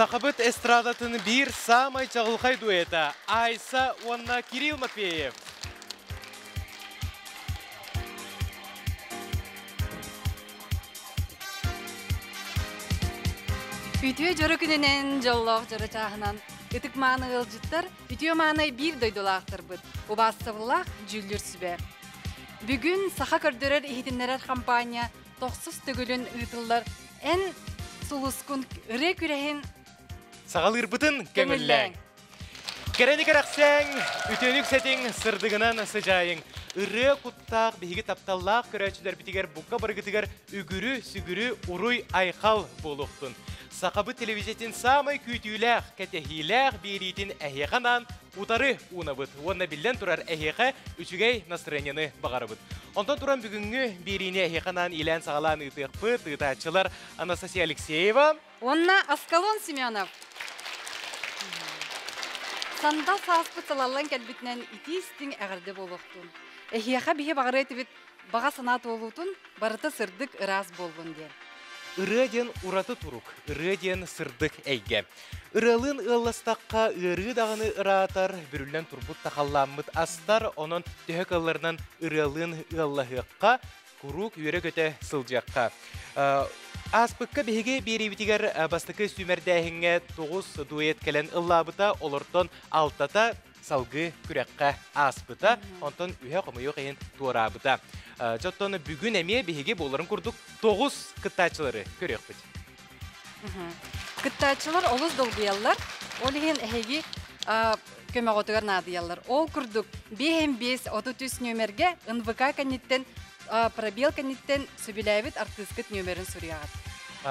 Сахабыт эстрадатын биир саамай чаҕылхай дуэта Айса уонна Кирилл Матвеев. Үтүө дьоро күнүнэн, дьоллоох дьоро чааһынан ытык мааны ыалдьыттар, үтүө маанай биир дойдулаахтарбыт, убаастабыллаах дьүүллүүр сүбэ. Бүгүн саха көрдөрөр иһитиннэрэр хампаанньа тохсус төгүлүн ыытыллар Эн сулускун ырыа күрэһин саҕалыырбытын көҥүллээҥ. Кэрэни кэрэхсээҥ, үтүөнү үксэтиҥ, сырдыгынан сыдьаайыҥ. Ырыа куттаах биһиги тапталлаах көрөөччүлэрбитигэр бука барыгытыгар үгүрү-сүгүрү уруй-айхал буолуохтун. Сахабыт телевизиятын саамай күүтүүлээх, кэтэһиилээх биэриитин эһиэхэ анаан утары уунабыт уонна биллэн турар эһиэхэ үчүгэй настроениены баҕарабыт. Онтон туран бүгүҥҥү биэриини эһиэхэ анаан иилээн-саҕалаан ыытыахпыт. Ыытааччылар Анастасия Алексеева уонна Аскалон Семенов. Сандал сааспыт салаллан кэлбитинэн итии-истиҥ эҕэрдэ буолуохтун. Эһиэхэ биһи баҕарыа этибит баҕа санаа туолуутун барыта сырдык ыраас буоллун диэн. Ырыа диэн ураты турук, ырыа диэн сырдык эйгэ. Ырыалыын ыалластахха ыарыы даҕаны ыраатар, бүрүллэн турбут тахаллааммыт астар, онон төһө кыалларынан ырыалыын ыаллаһыахха, куруук үөрэ-көтө сылдьыахха. Ааспыкка биһиги биэриибитигэр бастакы сүүмэрдээһиҥҥэ тоҕус дуэт кэлэн ыллаабыта, олортон алтата салгыы күрэххэ ааспыта, онтон үһэ хомойуох иһин туораабыта. Дьоттон бүгүн эмиэ биһиги буоларын курдук тоҕус кыттааччылары көрүөхпүт. Кыттааччылар олус долгуйаллар, ол иһин эһиги көмөҕүтүгэр наадыйаллар. Ол курдук, 5 33 нүөмэргэ НВК кэнниттэн пробел кэнниттэн сөбүлээбит артыыскыт нүөмэрин суруйаҕыт.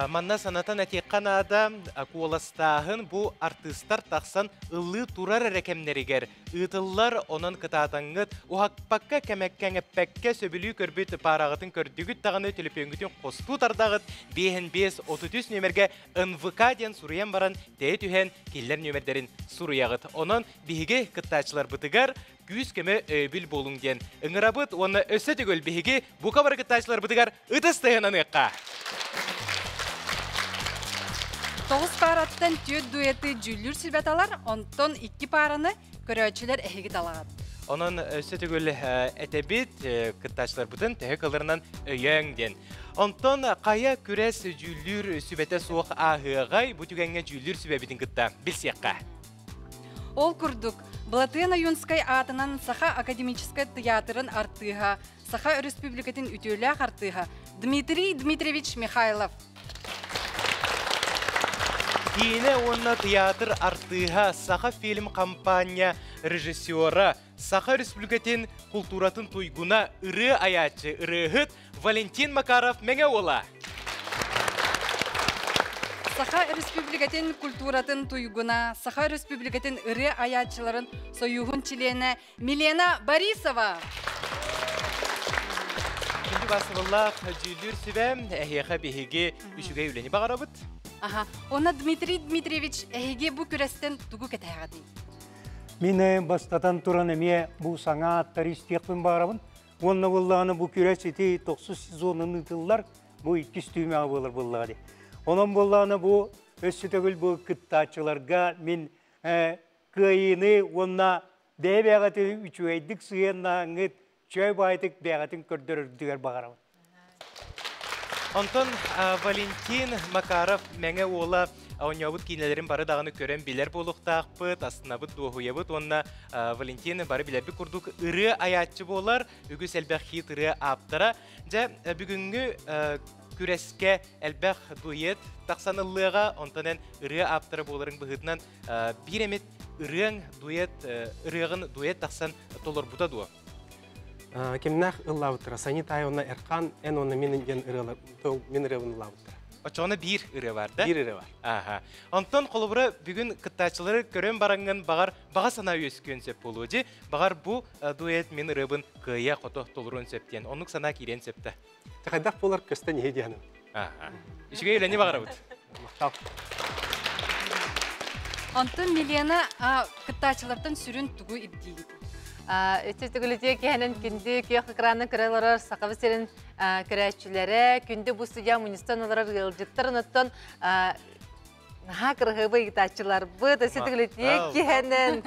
Манна санатан этиэххэ наада, куоластааһын бу артыыстар тахсан ыллыы турар эрэ кэмнэригэр ыытыллар, онон кытаатаҥҥыт уһаппакка кэмэккэҥэппэккэ сөбүлүү көрбүт паараҕытын көрдүгүт даҕаны төлөпүөҥҥүтүн хостуу тардаҕыт биэһин биэс 33 нүөмэргэ НВК диэн суруйан баран тэйэ түһэн киллэр нүөмэрдэрин суруйаҕыт. Онон биһиги кыттааччыларбытыгар күүс-көмө өйөбүл буолуҥ диэн ыҥырабыт уонна өссө төгүл биһиги бука бары кыттааччыларбытыгар ытыс тыаһын аныахха. Тоҕус паараттан түөрт дуэты дьүүллүүр сүбэ талар, онтон икки паараны көрөөччүлэр эһиги талаҕыт. Онон өссө төгүл этэбит, кыттааччыларбытын төһө кылырынан өйөөҥ диэн. Онтон хайа күрэс дьүүллүүр сүбэтэ суох ааһыаҕай, бу түгэҥҥэ дьүүллүүр сүбэбитин кытта билсиэххэ. Ол курдук, Былатыан Ойуунскай аатынан Саха академическай тыйаатырын артыыһа, Саха Өрөспүүбүлүкэтин үтүөлээх артыыһа Дмитрий Дмитриевич Михайлов. Киинэ уонна тыйаатыр артыыһа, Саха фильм хампаанньа режиссера, Саха Өрөспүүбүлүкэтин култууратын туйгуна, ырыа айааччы, ырыаһыт Валентин Макаров Мэҥэ уола. Саха Өрөспүүбүлүкэтин культуратын туйгуна, Саха Өрөспүүбүлүкэтин ырыа айааччыларын сойууһун чилиэнэ Милена Борисова. Күндү басыбыллаах дьүүллүүр сүбэ, эһиэхэ биһиги үчүгэй үлэни баҕарабыт. Аха. Онно Дмитрий Дмитриевич, эһиги бу күрэстэн тугу кэтэһэҕитий? Мин бастатан туран эмиэ бу саҥа аттары истиэхпин баҕарабын. Уонна буоллаҕына бу күрэс ити тохсус сезонун ыытыллар, бу иккис түһүмэҕэ буолар буоллаҕа дии. Онон буоллаҕына бу өссө төгүл бу кыттааччыларга мин кыайыыны уонна бэйэ-бэйэҕитин үчүгэйдик сыһыаннаһаҥҥыт, чөй баайтык бэйэҕитин көрдөрөргүтүгэр баҕарабын. Онтон Валентин Макаров Мэҥэ уола оонньообут киинэлэрин бары даҕаны көрөн билэр буолуохтаахпыт, астынабыт, дуоһуйабыт уонна Валентин бары билэрбит курдук ырыа айааччы буолар, үгүс элбэх хит ырыа ааптара. Дьэ, бүгүҥҥү күрэскэ элбэх дуэт тахсан ыллыаҕа, онтон эн ырыа ааптара буоларыҥ быһыытынан биир эмит ырыаҥ дуэт ырыаҕын дуэт тахсан толорбута дуо? Кимнээх ыллаабыттара? Санита уонна Эрхан эн уонна мин диэн ырыалар мин ырыабын ыллаабыттара. Оччоҕуна биир ырыа бар да? Биир ырыа бар. Аха. Онтон холобура бүгүн кыттааччылары көрөн бараҥҥын баҕар баҕа санаа үөскүөн сөп буолуо дьи. Баҕар бу дуэт мин ырыабын кыайа хото толоруон сөп диэн. Оннук санаа киириэн сөп да. Хайдах буолар көстөн иһи диэн. Аха. Үчүгэй үлэни баҕарабыт. Махтал. Онтон Милена кыттааччылартан сүрүн тугу ирдиигит? Үчү түгүлүтүө киһэнэн күндү күөх экраны көрө олорор Сахабыт сирин көрөөччүлэрэ, күндү бу студия мунньустан олорор ыалдьыттар, онуттан Наһаа кырыһыбы ыытааччыларбыт, өссө тигилитиэ киһэнэн,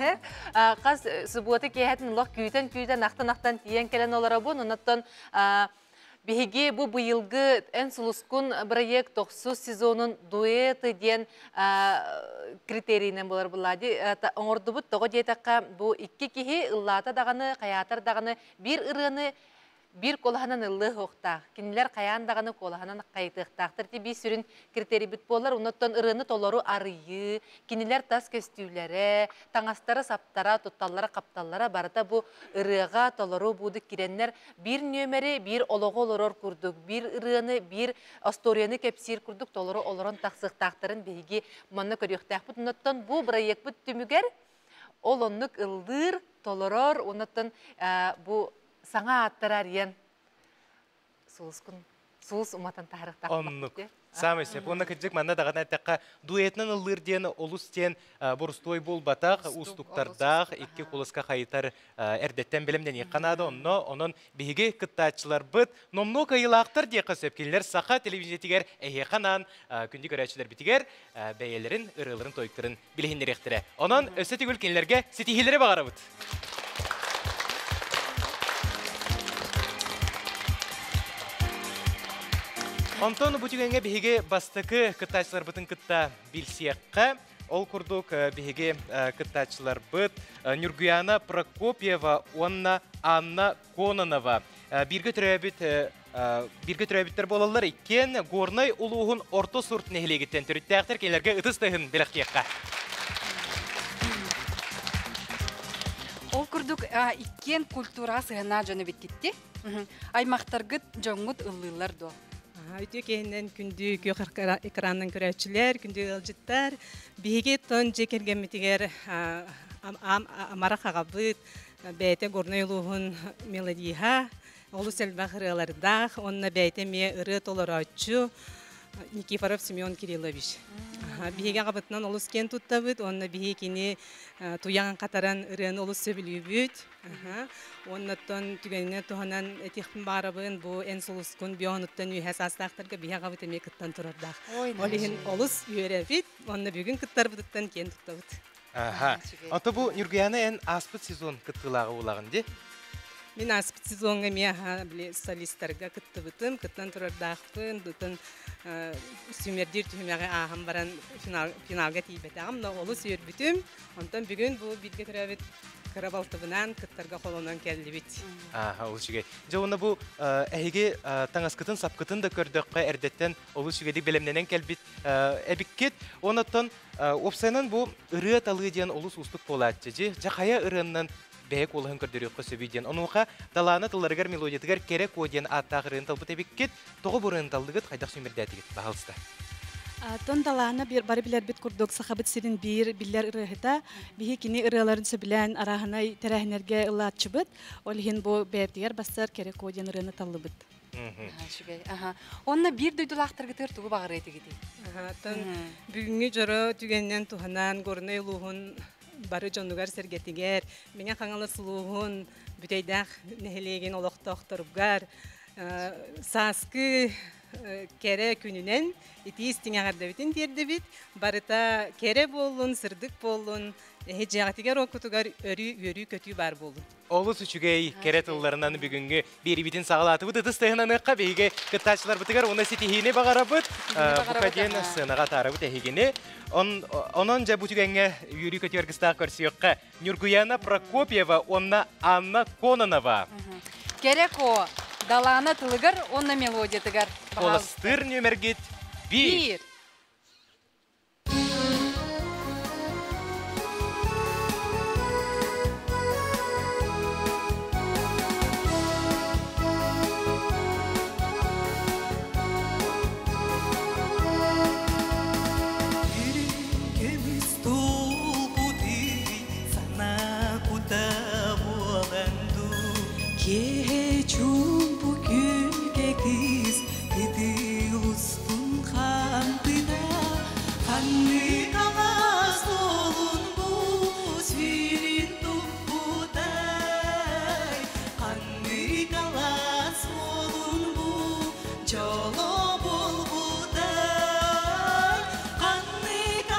хас суббота киэһэтин олох күүтэн-күүтэн, ахтан-ахтан тиийэн кэлэн олоробун. Оннуттан биһиги бу быйылгы Эн сулускун бырайыак тохсус сезонун дуэты диэн критерийинэн буолар буллади оҥордубут. Тоҕо диэтэххэ, бу икки киһи ыллаата даҕаны, хайаатар даҕаны биир ырыаны биир куолаһынан ыллыа суохтаах. Кинилэр хайаан даҕаны куолаһынан хайытыахтаахтар. Ити биир сүрүн критерийбит буолар. Оннуттан ырыаны толору арыйыы, кинилэр тас көстүүлэрэ, таҥастара-саптара, тутталлара-хапталлара барыта бу ырыаҕа толору буудук кирэннэр биир нүөмэри, биир олоҕу олорор курдук, биир ырыаны, биир остуоруйаны кэпсиир курдук толору олорон тахсыахтаахтарын биһиги манна көрүөхтээхпит. Оннуттан бу бырайыакпыт түмүгэр ол оннук ыллыыр, толорор, оннуттан бу саҥа ааттары арыйан сулускун сулус уматан таһарыахтаах. Оннук. Саамай сөп. Уонна кырдьык манна даҕаны эттэххэ, дуэтынан ыллыыр диэн олус диэн борустуой буолбатах, уустуктардаах, икки куласка хайытар эрдэттэн бэлэмнэниэххэ наада. Онно онон биһиги кыттааччыларбыт номнуо кыайыылаахтар диэххэ сөп. Кинилэр саха телевидениетигэр эһиэхэ анаан күндү көрөөччүлэрбитигэр бэйэлэрин ырыаларын-тойуктарын билиһиннэриэхтэрэ. Онон өссө төгүл кинилэргэ ситиһиилэри баҕарабыт. Онтон бу түгэҥҥэ биһиги бастакы кыттааччыларбытын кытта билсиэххэ. Ол курдук биһиги кыттааччыларбыт Нюргуяна Прокопьева уонна Анна Кононова бииргэ төрөөбүт бииргэ төрөөбүттэр буолаллар. Иккиэн Горнай улууһун Орто Сурт нэһилиэгиттэн төрүттээхтэр кинилэргэ ытыс тыһын бэлэхтиэххэ. Ол курдук иккиэн культураҕа сыһыаннаах дьону биткитти. Аймахтаргыт дьоҥҥут ыллыыллар дуо? Үтүө киһинэн күндү күөх экранынан көрөөччүлэр, күндү ыалдьыттар. Биһиги тон дьиэ кэргэммитигэр амарах аҕабыт, бэйэтэ Горнай улууһун мелодиһа, олус элбэх ырыалардаах, уонна бэйэтэ эмиэ ырыа толорооччу Никифоров Семен Кириллович. Биһиги аҕабытынан олус киэн туттабыт, уонна биһиги кини туйаҕын хатаран ырыаны олус сөбүлүүбүт. Уоннаттан түгэнинэн туһанан этиэхпин баарабын, бу эн сулускун биоһунуттан үөһэ саастаахтарга биһи аҕабыт эмиэ кыттан турардаах. Ол иһин олус үөрэбит, уонна бүгүн кыттарбытыттан киэн туттабыт. Аха. Ото бу Нюргуяна эн ааспыт сезон кыттыылааҕы уулаҕын ди? Мин ааспыт сезоҥҥа эмиэ били солистарга кыттыбытым, кыттан турардаахпын, бутун сүүмэрдиир түһүмэҕи ааһан баран финалга тиийбэтэҕим, но олус үөрбүтүм. Онтон бүгүн бу бииргэ төрөөбүт кыра балтыбынаан кыттарга холонон кэллибит. Ааха, ол үчүгэй. Дьэ уонна бу эһиги таҥаскытын, сапкытын да көрдөххө эрдэттэн олус үчүгэйдик бэлэмнэнэн кэлбит эбиккит. Оннуттан уопсайынан бу ырыа талыы диэн олус уустук буолааччы. Дьэ хайа ырыаннан бэйэ куолаһын көрдөрүөххэ сөбүй диэн. Онуоха Далаана тылларыгар мелодиятыгар Кэрэ Куо диэн ааттаах ырыаны талбыт эбиккит. Тоҕо бу ырыаны таллыгыт, хайдах сүүмэрдээтигит? Баһалыста. Тон Далаана бары билэрбит курдук Сахабыт сирин биир биллэр ырыаһыта. Биһи кини ырыаларын сөбүлээн арааһынай тэрээһиннэргэ ыллааччыбыт. Ол иһин бу бэйэбитигэр бассар Кэрэ Куо диэн ырыаны таллыбыт. Үчүгэй. Онно биир дойдулаахтаргытыгар тугу баҕарыа этигитий? Тон бүгүҥҥү дьоро түгэнинэн туһанан Горнай улууһун бары дьонугар-сэргэтигэр, Мэҥэ Хаҥалас улууһун Бүтэйдээх нэһилиэгин олохтоохторугар сааскы кэрэ күнүнэн итии истиҥ эҕэрдэбитин тиэрдэбит. Барыта кэрэ буоллун, сырдык буоллун, эһи дьиэҕитигэр оккутугар өрүү үөрүү-көтүү баар буоллун. Олус үчүгэй кэрэ тылларынан бүгүҥҥү биэриибитин саҕалаатыбыт. Ытыс тыаһынаныахха биһиги кыттааччыларбытыгар уонна ситиһиини баҕарабыт. Бука диэн сценаҕа атаарабыт эһигини. Онон дьэ бу түгэҥҥэ үөрүү-көтүү аргыстаах көрсүөххэ Нюргуяна Прокопьева уонна Анна Кононова. Кэрэ Ко, Далаана тылыгар уонна мелодиятыгар. Куоластыыр нүөмэргит биир. Көмүс тулбутуй санаа кута буолан дуу Киэһэ чуумпу күлгэ кыыс кытыл устун хаампыта Ханнык алаас суолун бу сүүрүн туппутай Ханнык алаас суолун бу дьоло буолбутай Ханнык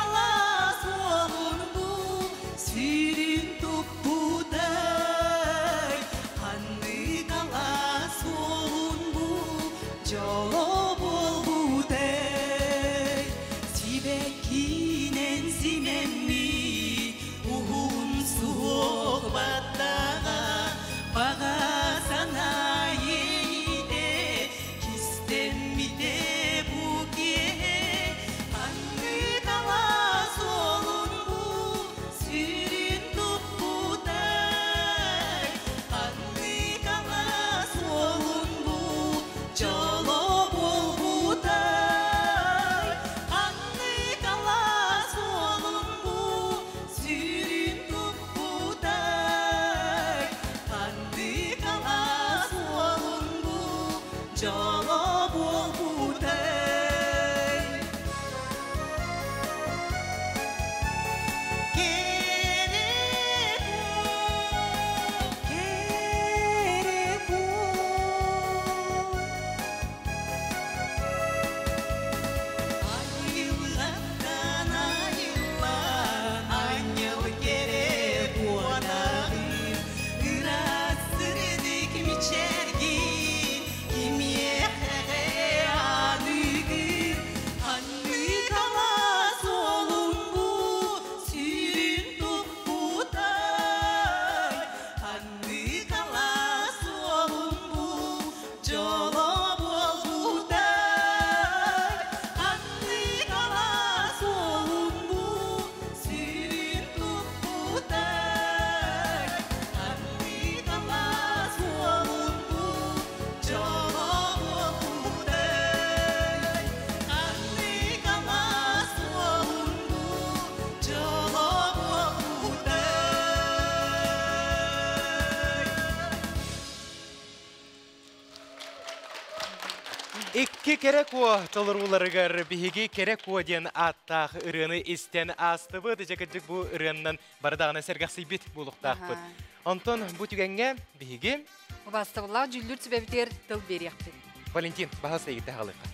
Икки кэрэ куо толорууларыгар биһиги кэрэ куо диэн ааттаах ырыаны истэн аастыбыт. Дьэ кырдьык бу ырыаннан бары даҕаны сэргэхсийбит буолуохтаахпыт. Онтон бу түгэҥҥэ биһиги Убаастабыллаах дьүүллүүр сүбэбитигэр тыл биэриэхпит. Валентин, баһас эйгитэ хаалыахха.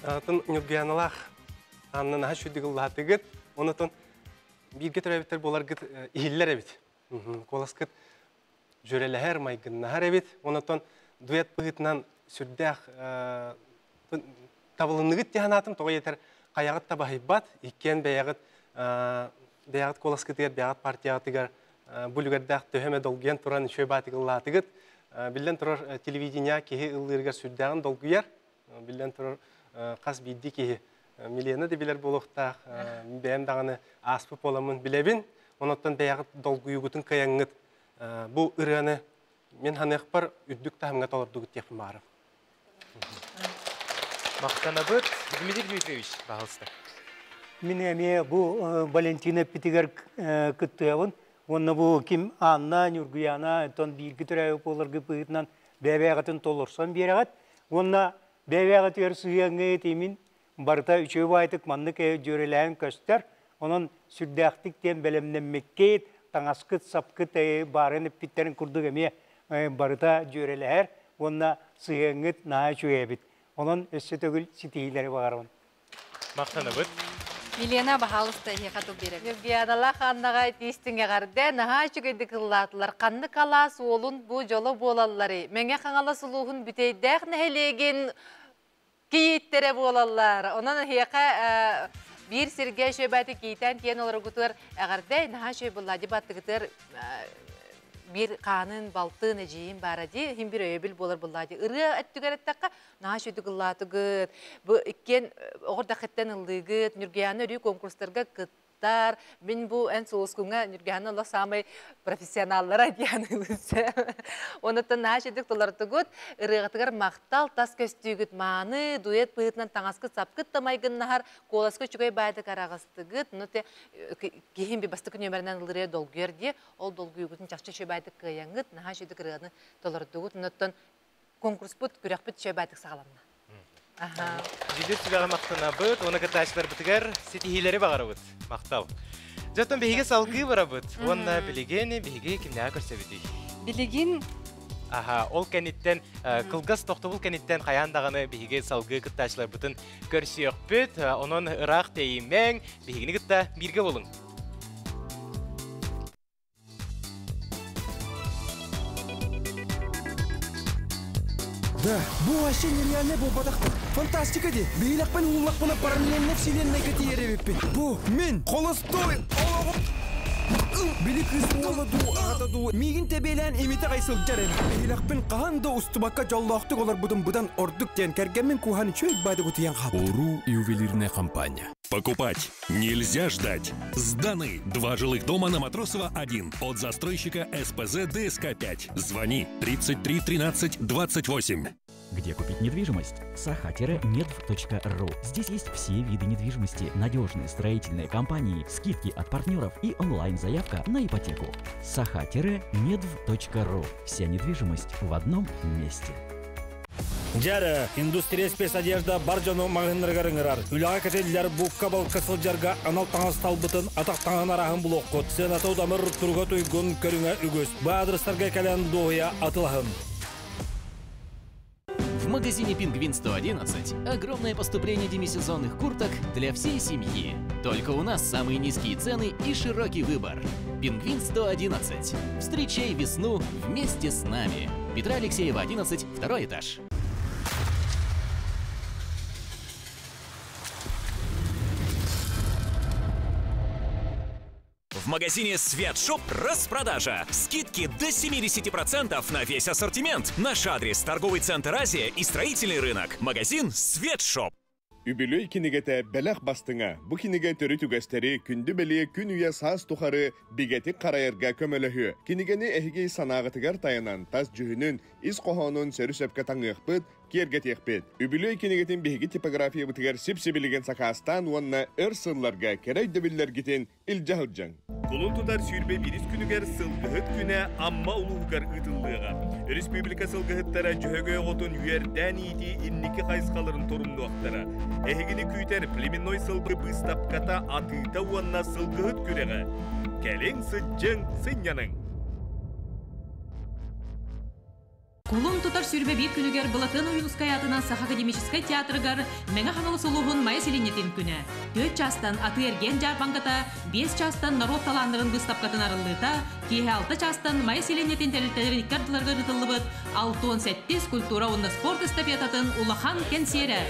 Атын Ньургуяналаах Анна наһаа үчүгэй ыллаатыгыт. Онотон бииргэ төрөөбүттэр буоларгыт иһиллэр эбит. Куоласкыт дьүөрэлэһэр, майгыннаһар эбит. Онотон дуэт быһыытынан сүрдээх табылынныгыт дии санаатым. Тоҕо диэтэр хайаҕыт да баһыйбат, иккиэн бэйэҕит бэйэҕит куоласкытыгар, бэйэҕит партияҕытыгар бу үлүгэрдээх төһө эмэ долгуйан туран үчүгэй баатык ыллаатыгыт. Биллэн турар, телевидение киһи ыллыырыгар сүрдээҕин долгуйар. Биллэн турар, хас биирдии киһи Милена да билэр буолуохтаах, бэйэм даҕаны ааспыт буоламмын билэбин. Онон бэйэҕит долгуйугутун кыайаҥҥыт бу ырыаны мин ханыахпар үрдүк таһымҥа толордугут диэхпин баҕарабын. Махтанабыт. Дмитрий Дмитриевич, пожалуйста. Мин эмиэ бу Валентина эппитигэр кыттыабын. Уонна бу ким Анна, Ньургуяна, онтон бииргэ төрөөбүт буоларгыт быһыытынан бэйэ-бэйэҕитин толорсон биэрэҕит. Уонна бэйэ-бэйэҕитигэр сыһыаҥҥыт имин барыта үчүгэй баайтык маннык дьүөрэлээн көстөр. Онон сүрдээхтик диэн бэлэмнэммиккит, таҥаскыт-сапкыт баарын эппиттэрин курдук эмиэ барыта дьүөрэлэһэр уонна сыһыаҥҥыт наһаа үчүгэй эбит. Онон өссө төгүл ситиһиилэри баҕарабын. Махтанабыт. Милена, баһаалыста эһиэхэ тыл биэрэбит. Ньургуяналаах Аннаҕа итиистиҥ эҕэрдэ, наһаа үчүгэйдик ыллаатылар. Ханнык алаас уолун бу дьоло буолалларый? Мэҥэ Хаҥалас улууһун Бүтэйдээх нэһилиэгин кийииттэрэ буолаллар. Онон эһиэхэ биир сиргэ үчүгэйбэти киитэн тиэн олоргутугар эҕэрдэ, наһаа үчүгэй буолла дии баттыгытыгар биир хаанын, балтын, эдьиийин баара дии, иһин бир өйөбүл буолар буллаа дии. Ырыа өттүгэр эттэххэ, наһаа үчүгэйдик ыллаатыгыт. Бу иккиэн оҕор-дахыттан ыллыыгыт, Ньургуйаана өрүү конкурстарга кыттар. Мин бу эн сулускуҥа Ньургуйаана олох саамай профессионаллара диэн ылынса. Онуттан наһаа үчүгэйдик толордугут. Ырыаҕытыгар махтал, тас көстүүгүт мааны, дуэт быһыытынан таҥаскыт-сапкыт да майгыннаһар, куоласка үчүгэй баайдык араҕастыгыт. Ну те киһим би бастакы нүөмэринэн ылырыа долгуйар дии. Ол долгуйугутун чахчы үчүгэй баайдык кыайаҥҥыт, наһаа үчүгэйдик ырыаны толордугут. Онуттан конкурспут, күрэхпит үчүгэй баайдык саҕаланна. Дьүлүр сүбэҕэ махтанабыт, уонна кыттааччыларбытыгар ситиһиилэри баҕарабыт. Махтал. Дьоттон биһиги салгыы барабыт. Уонна билигин биһиги кимнээҕи көрсөбүтүй? Билигин Аха, ол кэнниттэн кылгас тохтобул кэнниттэн хайаан даҕаны биһиги салгыы кыттааччыларбытын көрсүөхпүт. Онон ыраах тэйимэҥ, биһигини кытта бииргэ буолуҥ. Да, бу вообще нереальный буолбатах. Фантастика ди. Биһилэхпин ууллахпына параллельно вселеннайга тиийэр эбиппин. Бу мин холостой олоҕум Били кыыс уола дуу, аҕата дуу миигин тэбиэлээн имитэ аҕай сылдьар эбит. Биһилэхпин хаһан да устубакка дьоллоохтук олорбутум быдан ордук диэн кэргэммин кууһан үчүгэй баады утуйан хаалбытым. Уру ювелирная компания. Покупать нельзя ждать. Сданы два жилых дома на Матросова 1 от застройщика СПЗ ДСК-5. Звони 33 13 28. Где купить недвижимость? Saha-nedv.ru. Здесь есть все виды недвижимости, надежные строительные компании, скидки от партнеров и онлайн-заявка на ипотеку. Saha-nedv.ru. Вся недвижимость в одном месте. Дьэ, индустрия спецодежда бар дьону маҕаһыыннарыгар ыҥырар. Үлэҕэ кэтиллэр букка-балка сылдьарга анал таҥас талбытын, атах таҥаһын арааһын булуоххут. Сыаната удамыр, туруга туйгун, көрүҥэ үгүс. Бу аадырыстарга кэлэн дуоһуйа атылаһын. В магазине «Пингвин 111» огромное поступление демисезонных курток для всей семьи. Только у нас самые низкие цены и широкий выбор. «Пингвин 111». Встречай весну вместе с нами. Петра Алексеева, 11, второй этаж. В магазине «Светшоп» распродажа. Скидки до 70% на весь ассортимент. Наш адрес – торговый центр «Азия» и строительный рынок. Магазин «Светшоп». Үбүлүөй кинигэтэ бэлэх бастыҥа. Бу кинигэ төрүт үгэстэри, күндү бэлиэ күн үйэ саас тухары бигэтик харайарга көмөлөһүө. Кинигэни эһиги санааҕытыгар тайанан, тас дьүһүнүн, ис хоһоонун сөрү-сөпкө таҥыахпыт, киэргэтиэхпит. Үбүлүөй кинигэтин биһиги типографиябытыгар сип-сибилигин сакаастаан уонна өр сылларга кэрэ өйдөбүллэргитин илдьэ сылдьыҥ. Кулун тутар 21 күнүгэр Сылгыһыт күнэ Амма улууһугар ыытыллыаҕа. Республика сылгыһыттара Дьөһөгөй оҕотун үөрдээн иитии инники хайысхаларын торумнуохтара. Эһигини күүтэр племенной сылгы быыстапката, атыыта уонна сылгыһыт күрэҕэ. Кэлиҥ, сылдьыҥ, сынньаныҥ! Кулун тутар 21 күнүгэр Былатыан Ойуунускай аатынан Саха академическай театрыгар Мэҥэ Хаҥалас улууһун Майа сэлиэнньэтин күнэ. 4 чаастан атыы-эргиэн дьаарбаҥката, 5 чаастан норуот талааннарын быыстапкатын арыллыыта, киэһэ 6 чаастан Майа сэлиэнньэтин тэрилтэлэрин икки ардыларыгар ыытыллыбыт 67 культура уонна спорт эстафетатын улахан кэнсиэрэ.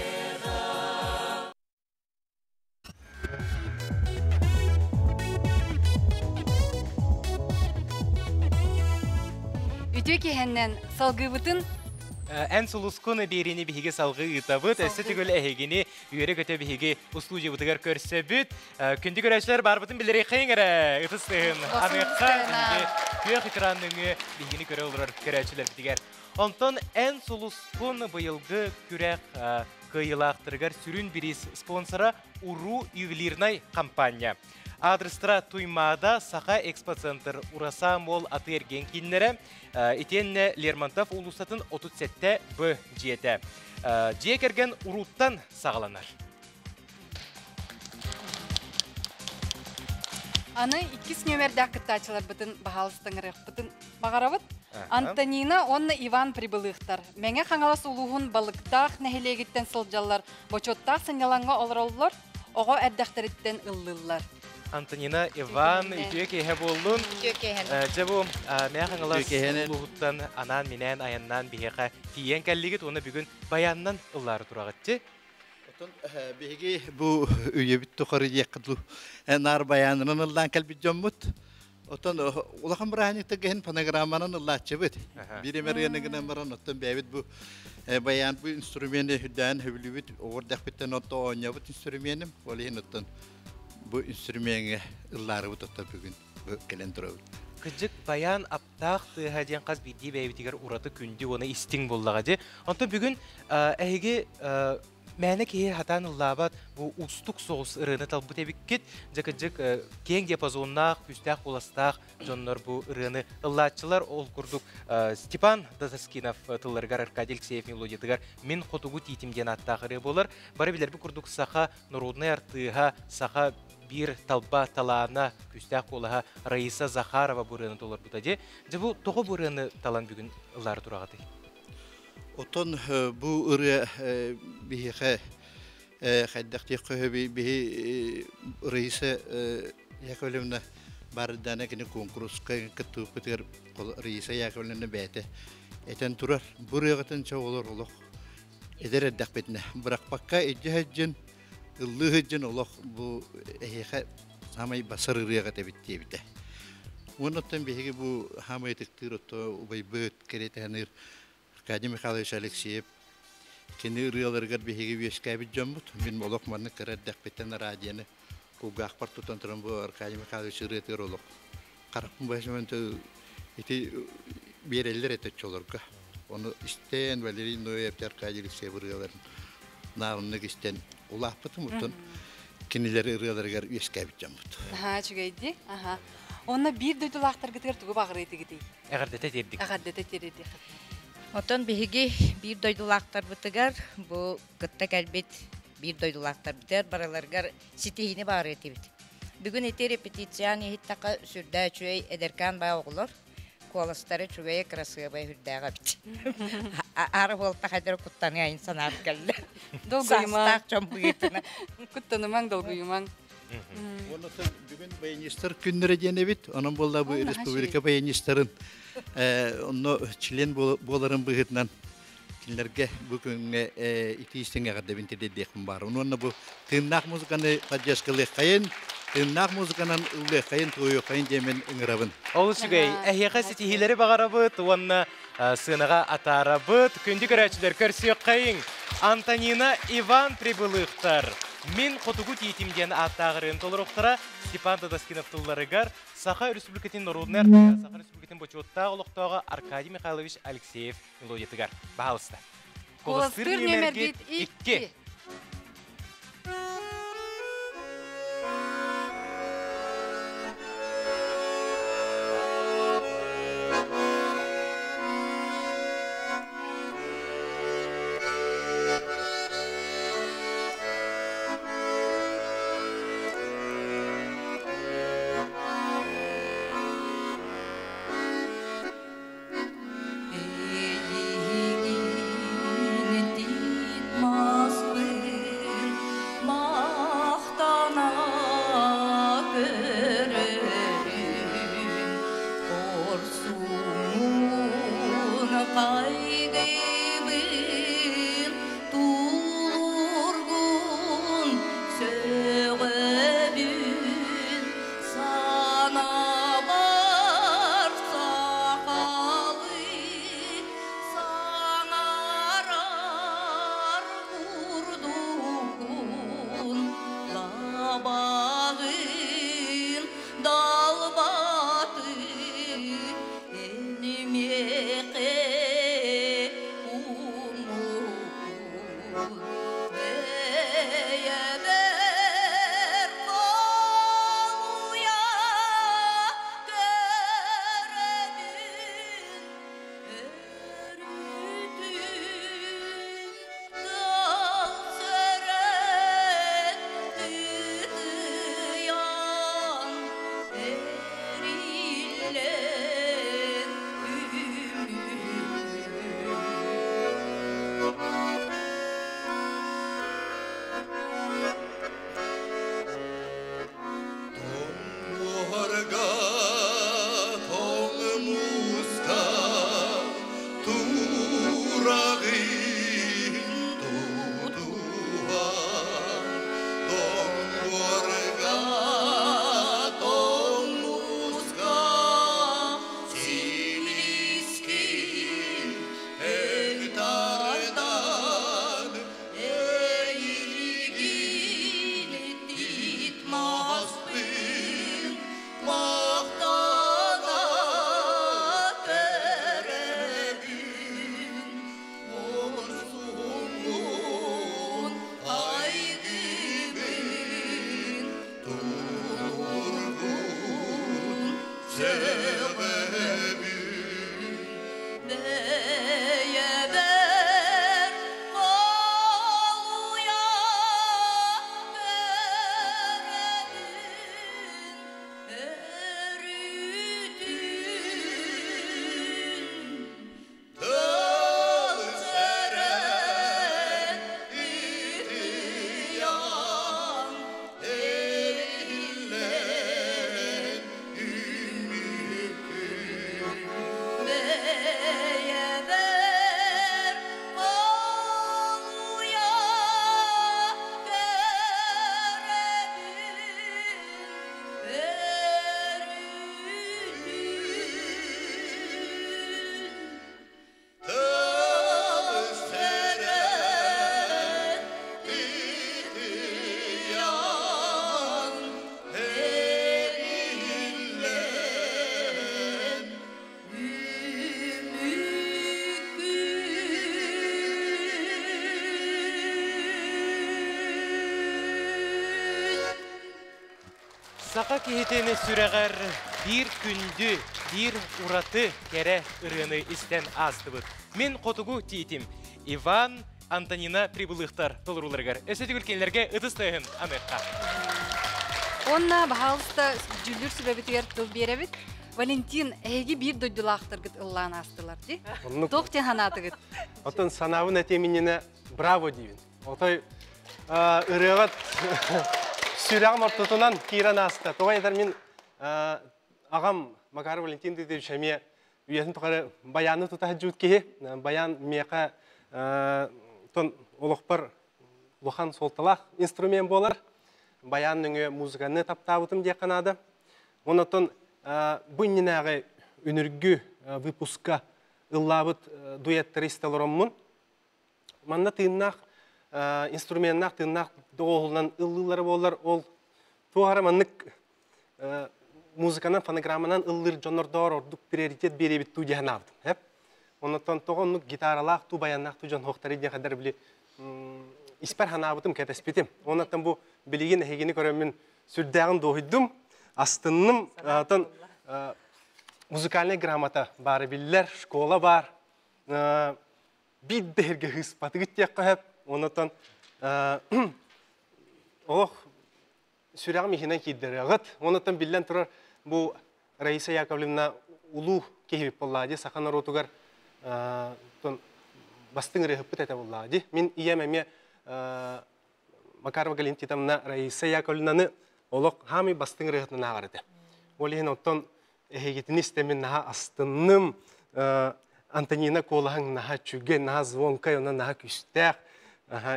Үтүө киһэннэн салгыыбытын Эн сулускун биэриини биһиги салгыы ыытабыт. Өссө төгүл эһигини үөрэ-көтө биһиги устуудьуйабытыгар көрсөбүт. Күндү көрөөччүлэр баарбытын билэриэххэйиҥ эрэ. Ытыс тыаһын аныахха биһиги күөх экран нөҥүө биһигини көрө олорор көрөөччүлэрбитигэр. Онтон эн сулускун быйылгы күрэх кыайыылаахтарыгар сүрүн бириис спонсора Уруу ювелирнай компания. Адрестара Туймаада, Саха экспоцентр, Ураса Мол атыы-эргиэн кииннэрэ, итиэннэ Лермонтов уулуссатын 37 Б дьиэтэ. Дьиэ кэргэн урууттан саҕаланар. Аны иккис нүөмэрдээх кыттааччыларбытын баһаалыстаҥырыахпытын баҕарабыт. Антонина уонна Иван Прибылыхтар Мэҥэ Хаҥалас улууһун Балыктаах нэһилиэгиттэн сылдьаллар, бочуоттаах сынньалаҥҥа олороллор, оҕо эрдэхтэриттэн ыллыыллар. Антонина, Иван, үтүө киэһэ буоллун. Үтүө киэһэ. Дьэ бу Мэҥэ Хаҥалас улууһуттан анаан-минээн айаннаан биһиэхэ тиийэн кэллигит уонна бүгүн баянынан ыллаары тураҕытчы. Отон биһиги бу үйэбит тухары диэххэ дуу наар баянынан ыллаан кэлбит дьоммут. Оттон улахан бырааһынньыктарга иһин фонограмманан ыллааччыбыт. Биир эмэ ырыаны гынан баран, оттон бэйэбит бу баян бу инструмены үрдээн сөбүлүүбүт, оҕор дэхпиттэн отто оонньообут инструменим. Ол иһин оттон бу инструмеҥҥэ ыллаарыбыт оттон бүгүн бу кэлэн турабыт. Кырдьык, баян аптаах тыаһа диэн хас биирдии бэйэбитигэр ураты күндү уонна истиҥ буоллаҕа дии. Онтон бүгүн эһиги мээнэ киһи хатаан ыллаабат бу уустук соҕус ырыаны талбыт эбиккит. Дьэ кырдьык киэҥ диапазоннаах, күүстээх куоластаах дьоннор бу ырыаны ыллааччылар. Ол курдук Степан Датаскинов тылларыгар Аркадий Алексеев мелодиятыгар «Мин хотугу тиитим» диэн ааттаах ырыа буолар. Бары билэрбит курдук саха народнай артыыһа, саха биир талба талаана, күүстээх куолаһа Раиса Захарова бу ырыаны толорбута дии. Дьэ бу тоҕо бу ырыаны талан бүгүн ыллаары тураҕытый? Оттон бу ырыа биһиэхэ хайдах диэххэ биһи Раиса Яковлевна баардаана кини куонкуруска кыттыбыппытыгар Раиса Яковлевна бэйэтэ этэн турар. Бу ырыаҕытын чэ олор олох эдэр эрдэхпитинэ бырахпакка илдьэ сылдьын, ыллыы сылдьын олох бу эһиэхэ саамай басар ырыаҕыт эбит диэбитэ. Уонна оттон биһиги бу хаамай ытыктыыр отто убайбыт кэриэтэһыныыр Аркадий Михайлович Алексеев кини ырыаларыгар биһиги үөскээбит дьоммут. Мин олох маннык кыра эрдэхпиттэн радионы кулгаахпар тутан туран бу Аркадий Михайлович ырыатыгар олох харахпын быһа ити биэрэллэр этэ оччолорго. Ону истэн Валерий Ноев, Аркадий Алексеев ырыаларын наарыннык истэн улааппытым. Оттон кинилэр ырыаларыгар үөскээбит дьоммут. Наһаа үчүгэйди. Аха. Онно биир дойдулаахтаргытыгар тугу баҕарыйтыгытый? Эҕэрдэтэ тиэрдик. Эҕэрдэтэ тиэрдик. Оттон биһиги биир дойдулаахтарбытыгар бу кытта кэлбит биир дойдулаахтарбытыгар барыларыгар ситиһиини баҕарыа этибит. Бүгүн ити репетицияны иһиттэххэ сүрдээх үчүгэй эдэркээн баа оҕолор куоластара үчүгэйэ кырасыабай үрдээҕэ эбит. Аара буолта хайдара куттаныа айын санаат кэллэ. Долгуйумаҥ. Саастаах дьон быһыытынан. Куттанымаҥ, долгуйумаҥ. Уонна бүгүн баянистар күннэрэ диэн эбит. Онон буолла бу республика баянистарын онно член буоларын быһыытынан кинилэргэ бу күҥҥэ итии истиҥ эҕэрдэбин тириэрдиэхпин баар. Уонна бу тыыннаах музыканы поддержкалыаххайын, тыыннаах музыканан ыллыаххайын, туойуоххайын диэмин ыҥырабын. Олус үчүгэй. Эһиэхэ ситиһиилэри баҕарабыт уонна сыанаҕа атаарабыт. Күндү көрөөччүлэр көрсүөххэйиҥ. Антонина Иван Прибылыхтар Мин хотугу тиитим диэн ааттаах ырыаны толоруохтара Степан Тадаскинов тылларыгар Саха Республикатын норуодунай артыыһа, Саха Республикатын бочуоттаах олохтооҕо Аркадий Михайлович Алексеев мелодиятыгар. Баһаалыста. Куоластыыр нүөмэргит 2. Саха киһитин сүрэҕэр биир күндү, биир ураты кэрэ ырыаны истэн аастыбыт. Мин хотугу тиитим Иван Антонина Прибылыхтар толорууларыгар. Өссө төгүл кинилэргэ ытыс тыаһын аныахха. Онна баһаалыста дьүүллүүр сүбэбитигэр тыл биэрэбит. Валентин, эһиги биир дойдулаахтаргыт ыллаан аастылар дии. Туох диэн санаатыгыт? Оттон санаабын этиэминньинэ браво диибин. Отой ырыаҕыт сүрэҕим ортотунан киирэн ааста. Тоҕо этэр мин аҕам Макар Валентин Дмитриевич эмиэ үйэтин тухары баяны тута сылдьыбыт киһи. Баян миэхэ тон олохпор улахан суолталаах инструмент буолар. Баян нөҥүө музыканы таптаабытым диэххэ наада. Онон бу иннинээҕи үнүргү выпуска ыллаабыт дуэттары истэ олороммун Манна тыыннаах инструменнаах тыыннаах доҕуһулунан ыллыыллара буоллар, ол туох эрэ маннык музыканан, фонограмманан ыллыыр дьоннордоор ордук приоритет биэрэбит дуу диэн аабытым. Оннуттан тоҕо оннук гитаралаах туу баяннаах туу дьон хуохтары диэн хаддар били испэр ханаабытым кэтэспитим. Оннуттан бу билигин эһигини көрөммүн сүрдээҕин дуоһуйдум, астынным. Оттон музыкальнай грамота баары биллэр, школа баар. Биир да иһиргэ ыыспатыгыт диэххэ сөп. Оннуттан олох сүрэҕим иһинэн киирдэрэҕит. Оннуттан биллэн турар бу Раиса Яковлевна улуу киһибит буоллаҕа дии, саха норуотугар бастыҥ ырыаһыппыт этэ буоллаҕа дии. Мин ийэм эмиэ Макарова Галина Титовна Раиса Яковлевнаны олох хаамый бастыҥ ырыаһытынан ааҕар этэ. Ол иһин оттон эһигитини истэммин наһаа астынным. Антонина куолаһыҥ наһаа үчүгэй, наһаа звонкай, онон наһаа күүстээх.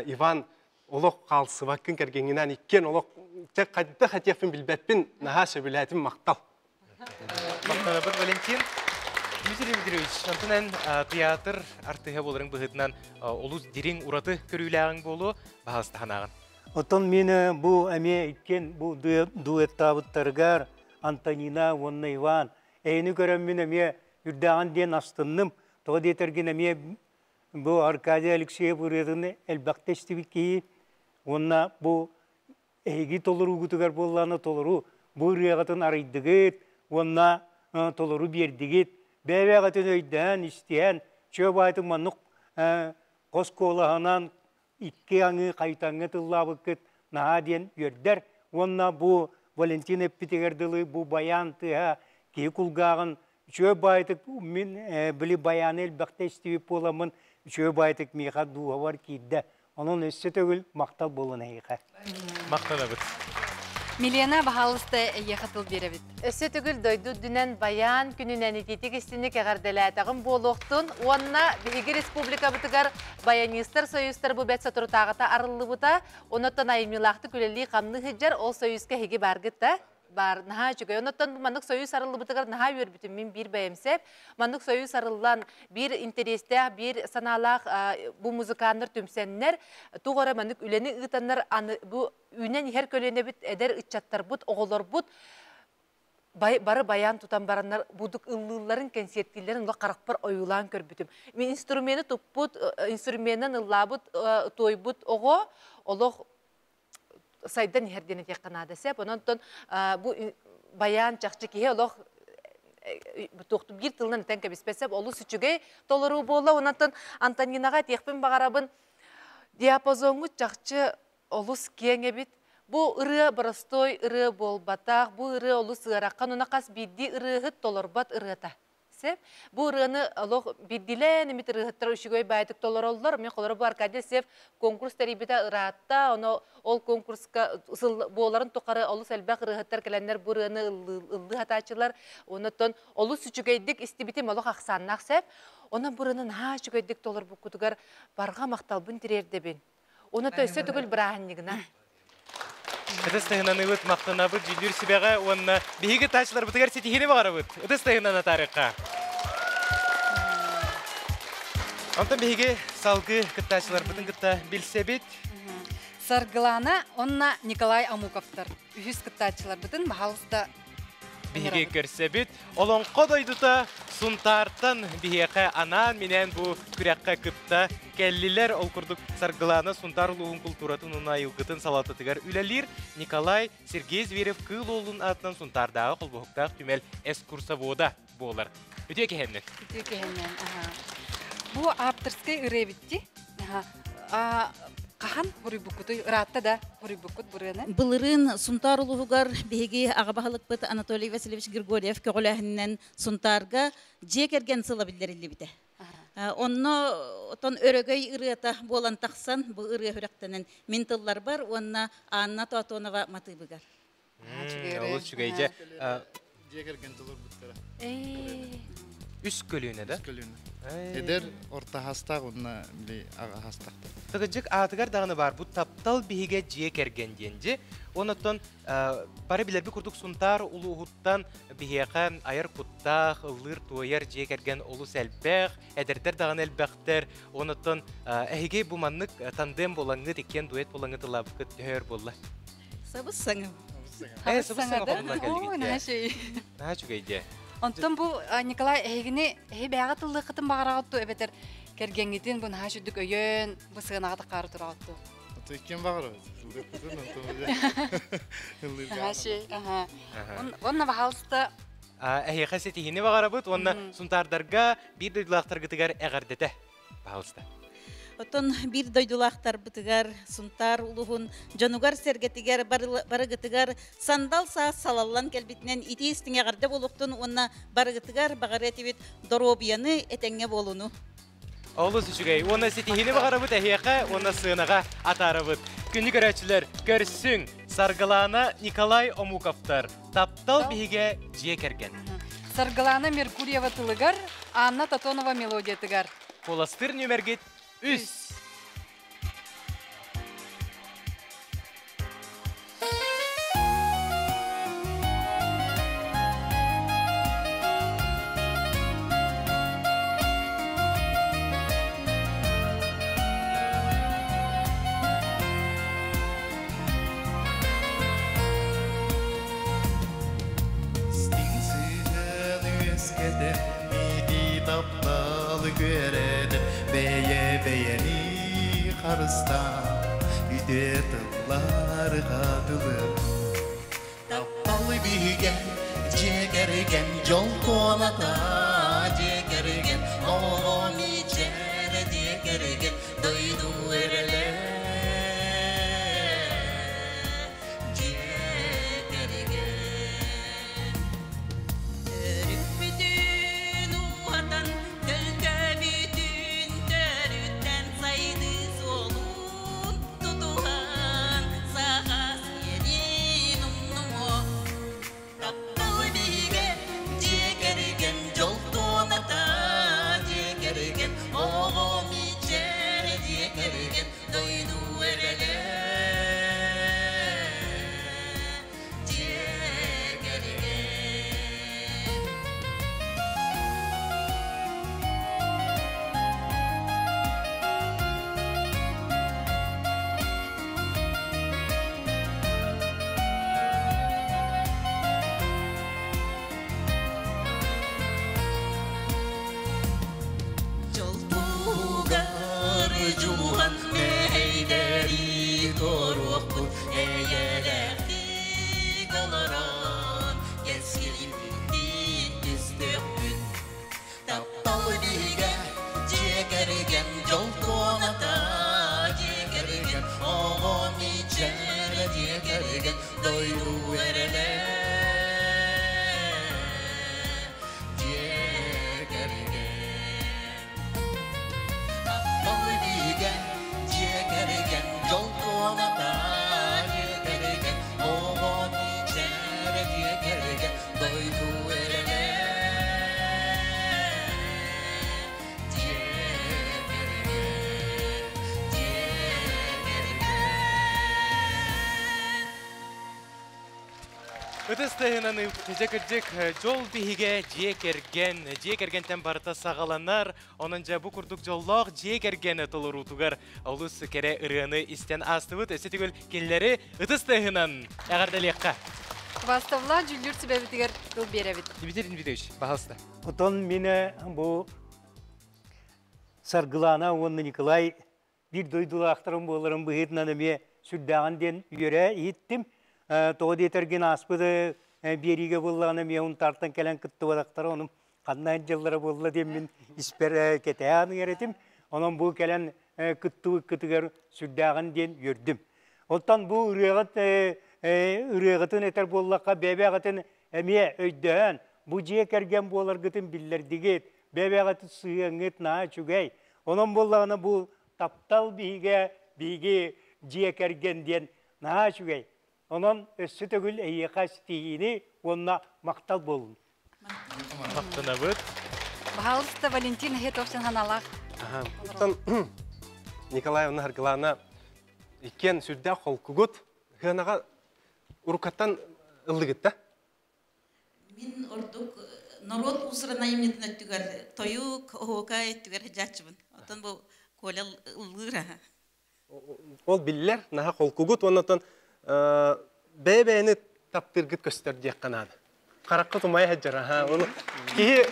Иван олох хаалсыбаккын кэргэҥҥинээн иккиэн олох чэ хайдах этиэхпин билбэппин наһаа сөбүлээтим махтал. Махтанабыт Валентин. Дмитрий Дмитриевич, онтон эн театр артыыһа буоларыҥ быһыытынан олус дириҥ ураты көрүүлээҕиҥ буолуо, баһаалыстаһанааҕын. Оттон мин бу эмиэ иккиэн бу дуэттаабыттарыгар Антонина уонна Иван эйини көрөммүн эмиэ үрдээҕин диэн астынным. Тоҕо диэтэргин эмиэ Бу Аркадий Алексеев ырыатын элбэхтэ истибит киһи уонна бу эһиги толоруугутугар буоллаҕына толору бу ырыаҕытын арыйдыгыт уонна толору биэрдигит. Бэйэ-бэйэҕитин өйдөөн, истиһэн, чүө баайтын маннык хос куолаһынан икки аҥыы хайтаҥҥа тыллаабыккыт наһаа диэн үөрдэр. Уонна бу Валентин эппитигэр дылы бу баян тыаһа киһи кулгааҕын үчүгэй баайтык мин били баяны элбэхтэ истибит буоламмын үчүгэй баайтык миэхэ дууһабар киирдэ. Онон өссө төгүл махтал буолун эһиэхэ. Махтанабыт. Милена, баһаалыста эйиэхэ тыл биэрэбит. Өссө төгүл дойду үрдүнэн баян күнүнэн итиитик истинник эҕэрдэлээтэҕим буолуохтун уонна биһиги республикабытыгар баянистар союзтар бу бэт соторутааҕыта арыллыбыта. Онуттан айымньылаахтык үлэлии-хамныы сылдьар ол союзка эһиги бааргыт да? Баар, наһаа үчүгэй. Онуттан маннык союз арыллыбытыгар наһаа үөрбүтүм мин биир бэйэмсэп. Маннык союз арыллан, биир интэриэстээх, биир санаалаах бу музыканнар түмсэннэр, туох эрэ маннык үлэни ыытаннар аны бу үүнэн иһэр көлүөнэбит эдэр ыччаттарбыт, оҕолорбут бары баян тутан бараннар будук ыллыылларын, кэнсиэртииллэрин олох харахпар ойуулаан көрбүтүм. Мин инструмены туппут, инструменынан ыллаабыт, туойбут оҕо олох сайдан иһэр диэн этиэххэ наада сөп. Онон бу баян чахчы киһи олох туохту биир тылынан этэн кэбиспэт сөп. Олус үчүгэй толоруу буолла. Онон Антонинаҕа этиэхпин баҕарабын диапазоҥҥут чахчы олус киэҥ эбит. Бу ырыа боростуой ырыа буолбатах, бу ырыа олус ыарахан, уна хас биирдии ырыаһыт толорбот ырыата. Сөп. Бу ырыаны олох биирдилээн эмит ырыаһыттар үчүгэй баайтык толороллор. Мен холоро бу Аркадий Сев конкурс тэрийбитэ ыраатта. Ону ол конкурска буоларын тухары олус элбэх ырыаһыттар кэлэннэр бу ырыаны ыллыы хатааччылар. Оннуттан олус үчүгэйдик истибитим олох ахсааннаах сөп. Онон бу ырыаны наһаа үчүгэйдик толорбуккутугар барҕа махталбын тириэрдэбин. Уну өссө төгүл бырааһынньыгынан. Ытыс тыһынаныбыт, махтанабыт дьүүллүүр сүбэҕэ уонна биһиги таачыларбытыгар ситиһиини баҕарабыт. Ытыс тыһынан атаарыахха. Онтон биһиги салгыы кыттааччыларбытын кытта билсэбит. Саргылана уонна Николай Амуковтар үһүс кыттааччыларбытын баһаалыста биһиги көрсөбүт. Олоҥхо дойдута Сунтаартан биһиэхэ анаан-минээн бу күрэххэ кытта кэллилэр. Ол курдук Саргылаана Сунтаар улууһун култууратын уонна айылгытын салалтатыгар үлэлиир Николай Сергей Зверев Кыыл Уолун аатынан Сунтаардааҕы холбоһуктаах түмэл экскурсовода буолар. Үтүө киһэннэн. Үтүө киһэннэн. Бу ааптарскай ырыа эбитти. Хаһан хоруйбуккутуй? Ыраатта да хоруйбуккут бырыаны? Былырыын Сунтаар улууһугар биһиги аҕа баһылыкпыт Анатолий Васильевич Григорьев көҕүлээһининэн Сунтаарга дьиэ кэргэн сыла биллэриллибитэ. Онно отон өрөгөй ырыата буолан тахсан бу ырыа сүрэхтэнэн мин тылларбар уонна Анна Тоотонова матыыбыгар. Олус үчүгэй дьэ. Дьиэ кэргэн толорбуттара. Үс көлүөнэ да? Үс көлүөнэ. Эдэр орто аһастаах уонна били аҕа аһастаахтар. Тыгыдьык аатыгар даҕаны баар бу таптал биһигэ дьиэ кэргэн диэн дьи. Онон бары билэрбит курдук Сунтаар улууһуттан биһиэхэ айар куттаах, ыллыыр-туойар дьиэ кэргэн олус элбэх, эдэрдэр даҕаны элбэхтэр. Онон эһиги бу маннык тандем буолаҥҥыт, иккиэн дуэт буолаҥҥыт ыллаабыккыт төһө өр буолла? Сабыс саҥа. Э, сабыс саҥа хомунна кэллигит. Наһаа үчүгэй дьэ. Онтон бу Николай эһигини эһи бэйэҕэ тыллыаххытын баҕараҕыт дуу эбэтэр кэргэҥҥитин бу наһаа сүрдүк өйөөн бу сыанаҕа таххаары тураҕыт дуу? Ото иккиэн баҕарабыт. Ыллыахпытын онтон ыллыырга. Аха. Уонна баһаалыста Эһиэхэ ситиһиини баҕарабыт уонна Сунтаардарга биир дойдулаахтаргытыгар эҕэрдэтэ. Пожалуйста. Оттон биир дойдулаахтарбытыгар Сунтаар улуһун дьонугар-сэргэтигэр барыгытыгар сандал саас салаллан кэлбитинэн итии истиҥ эҕэрдэ буолуохтун уонна барыгытыгар баҕарыа этибит доруобуйаны, этэҥҥэ буолууну. Олус үчүгэй. Уонна ситиһиини баҕарабыт эһиэхэ уонна сыанаҕа атаарабыт. Күнү көрөөччүлэр, көрсүҥ! Саргылаана Николай Омуковтар. Таптал биһигэ дьиэ кэргэн. Саргылаана Меркурьева тылыгар, Анна Тотонова мелодиятыгар. Куоластыыр нүмергит үс. Истиҥ сыһыан үөскэтэн, иитии тапталы күөрэтэн, бэйэ-бэйэни харыстаан, үтүө тыллары хатылыан. Таптал биһигэ, дьиэ кэргэн дьол туоната, дьиэ кэргэн оҕо мичээрэ, дьиэ кэргэн дойду эрэлэ. Дьиэ кэргэн. Төрүппүтүн уһатан, төлкөбүтүн төрүттэн сайдыы суолун тутуһан, саха сиэрин умнуо. Таптал биһигэ, дьиэ кэргэн дьол туоната, дьиэ кэргэн оҕо мичээрэ, дьиэ кэргэн дойду эрэлэ. Дьиэ кэргэн. Дьол туһугар дьулуһан мэһэйдэри туоруохпут, эйэлээхтик олорон кэскилбитин түстүөхпүт. Таптал биһигэ, дьиэ кэргэн дьол туоната, дьиэ кэргэн оҕо мичээрэ, дьиэ кэргэн дойду эрэлэ. Дьиэ кэргэн. Таптал биһигэ, дьиэ кэргэн дьол туоната, дьиэ кэргэн оҕо мичээрэ, дьиэ кэргэн дойду эрэлэ. Дьиэ кэргэн, дьиэ кэргэн. Ытыс тыаһынан дьэ кырдьык дьол биһигэ дьиэ кэргэн, дьиэ кэргэнтэн барыта саҕаланар. Онон дьэ бу курдук дьоллоох дьиэ кэргэн толоруутугар олус кэрэ ырыаны истэн аастыбыт. Өссө төгүл кинилэри ытыс тыаһынан эҕэрдэлиэххэ. Убаастабылаах дьүүллүүр сүбэбитигэр тыл биэрэбит. Дмитрий Дмитриевич, пожалуйста. Отон минэ бу Саргылана уонна Николай биир дойдулаахтарым буоларын быһыытынан эмиэ сүрдээҕин диэн үөрэ иһиттим. Тоҕо диэтэргин ааспыт биэриигэ буоллаҕына эмиэ Унтаартан кэлэн кыттыбатахтара, ону ханна дьыллара буолла диэммин испэр кэтээн ыйар этим. Онон бу кэлэн кыттыбыккытыгар сүрдээҕин диэн үөрдүм. Оттон бу ырыаҕыт ырыаҕытын этэр буоллахха, бэйэ-бэйэҕитин эмиэ өйдөһөн, бу дьиэ кэргэн буоларгытын биллэрдигит, бэйэ-бэйэҕитин сыһыаҥҥыт наһаа үчүгэй. Онон буоллаҕына бу таптал биһигэ биһиги дьиэ кэргэн диэн наһаа үчүгэй. Онон өссө төгүл эйиэхэ ситиһиини уонна махтал буоллун. Махтанабыт. Пожалуйста, Валентин Хетовсин ханалаах. Оттон Николаевна Харгылаана иккиэн сүрдээх холкугут хыанаҕа уруккаттан ыллыгыт да? Мин ордук норуот уусуран айымньытын өттүгэр тойук, оһуокай өттүгэр сылдьааччыбын. Оттон бу Коля ыллыыр аһа. Ол биллэр, наһаа холкугут уонна оттон бэйэ-бэйэни таптыыргыт көстөр диэххэ наада. Харакка тумайа хеджер, аха. Оны киһи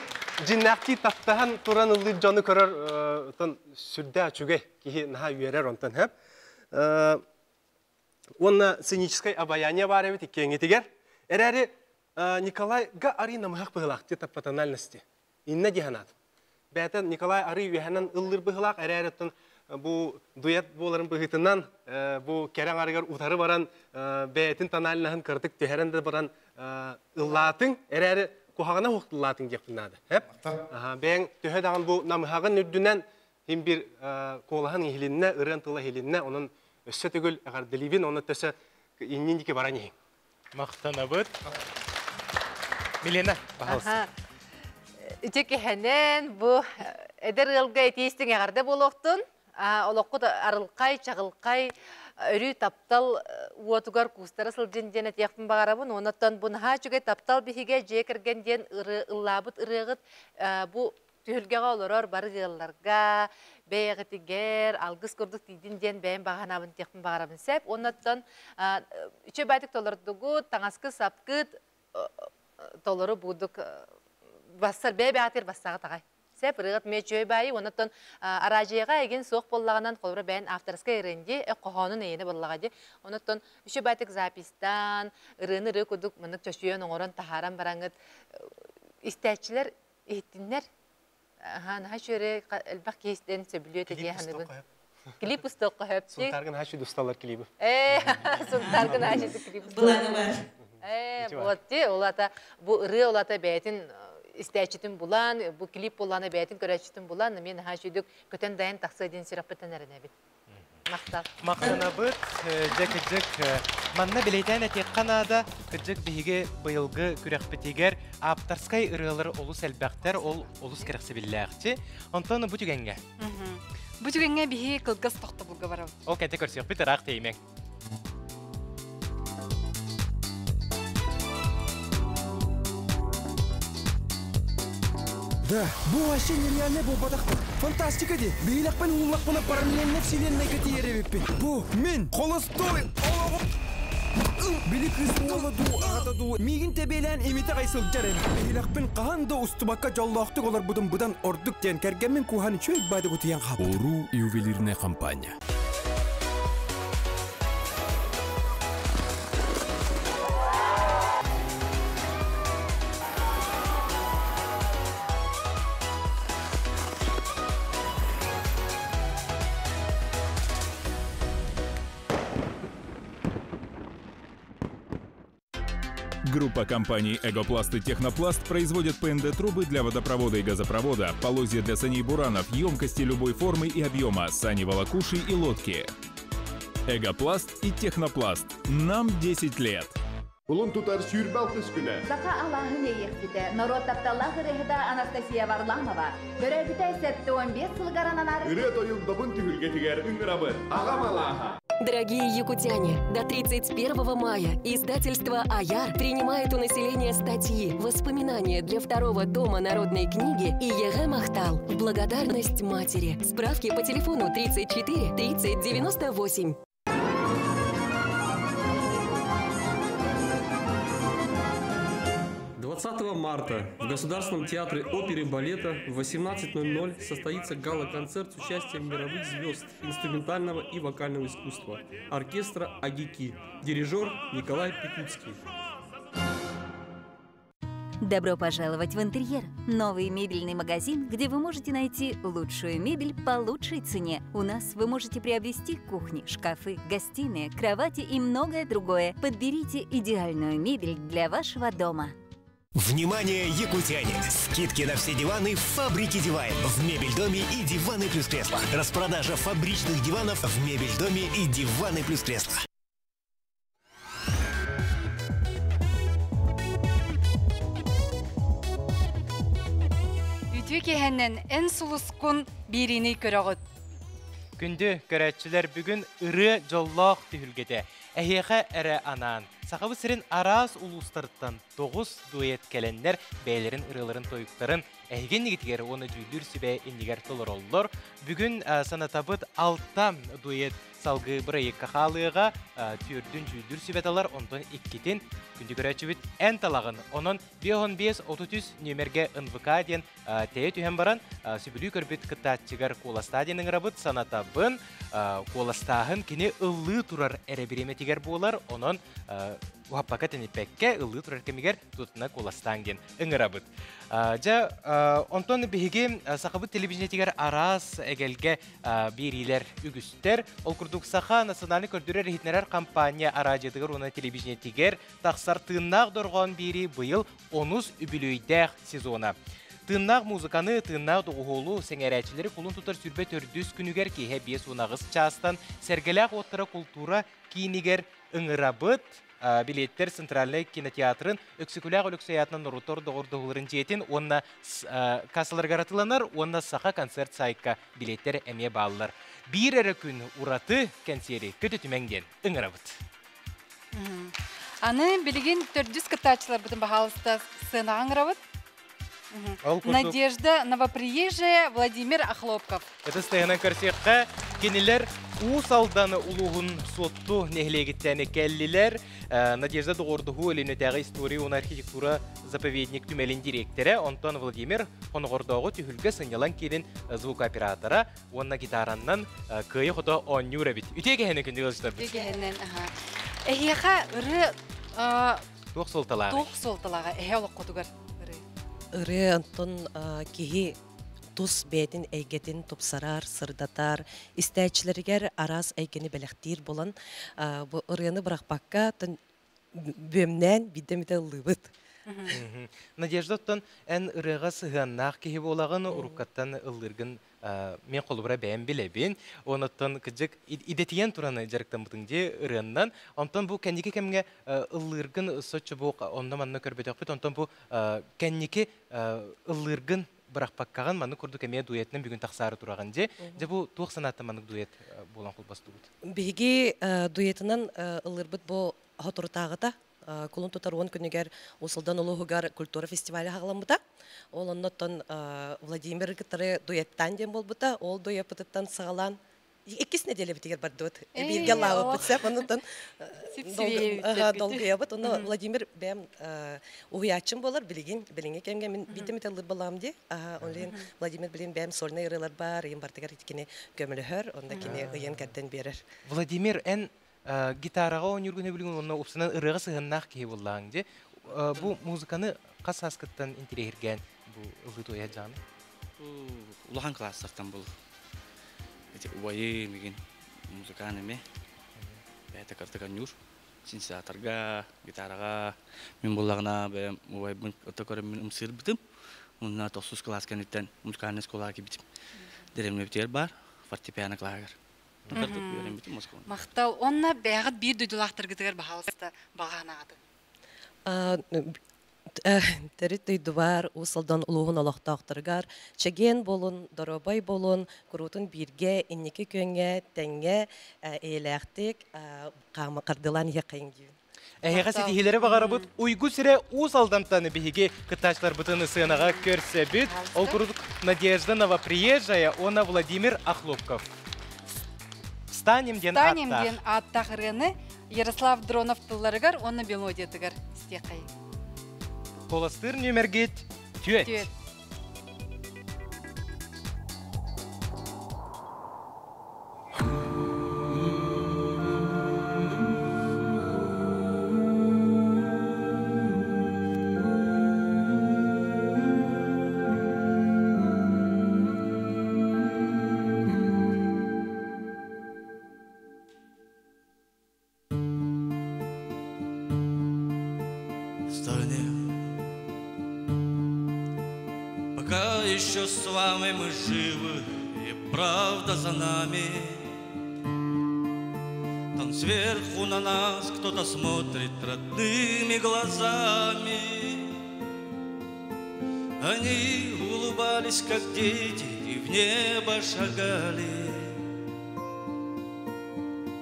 жиннәхти таптаһан туран ыллыыр дьону көрөр отон сүрдээх үчүгэй. Киһи наһаа үөрэр онтон хэп. Уонна сценическай обаяние бар эбит иккиэҥҥитигэр. Эрээри Николай га арый намыһах быһылаах ти по тональности. Иннэ дии санаатым. Бэйэтэ Николай арый үөһэнэн ыллыыр быһылаах, эрээри оттон бу дуэт буоларын быһыытынан бу кэрэ аҥарыгар утары баран бэйэтин тональнаһын кыратык түһэрэн да баран ыллаатыҥ, эрээри куһаҕана суох ыллаатыҥ диэхпин наада. Эп? Бэйэҥ төһө даҕаны бу намыһаҕын үрдүнэн син биир куолаһын иһилиннэ, ырыан тыла иһилиннэ, онон өссө төгүл эҕэрдэлиибин, онон өссө иннин диэки баран иһиҥ. Махтанабыт. Милена, пожалуйста. Ити киһэнэн бу эдэр ыалга этиистиҥ эҕэрдэ буолуохтун. Олоххут арылхай, чаҕылхай, өрүү таптал уотугар куустара сылдьын диэн этиэхпин баҕарабын. Онон бу наһаа үчүгэй таптал биһигэ дьиэ кэргэн диэн ыллаабыт ырыаҕыт бу түһүлгэҕэ олорор бары ыалларга, бэйэҕитигэр алгыс курдук тиийдин диэн бэйэм баҕа санаабын баҕарабын сөп. Оннуттан үчүгэй баайтык толордугут, таҥаскы сапкыт толору будук бассар бэйэ бэҕэтигэр бассаҕа таҕай. Сөп ырыгат мэ үчүгэй баайы, оннуттан араадьыйаҕа эгин суох буоллаҕынан холобура бэйэн авторскай ырыанди хоһоонун эйиэнэ буоллаҕа ди. Оннуттан үчүгэй баайтык запистан ырыаны ырыа курдук мынык чочуйан оҥорон таһааран бараҥыт истээччилэр иһиттиннэр. Аха, наһаа үчүгэй элбэх киһи истэн сөбүлүө этэ дии саныыбын. Клип устуохха сөп. Сунтааргын хаачы дусталар клибы. Э, Сунтааргын хаачы клип. Быланы бар. Э, вот те, улата бу ырыа улата бэйэтин истээччитин булан, бу клип булланы бэйэтин көрөөччүтүн булан, мен наһаа үчүгдүк көтөн дайан тахсыа диэн сүрэхпиттэн эрэнэбин. Махтал. Махтанабыт, дьэ кырдьык, манна билэйтээн этиэххэ наада, кырдьык биһиги быйылгы күрэхпитигэр ааптарскай ырыалар олус элбэхтэр, ол олус кэрэхсэбиллээхчи. Онтон бу түгэҥҥэ. Бу түгэҥҥэ биһи кылгас тохтобулга барабыт. Ол кэнтэ көрсүөхпүт ыраах тиийимэҥ. Да, бу вообще нереальный буолбатах. Фантастика ди. Биһилэхпин ууллахпына параллельно вселеннайга тиийэр эбиппин. Бу мин холостой олоҕум. Били кыыс уола дуу, аҕата дуу, миигин тэбиэлээн имитэ аҕай сылдьар эбит. Биһилэхпин хаһан да устубакка дьоллоохтук олорбутум быдан ордук диэн кэргэммин кууһан үчүгэй баадык утуйан хаалбытым. Уруу ювелирная компания. Группа компаний «Эгопласт» и «Технопласт» производят ПНД-трубы для водопровода и газопровода, полозья для саней буранов, емкости любой формы и объема, сани-волокуши и лодки. «Эгопласт» и «Технопласт». Нам 10 лет. Кулун тутар 26 күнэ. Саха алааһын иэйиэхситэ, норуот тапталлаах ырыаһыта Анастасия Варламова төрөөбүтэ 75 сылыгар ананар Ырыа тойук добун түһүлгэтигэр ыҥырабыт. Аҕам алааһа. Дорогие якутяне, до 31 мая издательство «Аяр» принимает у населения статьи, воспоминания для второго тома народной книги «Ийэҕэ махтал» в благодарность матери. Справки по телефону 34 30 98. 20 марта в Государственном театре оперы и балета в 18.00 состоится гала-концерт с участием мировых звезд инструментального и вокального искусства оркестра «Агики», дирижер Николай Пикутский. Добро пожаловать в «Интерьер» – новый мебельный магазин, где вы можете найти лучшую мебель по лучшей цене. У нас вы можете приобрести кухни, шкафы, гостиные, кровати и многое другое. Подберите идеальную мебель для вашего дома. Внимание, якутяне! Скидки на все диваны в фабрике Дивайн. В Мебельдоме и диваны плюс кресло. Распродажа фабричных диванов в Мебельдоме и диваны плюс кресло. Үтүө киэһэнэн эн сулускун биэриини көрөҕүт. Күндү көрөөччүлэр бүгүн ырыа дьоллоох түһүлгэтэ. Эһиэхэ эрэ анаан. Сахабыт сирин араас улуустарыттан тоҕус дуэт кэлэннэр бэйэлэрин ырыаларын тойуктарын эһиги иннигитигэр уонна дьүүллүүр сүбэ иннигэр толороллор. Бүгүн санатабыт алта дуэт салгыы бырайыкка хаалыаҕа, түөрдүн дьүүллүүр сүбэ талар, онтон иккитин күндү көрөөччүбүт эн талаҕын. Онон 55 33 нүөмэргэ НВК диэн тэйэ түһэн баран, сөбүлүү көрбүт кыттааччыгар куоластаа диэн ыҥырабыт, санатабын, куоластааһын кини ыллыы турар эрэ бириэмэтигэр буолар, онон уһаппакка тэниппэккэ ыллыы турар кэмигэр тутатына куоластаан диэн ыҥырабыт. Дьэ, онтон биһиги Сахабыт телевидениетигэр араас эгэлгэ биэриилэр үгүстэр. Ол курдук Саха национальнай көрдөрөр иһитиннэрэр компания араадьыйатыгар уонна телевидениетигэр тахсар тыыннаах дорҕоон биэрии быйыл онус үбүлүөйдээх сезона. Тыыннаах музыканы, тыыннаах доҕуһуолу сэҥээрээччилэри кулун тутар 24 күнүгэр киэһэ 58 чаастан Сэргэлээх уоттара култуура киинигэр ыҥырабыт. Билиэттэр Центральнай кинотеатрын Өксөкүлээх Өлөксөй аатынан норуоттар доҕордоһууларын дьиэтин уонна кассаларыгар атыыланар уонна Саха концерт сайтка билиэттэр эмиэ бааллар. Биир эрэ күн ураты кэнсиэри көтүтүмэҥ диэн ыҥырабыт. Аны билигин төрдүс кыттааччыларбытын баһаалыста сценаҕа ыҥырабыт. Надежда Новоприезжая, Владимир Охлопков. Ытыс тыаһынан көрсүөххэ, кинилэр Уус Алдан улууһун Суотту нэһилиэгиттэн кэллилэр. Надежда Доҕордоһуу Өлүөнэтээҕи история уонна архитектура заповедник түмэлин дириэктэрэ, онтон Владимир Хоноҕордооҕу түһүлгэ сынньалаҥ киинин звукооператора уонна гитараннан кыайа-хото оонньуур эбит. Үтүө кэһэнэ күндү ыалдьыттарбыт. Үтүө кэһэнэн, аха. Эһиэхэ ырыа туох суолталааҕый? Туох суолталааҕа эһэ олоххутугар ырыа? Ырыа онтон киһи тус бэйэтин эйгэтин тупсарар, сырдатар, истээччилэригэр араас эйгэни бэлэхтиир буолан, бу ырыаны бырахпакка бүөмнээн биирдэ эмитэ ыллыыбыт. Надежда, оттон эн ырыаҕа сыһыаннаах киһи буолаҕын, уруккаттан ыллыыргын мен холобура бэйэм билэбин. Онуттан кыдьык идэтийэн туран дьарыктаммытыҥ дии ырыаннан. Онтон бу кэнники кэмҥэ ыллыыргын соччо бу онно-манна көрбөтөхпүт. Онтон бу кэнники ыллыыргын бырахпаккаҕын маннык курдук эмиэ дуэтинэн бүгүн тахсаары тураҕын дии. Дьэ бу туох санааттан маннык дуэт буолан холбостубут? Биһиги дуэтынан ыллыырбыт бу соторутааҕыта кулун тутар 10 күнүгэр Уус Алдан улууһугар культура фестиваля хаҕаламмыта. Ол оннуттан Владимир кытары дуэттаан диэн буолбута. Ол дуэппытыттан саҕалаан иккис нэдиэлэбитигэр бардыбыт. Бииргэ лаабыппыт сөп. Оннуттан долгуйабыт. Онно Владимир бэйэм уһуйааччым буолар билигин билиҥҥи кэмҥэ мин биирдэ эмит ыллыр балаам дии. Ол иһин Владимир билин бэйэм сольнай ырыалар бар, ыйым бартыгар кини көмөлөһөр, онно кини ыйан кэрдэн биэрэр. Владимир, эн гитараҕа оонньуургун билигин уонна упсанан ырыаҕа сыһыаннаах киһи буоллаҕыҥ дии. Бу музыканы хас сааскыттан интириэһиргээн бу ылыы туойа дьаҕаны? Улахан класстартан был. Эти убайы мигин музыкант эме. Бэйэтэ картык анньуур. Синтезаторга, гитараҕа мин буллаҕына бэйэм убайбын ото көрөммүн ымсыырбытым. Уонна тохсус кылаас кэнниттэн музыкальнай школаҕа киирбитим. Дэриэбинэбитигэр баар фортепиано клаһыгар. Махтал. Онно бэйэҕит биир дойдулаахтаргытыгар баһаалыста баҕа санаҕытын. Төрүт дойдубар Уус Алдан улууһун олохтоохторугар чэгиэн буолун, доруобай буолун, куруутун бииргэ, инники күөҥҥэ, тэҥҥэ, эйэлээхтик хардыылаан иһиэххэйиҥ диибин. Эһиэхэ ситиһиилэри баҕарабыт. Уйгу сирэ Уус Алдантан биһиги кыттааччыларбытын сыанаҕа көрсөбүт. Ол курдук Надежда Новоприезжая уонна Владимир Охлопков. Встанем диэн Встанем диэн ааттаах ырыаны Ярослав Дронов тылларыгар уонна мелодиятыгар истиэххэйиҥ. Куоластыыр нүөмэргит түөрт. Түөрт. Встанем. Пока еще с вами мы живы, и правда за нами. Там сверху на нас кто-то смотрит родными глазами. Они улыбались, как дети, и в небо шагали.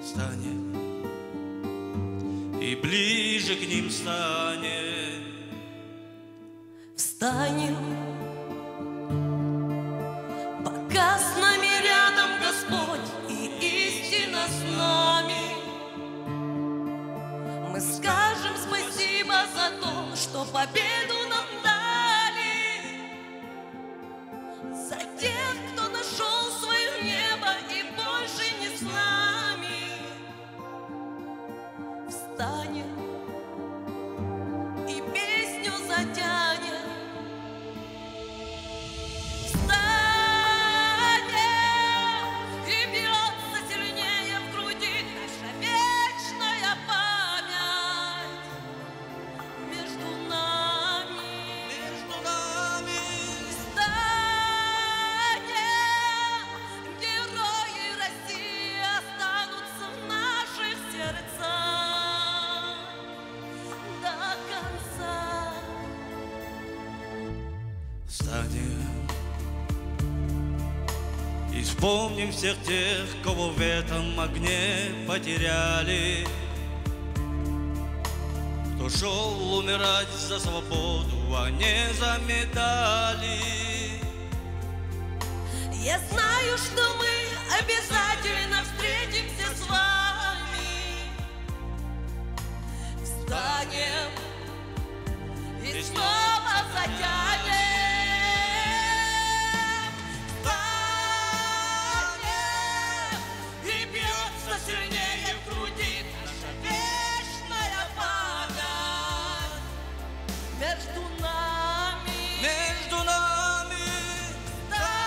Встанем и ближе к ним станем. Встанем, что победу нам дали, за тех, кто нашел свое небо и больше не с нами. Встанем и песню затянем. Встанем, и бьется сильнее в груди наша вечная память между нами. Между нами. Встанем, герои России останутся в наших сердцах до конца. Встанем и вспомним всех тех, кого в этом огне потеряли, кто шел умирать за свободу, а не за медали. Я знаю, что мы обязательно встретимся с вами. Встанем и снова затянем. Встанем, и бьется сильнее в груди наша вечная память между нами. Между нами. Встанем,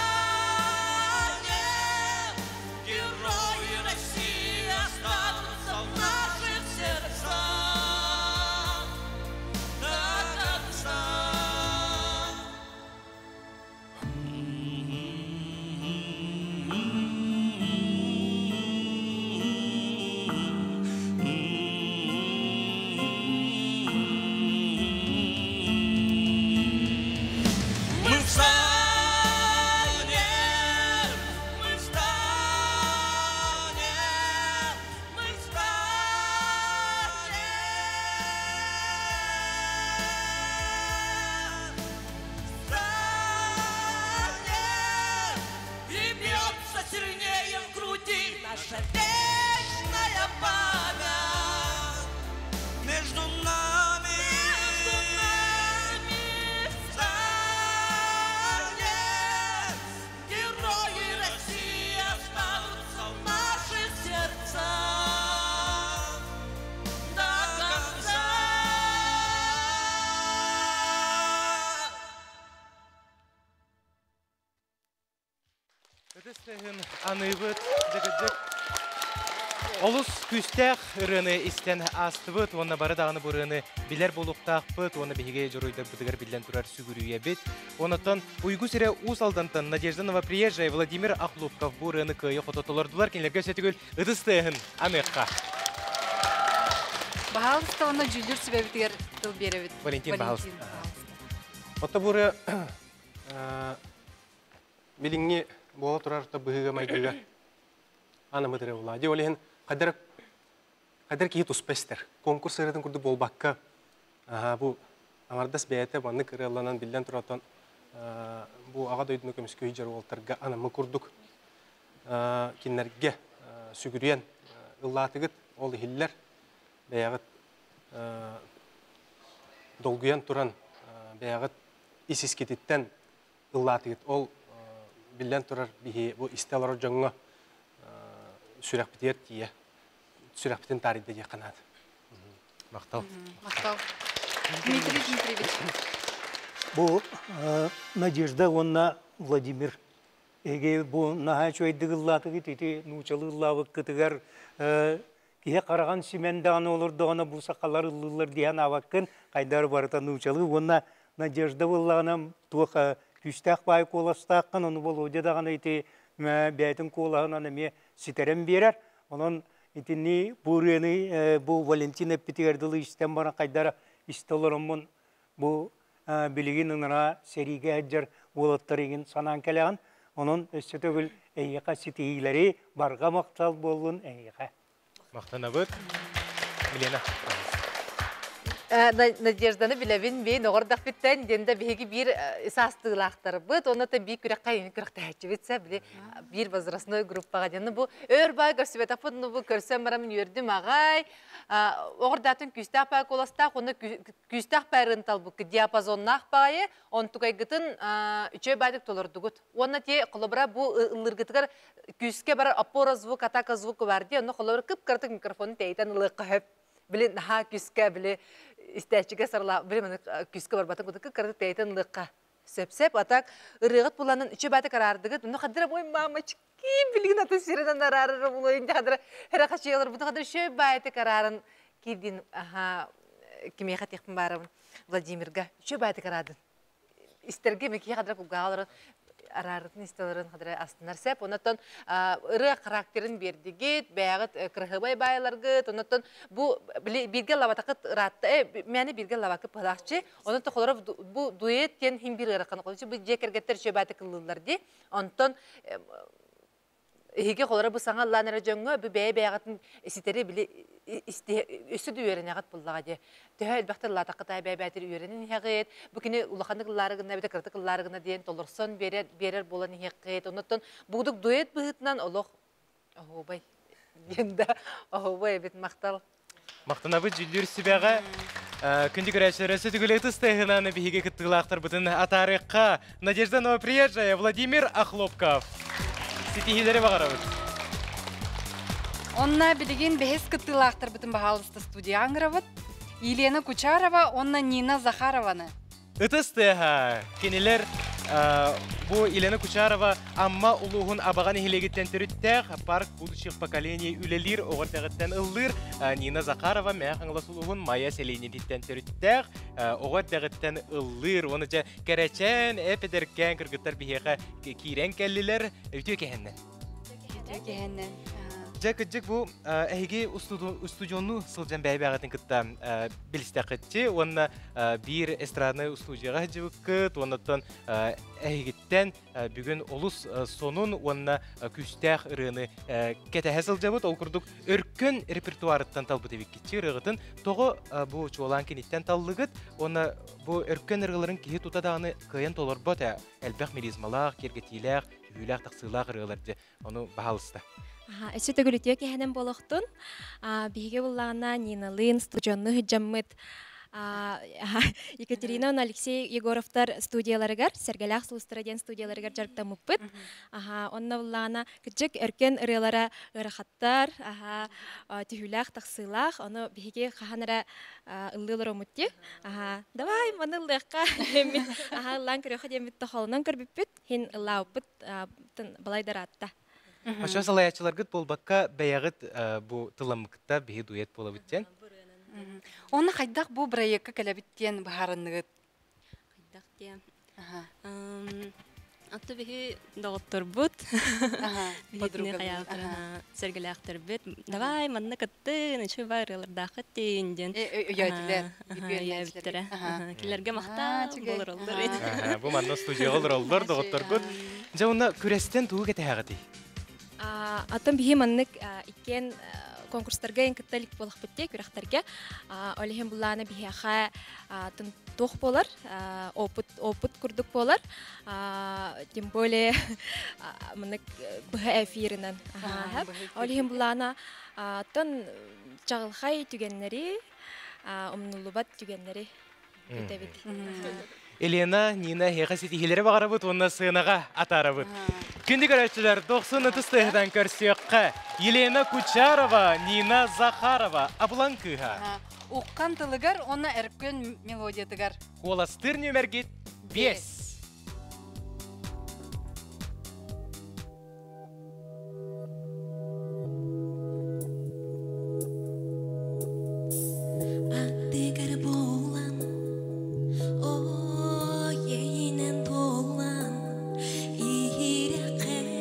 герои России останутся в наших сердцах до конца. Мы встанем, мы встанем, мы встанем. Встанем, и бьется сильнее в груди наша вечная память. Между нами, Между нами встанем, герои России останутся в наших сердцах до конца. Ытыс тыаһын аныыбыт дьыгыдьык. Олус күүстээх ырыаны истэн аастыбыт, уонна бары даҕаны бу ырыаны билэр буолуохтаахпыт, уонна биһиги дьоруойдарбытыгар биллэн турар сүгүрүйэбит. Онотон Уйгу сирэ Уус Алдантан Надежда Новоприезжая, Владимир Охлопков бу ырыаны кыайа хото толордулар. Кинилэргэ өссө төгүл ытыс тыаһын аныахха. Баһаалыста онно дьүүллүүр сүбэбитигэр тыл биэрэбит. Валентин, баһаалыста. Отто бу ырыа билиҥҥи буола турар быһыыга майгыга анаммыт ырыа буолла. Дьэ ол иһин хайдар хайдар киһи туспа истэр. Конкурс ырыатын курдук буолбакка, бу аҥардас бэйэтэ маннык ырыаланан биллэн туратан бу аҕа дойдуну көмүскүү дьар уолтарга анаммыт курдук кинилэргэ сүгүрүйэн ыллаатыгыт, ол иһиллэр бэйэҕит долгуйан туран бэйэҕит ис искититтэн ыллаатыгыт. Ол биллэн турар биһи бу истэ олорор дьоҥҥо сүрэхпитигэр тиийэ сүрэхпитин таарыйда диэххэ наада. Махтал. Махтал. Дмитрий Дмитриевич. Бу Надежда уонна Владимир эге бу наһаа үчүгэйдик ыллаатыгыт ити нуучалыы ыллаабыккытыгар киһи хараҕын симэн даҕаны олордоҕуна бу сахалар ыллыыллар диэн аабаккын хайдары барыта нуучалыы уонна Надежда буоллаҕына туох күүстээх баай куоластааххын ону Володя даҕаны ити бэйэтин куолаһынан эмиэ ситэрэн биэрэр онон итини бу ырыаны бу Валентин эппитигэр дылы истэн баран хайдара истэ олороммун бу билигин ыныраа сэриигэ сылдьар уолаттар игин санаан кэлэҕин онон өссө төгүл эйиэхэ ситиһиилэри барҕа махтал буоллун эйиэхэ Махтанабыт. Милена. Надежданы билэбин би ноҕордахпиттэн диэн да биһиги биир саастыылаахтарбыт, онно та бии күрэххэ ини күрэхтэһээччибит сэ били биир возрастной группаҕа диэн бу өр баай көрсүбэтэхпит, ну бу көрсөн барамын үөрдүм аҕай. Оҕордаатын күүстээх паа куоластаах, онно күүстээх паарын талбыккы диапазоннаах баайы, онтукайгытын үчүгэй баайдык толордугут. Уонна те холобура бу ыллыргытыгар күүскэ барар опора звук, атака звук бар дии, онно холобура кып-кыратык микрофону тэйтэн ылыахха хөп. Били наһаа күүскэ били истээччигэ сарла били маны күүскэ барбатын кутук кыраты тэйтэн ылыахха сөп-сөп. Атак ырыаҕыт буланын үчү бааты караардыгыт, ну хадыра бой мамочки билигин аты сиринэн араарара булайын хадыра хера хачыялар буту хадыра шөй баайты караарын кирдин аха кимиэхэ тиэхпин баарабын Владимирга үчү баайты караадын истерге мекие хадыра кулгааларын араарытын истелерин хадыра астынар сеп. Онотон ырыа характерин бердигит, бэйэҕит кырыһыбай баайларгыт, онотон бу бирге лабатакыт ыраатта, мэни бирге лабакы пылахчы, онотон холоро бу дуэт тен хим бир ыракан колчу, бу же кергеттер чөбәті кыллылар ди. Онтон Иһиге холоро бу саңа ланера жөңгө бу бэйэ бэйэҕитин ситери били өссө дүөренэҕит буллаҕа дии. Төһө элбэхтэр лаатаккытай бэйбээтир үөрэнин иһэҕит, бу кини улаханнык ыллаарыгына эбэтэ кыратык ыллаарыгына диэн толорсон берер берер буолан иһэххит. Оннуттан бугдук дуэт быһыытынан олох оһуобай диэн да оһуобай эбит махтал. Мактанабыт жүллүүр сүбэҕэ күндү көрөөччүлэр өссө түгүлэ ытыс тыаһынан биһиги кыттыылаахтарбытын атаарыахха. Надежда Новоприезжая, Владимир Охлопков. Ситиһиилэри баҕарабыт. Онна билигин бэһис кыттыылаахтарбытын баһаалыста студия аңырабыт. Елена Кучарова, онна Нина Захарованы. Ытыс тыаһа кинилэр бу Елена Кучарова Амма улууһун абаҕан иһилиэгиттэн төрүттээх парк будущих поколений үлэлиир оҕо эрдэҕиттэн ыллыыр. Нина Захарова Мээх Хаҥалас улууһун Майа сэлиэнньэтиттэн төрүттээх оҕо эрдэҕиттэн ыллыыр. Уонна дьэ кэрэчээн, эп-эдэркээн кыргыттар биһиэхэ киирэн кэллилэр. Үтүө кэһэннэн. Үтүө кэһэннэн. Дьэ, кырдьык бу эһиги устудьуоннуу сылдьан бэйэ-бэйэҕитин кытта билистэххитчи уонна биир эстраднай устудьуйаҕа сылдьыбыккыт, уоннаттан эһигиттэн бүгүн олус сонун уонна күүстээх ырыаны кэтэһэ сылдьабыт. Ол курдук өркөн репертуарыттан талбыт эбиккитчи ырыаҕытын тоҕо бу чуолаан киниттэн таллыгыт уонна бу өркөн ырыаларын киһи тута даҕаны кыайан толорбот ээ элбэх мелизмалаах, киэргэтиилээх, түһүүлээх, тахсыылаах ырыалар дьэ ону баһаалыста. Өссө төгүлүтүө кэһэнэн буолуохтун. Биһиги буллаҕына Ниналыын студионну сылдьаммыт Екатерина уонна Алексей Егоровтар студияларыгар, Сэргэлээх сулустара диэн студияларыгар дьарыктаммыппыт. Онно буллаҕына кырдьык өркөн ырыалара ыарахаттар, түһүүлээх, тахсыылаах. Ону биһиги хаһан эрэ ыллыы олороммут дии. Давай, маны ыллыахха диэммит, ыллаан көрүөххэ диэммит тохолунан көрбүппүт. Хин ыллаабыппыт балайдараатта. Очо салайааччыларгыт буолбакка бэйэҕит бу тыламмыкта биһи дуэт буолабыт диэн. Оны хайдах бу проектка кэлэбит диэн быһаарынныгыт? Хайдах диэн. Атты биһи доҕотторбут. Биһитини хаyaатыр сэргэлээхтэрбит. Давай манна кыттын, үчү барылардаахыт диэн диэн. Өйөөтүлэр. Өйөөбүттэрэ. Килерге махтаа болор олор. Бу манна студияға олороллор доҕотторгут. Дьэ уонна күрэстэн тугу кэтэһэҕитий? Аттан биһи маннык иккен конкурстарга эн кытта илик буолахпыт дии күрэхтэргэ. Ол иһин буллаана биһиэхэ туох буолар, опыт опыт курдук буолар. Тем более маннык быһа эфиринэн. Ол иһин буллаана тон чаҕылхай түгэннэри, умнуллубат түгэннэри күтэбит. Елена, Нина, эһиэхэ ситиһиилэри баҕарабыт уонна сыанаҕа атаарабыт. Күндү көрөөччүлэр, дохсун ытыс тыаһытан көрсүөххэ. Елена Кучарова, Нина Захарова, Абылаҥ кыыһа. Уххан тылыгар уонна өркөн мелодиятыгар. Куоластыыр нүмергит 5. Аттыгар буолан, ой, туолан, иһирэхэрин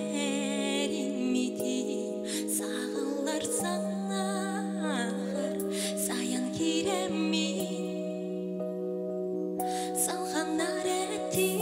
саҕаллар санаахар, сайан киирэммин, салҕанар этим.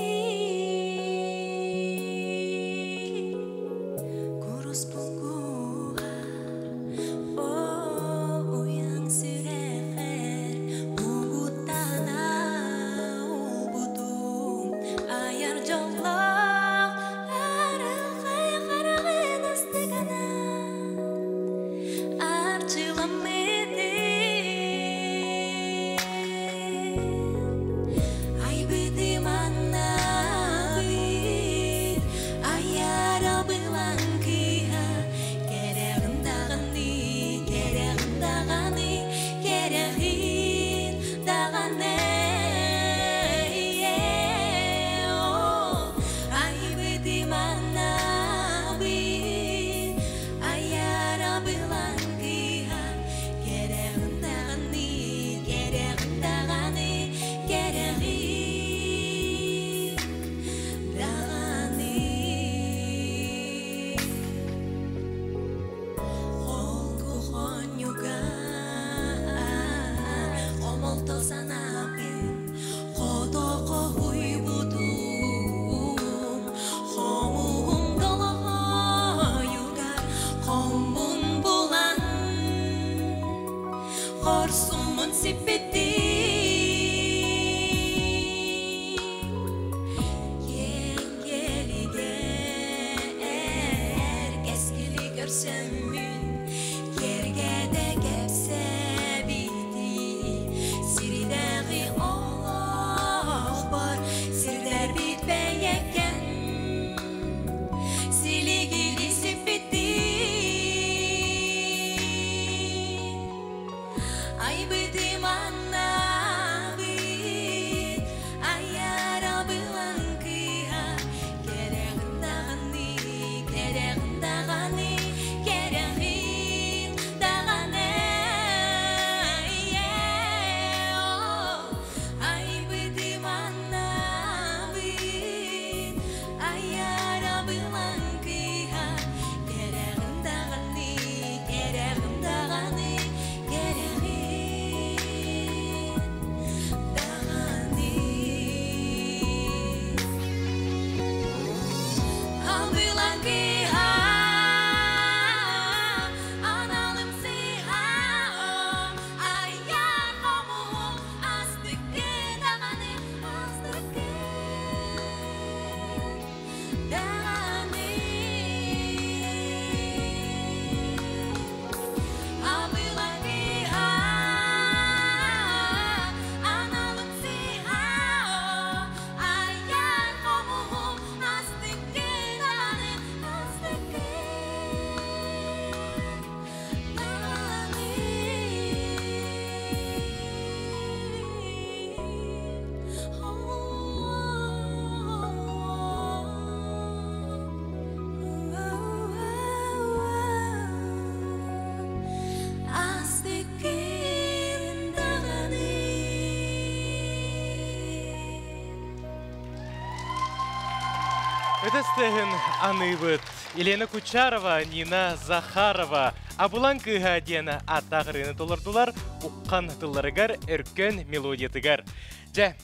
Ытыс тыаһын аныыбыт. Елена Кучарова, Нина Захарова Абылаҥ кыыһа диэн ааттаах ырыаны толордулар Уххан тылларыгар, өркөн мелодиятыгар. Дьэ,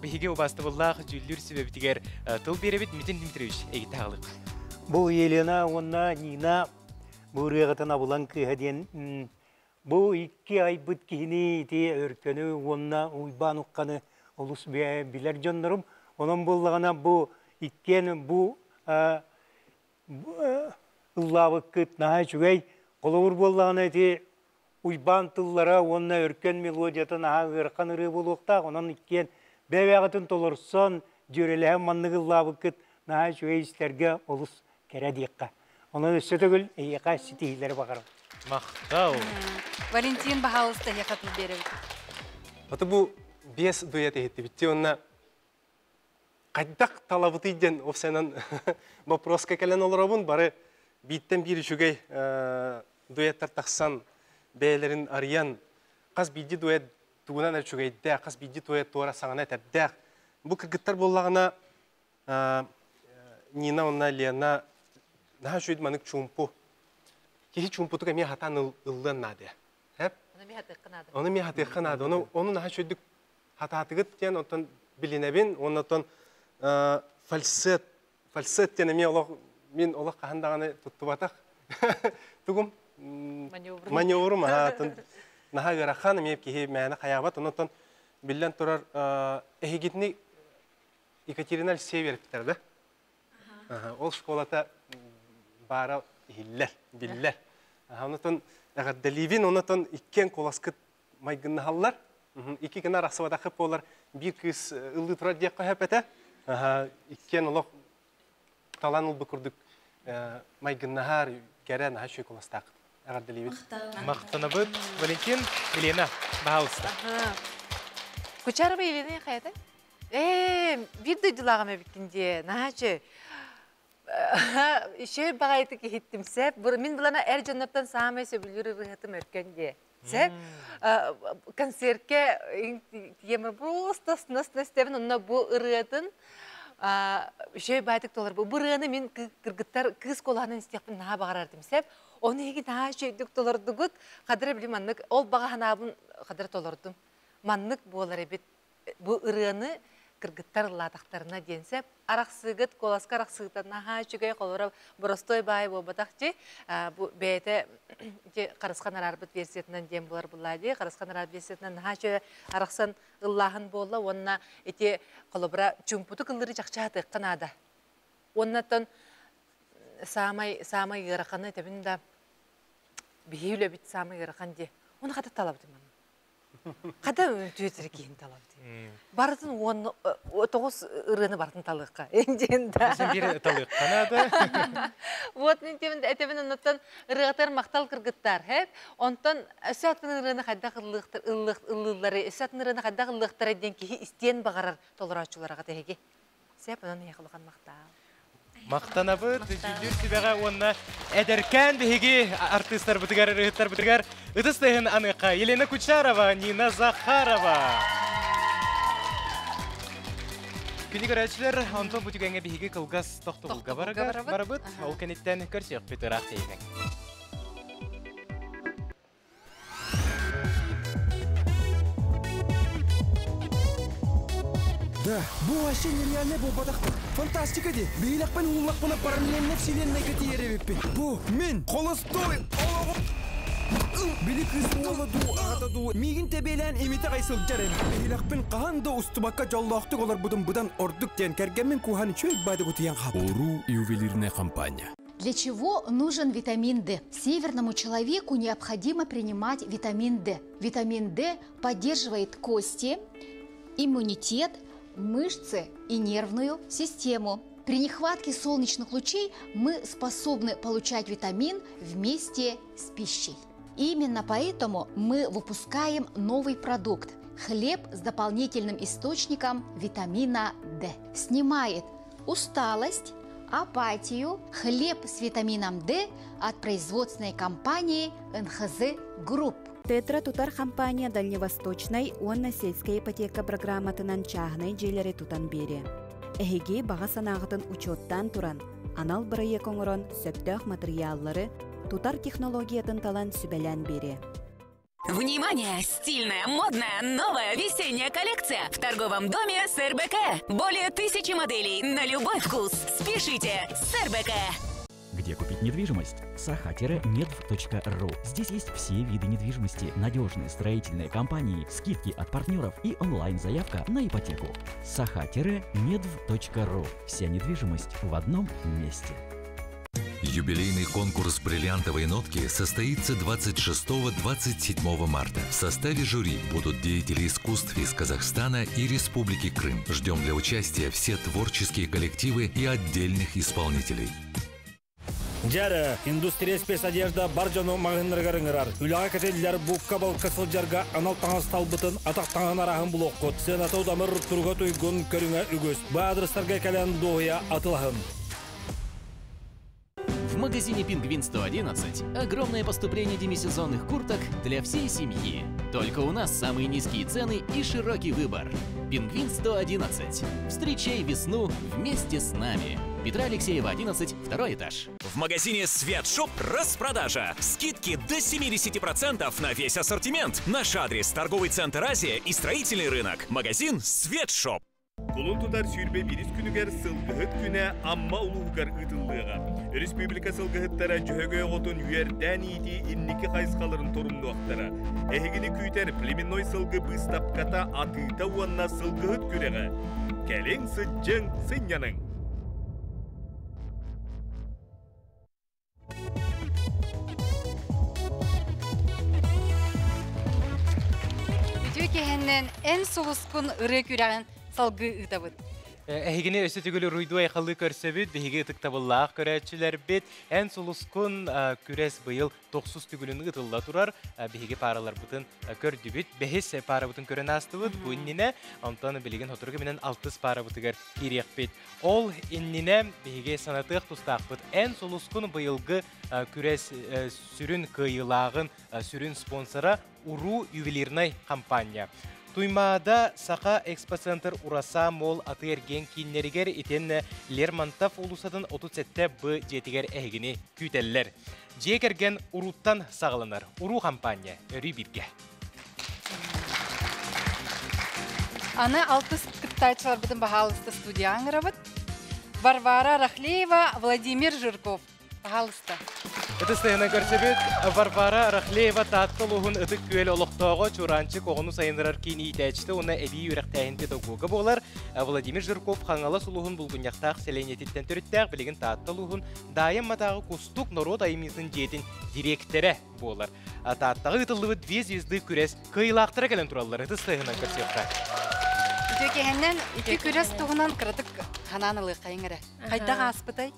биһиги убаастабыллаах дьүүллүүр сүбэбитигэр тыл биэрэбит Митин Дмитриевич эйгитэ аҕалык. Бу Елена уонна Нина бу ырыаҕытын Абылаҥ кыыһа диэн бу икки айбыт киһини ити Өркөнү уонна Уйбаан Ухханы олус билэр дьоннорум. Онон буоллаҕына бу иккиэн бу ыллаабыккыт наһаа үчүгэй. Холобур буоллаҕына ити Уйбаан тыллара уонна Өркөн мелодията наһаа ыарахан ырыа буолуохтаах. Онон иккиэн бэйэ-бэйэҕитин толорсон, дьүөрэлэһэн маннык ыллаабыккыт наһаа үчүгэй истэргэ олус кэрэ диэххэ. Онон өссө төгүл эйиэхэ ситиһиилэри баҕарабын. Махтал. Валентин, баһаалыста эһиэхэ тыл биэрэбит. Аты бу биэс дуэт иһиттибит. Онна хайдах талабытый диэн офсенан вопроска кэлэн олоробун. Бары бииртэн биир үчүгэй дуэттар тахсан бэйэлэрин арыйан хас биирдии дуэт тугунан үчүгэйдээх, хас биирдии дуэт туора саҥаны этэрдээх. Бу кыргыттар буоллаҕына Нина уонна Лена наһаа үчүгэй маннык чуумпу. Киһи чуумпутук эмиэ хатаан ыллыан наада. Хэп? Ону эмиэ хатыахха наада. Ону эмиэ хатыахха наада. Ону, ону наһаа үчүгэйдик хатаатыгыт диэн оттон билинэбин. Уонна оттон фальсет, фальсет диэн эмиэ олох мин олох хаһан даҕаны туттубатах тугум маневрум наһаа ыарахан эмиэ киһи мээнэ хайаабат. Онон биллэн турар эһигитини Екатерина Алексеева үөрэппиттэрэ да? Ол школата баара иһиллэр, биллэр. Онотон эҕэрдэлиибин, онотон иккиэн куоласкыт майгыннаһаллар. Икки гына арахсыбатаххыт буолар биир кыыс ыллыы турар диэххэ сөп этэ. Иккиэн олох талан ылбыт курдук майгыннаһар, кэрэ, наһаа үчүгэй куоластаах. Эҕэрдэлиибит. Махтанабыт. Валентин, Елена, баһаалыста. Кучарова Елена хайата? Ээ, биир дойдулааҕым эбиккин дии, наһаа үчүгэй. Үчүгэй баҕайытык иһиттим, сөп. Мин булана эр дьоннортон саамай сөбүлүүр ырыаһытым Өркөн дии. Сөп. Концертке тиэмэ просто снос-снос онно бу ырыатын үчүгэй баҕайытык толорбут. Бу ырыаны мин кыргыттар кыыс куолаһынан истиэхпин наһаа баҕарар этим, сөп. Ону эһиги наһаа үчүгэйдик толордугут. Хадыра били маннык ол баҕа санаабын хадыра толордум. Маннык буолар эбит бу ырыаны кыргыттар ыллаатахтарына диэн сөп. Арахсыыгыт, куоласка арахсыыта наһаа үчүгэй, холобура боростуой баай буолбатах дии. Бу бэйэтэ ити Харысхан араарбыт версиятынан диэн буолар буллаа дии. Харысхан араарбыт версиятынан наһаа үчүгэй арахсан ыллааһын буолла уонна ити холобура чуумпутук ыллыыры чахчаатыахха наада. Уонна оттон саамай саамай ыараханы этэбин да биһи үлэбит саамай ыарахан дии. Оны хата талабытым манна. Хата түөтүрэ киһин талабыт. Барытын уон тоҕус ырыаны барытын талыахха. Диэн да. Биир талыахха наада. Вот этэбин оннуттан ырыатар махтал кыргыттар, хэп. Онтон өссө атын ырыаны хайдах ыллыыллары, өссө атын ырыаны хайдах ыллыахтара диэн киһи истиэн баҕарар толорооччуларга тэһиги. Сөп, онон эһиэхэ улахан махтал. Махтанабыт дьүүллүүр сүбэҕэ уонна эдэркээн биһиги артыыстарбытыгар, ырыһыттарбытыгар ытыс тыаһын аныахха Елена Кучарова, Нина Захарова. Күнү көрөөччүлэр, онтон бу түгэҥҥэ биһиги кылгас тохтобулга барабыт. Ол кэнниттэн көрсүөхпүт ыраах тэйимэҥ. Да, бу вообще нереальный буолбатахтар. Фантастика ди. Биһилэхпин ууллахпына параллельно вселеннайга тиийэр эбиппин. Бу мин холостой олоҕум Били кыыс уола дуу, аҕата дуу миигин тэбиэлээн имитэ аҕай сылдьар эбит. Биһилэхпин хаһан да устубакка дьоллоохтук олорбутум быдан ордук диэн кэргэммин кууһан үчүгэй баайдык утуйан хаалбытым. Уруу ювелирная компания. Для чего нужен витамин D? Северному человеку необходимо принимать витамин D. Витамин D поддерживает кости, иммунитет, мышцы и нервную систему. При нехватке солнечных лучей мы способны получать витамин вместе с пищей. Именно поэтому мы выпускаем новый продукт – хлеб с дополнительным источником витамина D. Снимает усталость, апатию, хлеб с витамином D от производственной компании НХЗ Групп. Тетра тутар компания Дальневосточнай уонна сельская ипотека программатынан чааһынай дьиэлэри тутан биэриэ. Эһиги баҕа санааҕытын учуоттаан туран, анал бырайыак оҥорон сөптөөх матырыйааллары, тутар технологиятын талан сүбэлээн биэриэ. Внимание! Стильная, модная, новая весенняя коллекция в торговом доме СРБК. Более тысячи моделей на любой вкус. Спешите! СРБК! Где купить недвижимость? Saha-nedv.ru. Здесь есть все виды недвижимости, надежные строительные компании, скидки от партнеров и онлайн-заявка на ипотеку. Saha-nedv.ru. Вся недвижимость в одном месте. Юбилейный конкурс «Бриллиантовые нотки» состоится 26-27 марта. В составе жюри будут деятели искусств из Казахстана и Республики Крым. Ждем для участия все творческие коллективы и отдельных исполнителей. Дьэ, индустрия спецодежда бар дьону маҕаһыыннарыгар ыҥырар. Үлэҕэ кэтиллэр булка-балка сылдьарга анал таҥас талбытын, атах таҥаһын арааһын булуоххут. Сыаната удамыр, туруга туйгун, көрүҥэ үгүс. Бу аадырыстарга кэлэн дуоһуйа атылаһын. В магазине «Пингвин 111» огромное поступление демисезонных курток для всей семьи. Только у нас самые низкие цены и широкий выбор. «Пингвин 111». Встречай весну вместе с нами. Петра Алексеева, 11, второй этаж. В магазине «Светшоп» распродажа. Скидки до 70% на весь ассортимент. Наш адрес – торговый центр «Азия» и строительный рынок. Магазин «Светшоп». Кулун тутар сүүрбэ биирис күнүгэр Сылгыһыт күнэ Амма улууһугар ыытыллыаҕа. Республика сылгыһыттара Дьөһөгөй оҕотун үөрдээн иитии инники хайысхаларын торумнуохтара. Эһигини күүтэр племенной сылгы быыстапката, атыыта уонна сылгыһыт күрэҕэ. Кэлиҥ, сылдьыҥ, сынньаныҥ! Үтүө киэһэннэн эн сулускун ырыа күрэҕин салгыы ыытабыт. Эһигини өссө төгүл уруйдуу айхаллыы көрсөбүт, биһиги ытыктабыллаах көрөөччүлэрбит. Эн сулускун күрэс быйыл тохсус төгүлүн ыытылла турар. Биһиги паараларбытын көрдүбүт. Бэһис паарабытын көрөн аастыбыт. Бу иннинэ, онтон билигин сотору кэминэн алтыс паарабытыгар киириэхпит. Ол иннинэ биһиги санатыах тустаахпыт. Эн сулускун быйылгы күрэс сүрүн кыайыылааҕын сүрүн спонсора Уруу ювелирнай компания. Туймаада Саха экспоцентр Ураса Мол атыы-эргиэн кииннэригэр итиэннэ Лермонтов уулуссатын 37 Б дьиэтигэр эһигини күүтэллэр. Дьиэ кэргэн урууттан саҕаланар. Уруу компания өрүү бииргэ. Аны алтыс кыттааччыларбытын баһаалыста студияҕа ыҥырабыт. Варвара Рахлеева, Владимир Жирков. Пожалуйста. Ытыс тыһынан көрсөбүт Варвара Рахлеева Таатта улууһун Ытык Күөл олохтооҕо Чураанчык оҕону сайыннарар киин иитээччитэ уонна эбии үөрэхтээһин педагога буолар. Владимир Жирков Хаҥалас улууһун Булгунньахтаах сэлиэнньэтиттэн төрүттээх билигин Таатта улууһун Даайа Матааҕы Кустук норуот айымньытын дьиэтин дириэктэрэ буолар. Тааттаҕа ыытыллыбыт Две звезды күрэс кыайыылаахтара кэлэн тураллар. Ытыс тыаһынан көрсүөххэ. Үтүө киэһэннэн ити күрэс туһунан кыратык ханаан ылыаххайыҥ эрэ. Хайдах ааспытай?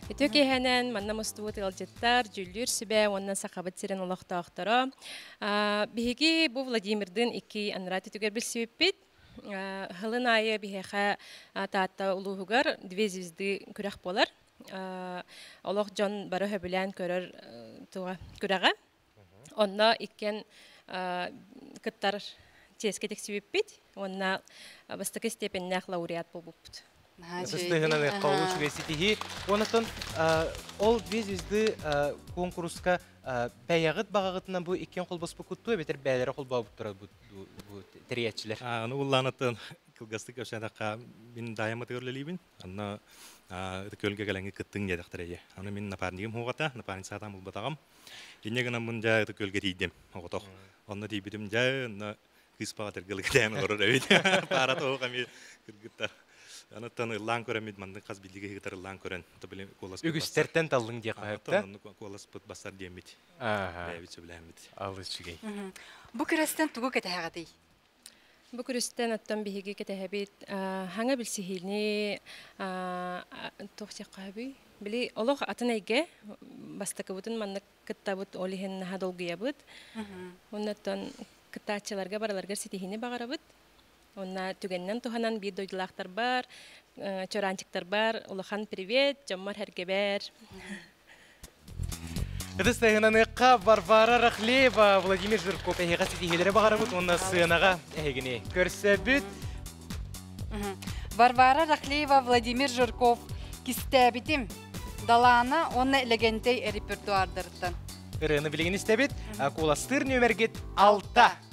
Үтүө киэһэнэн манна мустубут ыалдьыттар, дьүүллүүр сүбэ уонна Сахабыт сирин олохтоохторо. Биһиги бу Владимирдыын икки анараа түтүгэр билсибиппит. Сылын аайы биһиэхэ Таатта улууһугар Две звезды күрэх буолар. Олох дьон бары сөбүлээн көрөр туга күрэҕэ. Онно иккиэн кыттар чиэскэ тиксибиппит уонна бастакы степеннээх лауреат буолбуппут. Сыстыһынан олус үчүгэй ситиһии. Онтон ол Две звезды куонкуруска бэйэҕит баҕаҕытынан бу иккиэн холбоспуккут эбэтэр бэйэлэрэ холбообуттара бу тэрийээччилэр? Аны уллаанаттан кылгастык кэпсээтэххэ мин даайаммытыгар үлэлиибин. Анна ытык көлгө кэлэҥҥи кыттыҥ диэтэхтэрэ ийэ. Аны мин напарнигым суоҕата, напарник саатаан булбатаҕым. Инньэ гынаммын дьэ ытык күөлгэ тиийдим оҕотох. Онно тиийбитим дьэ онно кыыс баҕатыргылы кэтээн олорор эбит. Паара тоҕу эмиэ кыргыттар. Аныттан ыллаан көрөммүт маннык хас билиги кытар ыллаан көрөн били куолас Үгүстэртэн таллыҥ диэх хөптө. Оннук куоласпыт басар диэммит. Бэйэбит сөбүлээммит. Алыс үчүгэй. Бу күрэстэн тугу кэтэһэҕитий? Бу күрүстэн оттон биһиги кэтэһэбит хаҥа билсиһиини туох диэххэ Били олох атын эйгэ бастакыбытын маннык кыттабыт, ол иһин наһаа долгуйабыт. Оннуттан кыттааччыларга барыларыгар ситиһиини баҕарабыт. Онна түгэнинэн туһанан биир дойдулаахтарбар, чораанчыктарбар улахан привет, дьоммор-сэргэбэр. Ытыс тыһынаныахха Варвара Рахлеева, Владимир Жирков эһиэхэ ситиһиилэри баҕарабыт уонна сыанаҕа эһигини көрсөбүт. Варвара Рахлеева, Владимир Жирков Кистээбитим, Далаана уонна Лэгэнтэй репертуардарыттан. Ырыаны билигин истэбит. Куоластыыр нүөмэргит 6.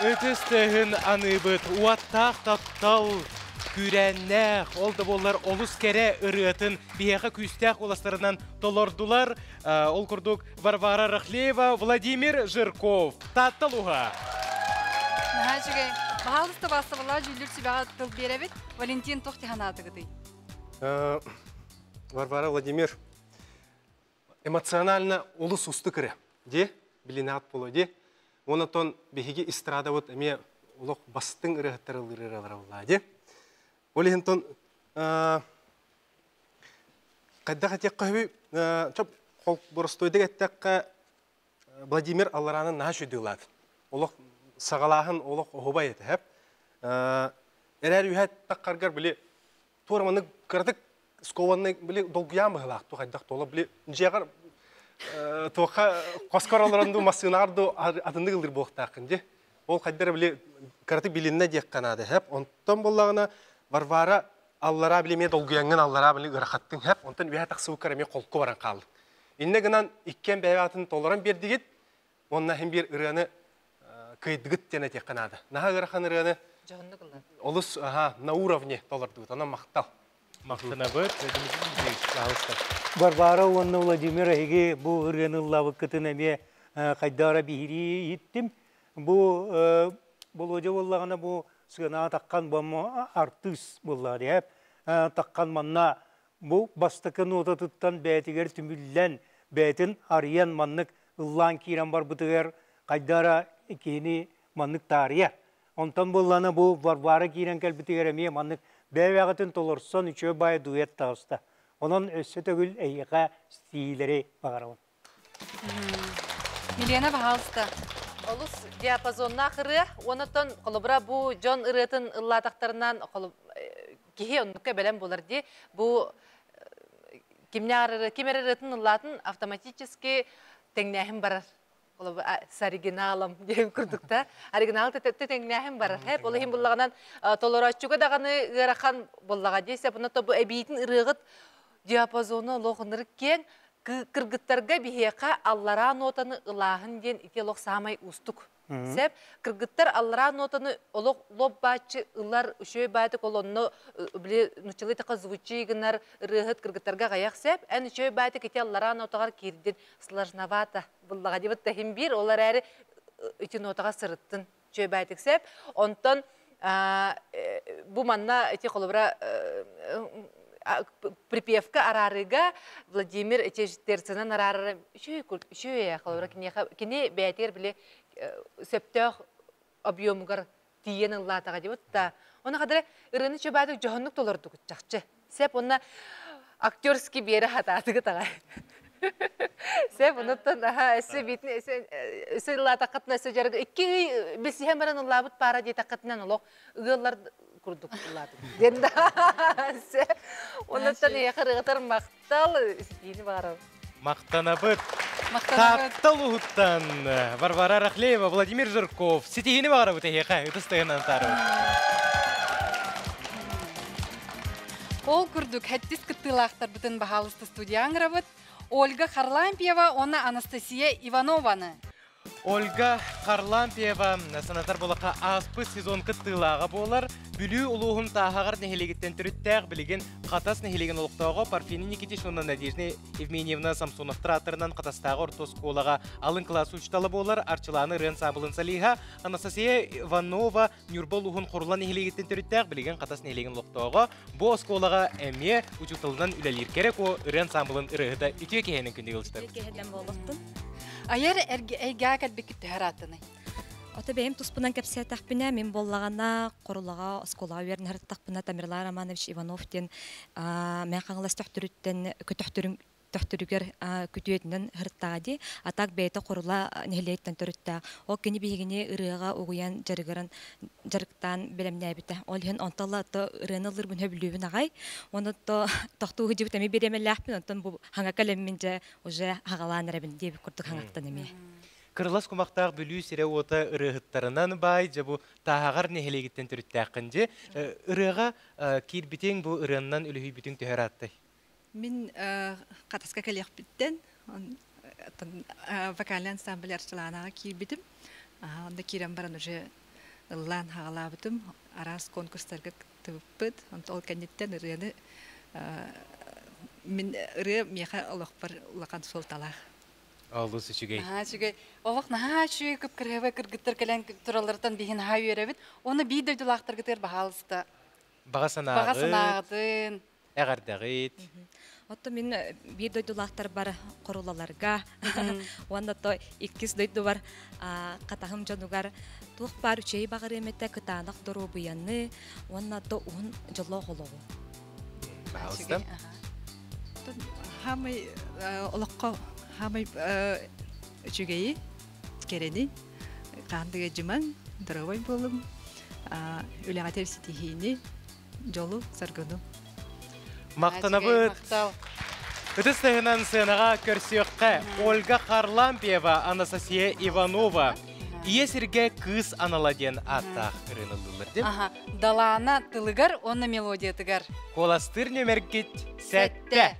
Ытыс тыаһын аныыбыт, уоттаах таптал күүрээннээх, ол да буоллар олус кэрэ ырыатын биһиэхэ күүстээх куоластарынан толордулар. Ол курдук Варвара Рахлеева, Владимир Жирков, Таатта улууһа. Наһаа үчүгэй. Баһаалыста баастабаллаах дьүүллүүр сүбэҕэ тыл биэрэбит. Валентин туох санаатыгытый? Варвара Владимир эмоционально олус устук ырыа. Ди, билинаат боло ди. Онотон биһиги эстрадабыт эмиэ олох бастыҥ ырыаһыттар ыллыыр ырыалара буолла ди. Ол иһин тон хайдах этиэххэ үһү чоп боростуойдук эттэххэ Владимир аллараанын наһаа үчүгэй Олох саҕалааһын олох оһубай этэ хэп. Эрээр үһэ таххаргар били туора маннык кыратык скованный били долгуйаан быһылаах ту хайдах туола били дьиэҕэр туохха хоскор олорон дуу массыынаҕар дуу атыннык ыллыр буолуохтааххын дии. Ол хайдара били кыратык билиннэ диэххэ наада хэп. Онтон буоллаҕына Варвара аллараа били эмиэ долгуйаҥҥын аллараа били ыарахаттыҥ хэп. Онтон үөһэ тахсыбыккар эмиэ холку баран хааллыҥ. Иннэ гынан иккиэн бэйэ атын толорон биэрдигит уонна иһин биир ырыаны кыайдыгыт диэн этиэххэ наада. Наһаа ыарахан ырыаны олус аха, на уровне толордубут. Онон махтал. Махтанабыт. Дмитрий Дмитриевич, пожалуйста. Варвара уонна Владимир эһиги бу ырыаны ыллаабыккытын эмиэ хайдаара биһирии иһиттим. Бу Болуодьа буоллаҕына бу сыанаҕа таххан бу артыыс буоллаҕа дии таххан манна бу бастакы нотатыттан бэйэтигэр түмүллэн бэйэтин арыйан маннык ыллаан киирэн барбытыгар хайдара киһини маннык таарыйар. Онтон буоллаҕына бу Варвара киирэн кэлбитигэр эмиэ маннык бэйэ-бэйэҕитин толорсон үчүгэй баайы дуэт таҕыста. Онон өссө төгүл эйиэхэ ситиһиилэри баҕарабын. Милена, пожалуйста. Олус диапазоннаах ырыа. Онотон холобура бу дьон ырыатын ыллаатахтарынан киһи оннукка бэлэм буолар дии. Бу кимнээх ким эрэ ырыатын ыллаатын автоматически тэҥнээһин барар. С оригиналом диэн курдук да. Оригинал тэҥнээһин барар. Хэп ол иһин буллаҕынан толорооччуга даҕаны ыарахан буоллаҕа дии. Сеп онно бу эбиитин ырыаҕыт диапазону олох ынырык киэҥ кыргыттарга биһиэхэ аллараа нотаны ылааһын диэн ити олох саамай уустук. Сеп кыргыттар аллараа нотаны олох лоп бааччы ылар үчүгэй баатык ол онно били нуччалыы така звучи гынар ырыаһыт кыргыттарга аҕыйах сеп эн үчүгэй баатык ити аллараа нотаҕар киирдин сложновато буллаҕа дибит тахим биир ол эрээри ити нотаҕа сырыттын үчүгэй баатык сеп онтон бу манна ити холобура припевка араарыыга Владимир ити терцинан араарара үчүгэй үчүгэй холобура киниэхэ кини бэйэтигэр били сөптөөх объемугар тиийэн ыллаатаҕа дибит да оны хадара ырыаны чөбаатык дьоһуннук толордугут чахчы сеп онна актерский биэрэ хатаатыгыт аҕай сеп онуттан аха өссө биитин өссө ыллаатаххытына өссө дьарык икки ый билсиһэн баран ыллаабыт паара диэтэххитинэн олох ыаллар курдук ыллаатым диэн да онуттан эйиэхэ ырыгытар махтал ситиини баҕарабын. Махтанабыт. Таптал уһуттан Варвара Рахлеева, Владимир Жирков. Ситиһини баҕарабыт эһиэхэ, ытыс тыһынан таарыбыт. Ол курдук, хэттис кыттыылаахтарбытын баһаалыста студия аңырабыт. Ольга Харлампьева уонна Анастасия Иванованы. Ольга Харлампьева санатар буоллахха ааспыт сезон кыттыылааҕа буолар. Бүлүү улууһун Тааһаҕар нэһилиэгиттэн төрүттээх билигин Хатас нэһилиэгин олохтооҕо Парфений Никитич уонна Надежда Евменьевна Самсоновтар ааттарынан Хатастааҕы орто оскуолаҕа алын кылаас учуутала буолар Арчылааны ырыан саабылын солиһа Анастасия Иванова Ньурба улууһун Хорула нэһилиэгиттэн төрүттээх билигин Хатас нэһилиэгин олохтооҕо бу оскуолаҕа эмиэ учууталынан үлэлиир кэрэ куо ырыан саамылын ырыаһыта үтүө киһинэн күндү ыалдьытар. Үтүө киһинэн буолуохтун. Айар эйгэҕэ кэлбиккит төһө ырааттыный? Ото бэйэм туспунан кэпсээтэхпинэ, мин буоллаҕына Хорулаҕа оскуолаҕа үөрэнэ сырыттахпына Тамерлан Романович Иванов диэн Мэҥэ Хаҥалас төхтүрүттэн көтөхтөрүн төхтүрүгэр күтүөтүнэн сырыттаҕа дии. А так бэйэтэ Хорула нэһилиэгиттэн төрүттээх. Ол кини биһигини ырыаҕа угуйан дьарыгыран дьарыктаан бэлэмнээбитэ. Ол иһин онтон ыла то ырыаны ыллыырбын сөбүлүүбүн аҕай. Уонна то тохтуу сылдьыбыт эмиэ бириэмэлээхпин, онтон бу хаҥа кэлэммин дьэ уже хаҕалаан эрэбин диэбит курдук хаҥаттан эмиэ. Кырылас кумахтаах Бүлүү сирэ-уота ырыаһыттарынан баай, дьэ бу Тааһаҕар нэһилиэгиттэн төрүттээххин дьи. Ырыаҕа киирбитиҥ, бу ырыаннан үлүһүйбүтүҥ төһө ырааттай? Мин Хатаска кэлиэхпиттэн вокальный ансамбль Арчылаанаҕа киирбитим. Онно киирэн баран уже ыллаан хаҕалаабытым, араас конкурстарга кыттыбыппыт. Онтон ол кэнниттэн ырыаны мин ырыа миэхэ олохпор улахан суолталаах. Олус үчүгэй. Наһаа үчүгэй. Олох наһаа үчүгэй кып-кырыһабай кыргыттар кэлэн туралларыттан биһин наһаа үөрэбит. Уонна биир дойдулаахтаргытыгар баһаалыста. Баҕа санааҕыт. Баҕа санааҕытын. Эҕэрдэҕит. Оттон мин биир дойдулаахтарбар Хорулаларга уонна то иккис дойдубар Хатаһым дьонугар туох баар үчүгэй баҕарыам этэ кытаанах доруобуйаны уонна то уһун дьоллоох олоҕу. Пожалуйста. Хаамай олоххо хаамай үчүгэйи, кэрэни, хаандыга дьымаҥ, здоровай буолуҥ, үлэҕитэр ситиһиини, дьолу, саргыну. Махтанабыт. Ытыс тыһынан сыанаҕа көрсүөххэ Ольга Харлампьева, Анастасия Иванова. Ийэ сиргэ кыыс анала диэн ааттаах ырыаныллылар дим. Аха, Далаана тылыгар уонна мелодиятыгар. Куоластыыр нүмергит сэттэ.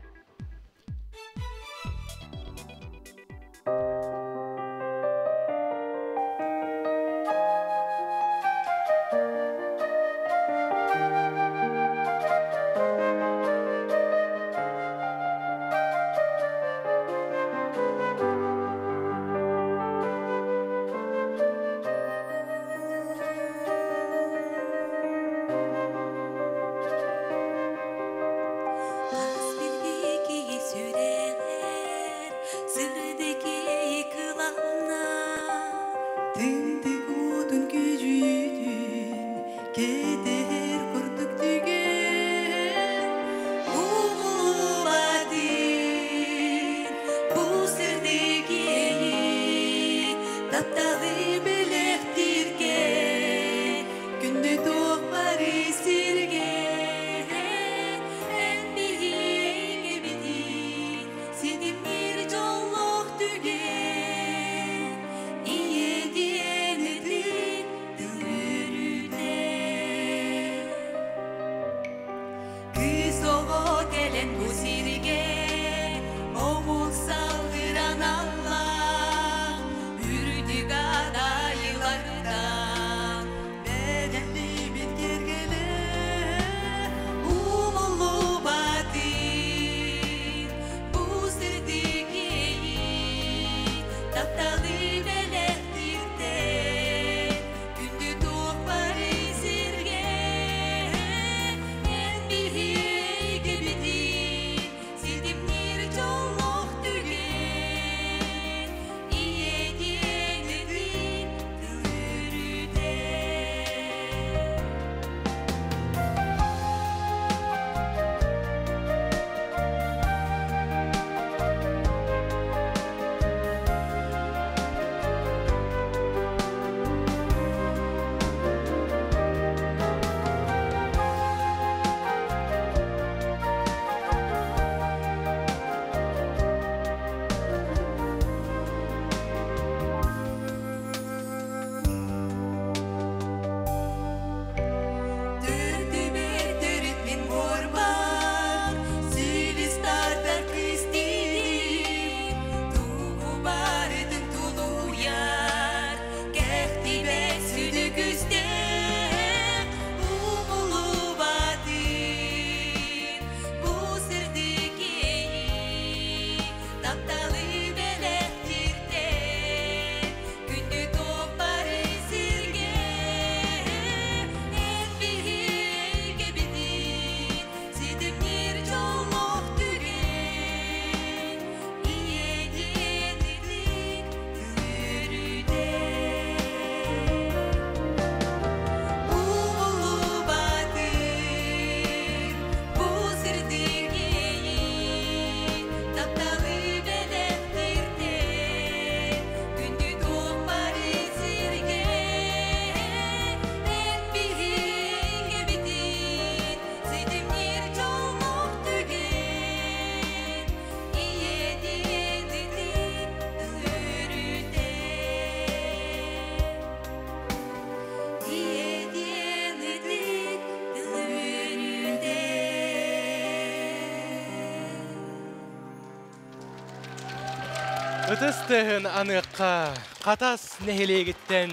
Ытыс тыаһын аныахха Хатас нэһилиэгиттэн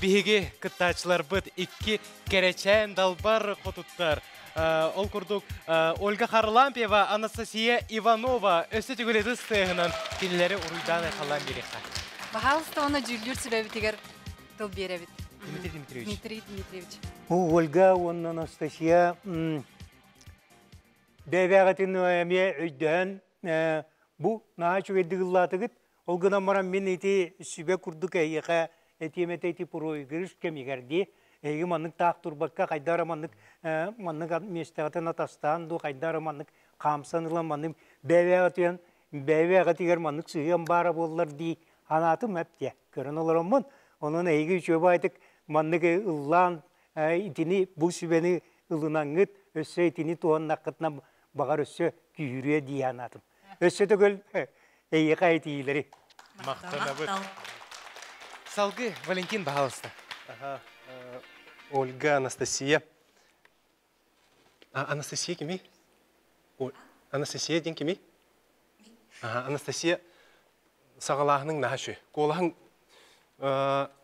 Биһиги кыттааччыларбыт икки кэрэчээн далбар хотуттар. Ол курдук Ольга Харлампьева, Анастасия Иванова өссө төгүл ытыс тыаһынан кинилэри уруйдаан айхаллаан биэриэххэ. Баһаалыста уонна дьүүллүүр сүбэбитигэр тыл биэрэбит. Дмитрий Дмитриевич. Дмитрий Дмитриевич. Ольга уонна Анастасия бэйбээҕитин эмиэ өйдөһөн бу наһаа үчүгэйдик ыллаатыгыт. Ол гынан баран мин ити сүбэ курдук эһиэхэ этиэм этэ ити проигрыш кэмигэр дии. Эһиги маннык таах турбакка хайда эрэ маннык маннык миэстэҕитин атастаан дуу хайда эрэ маннык хаамсан ылан маннык бэйбээҕитигэр бэйбээҕитигэр маннык сыһыан баара буоллар дии санаатым эп диэ. Көрөн олороммун. Онон эһиги үчүгэйдик маннык ыллаан итини бу сүбэни ылынаҥҥыт өссө итини туһаннаххытына баҕар өссө күүһүрүө дии санаатым. Өссө төгүл эйиэхэ этиилэри. Махтанабыт. Салгы Валентин баһалыста. Ольга, Анастасия. Анастасия кими? Анастасия дин кими? Анастасия саҕалааһының наһаа үчүгэй. Куолаһыҥ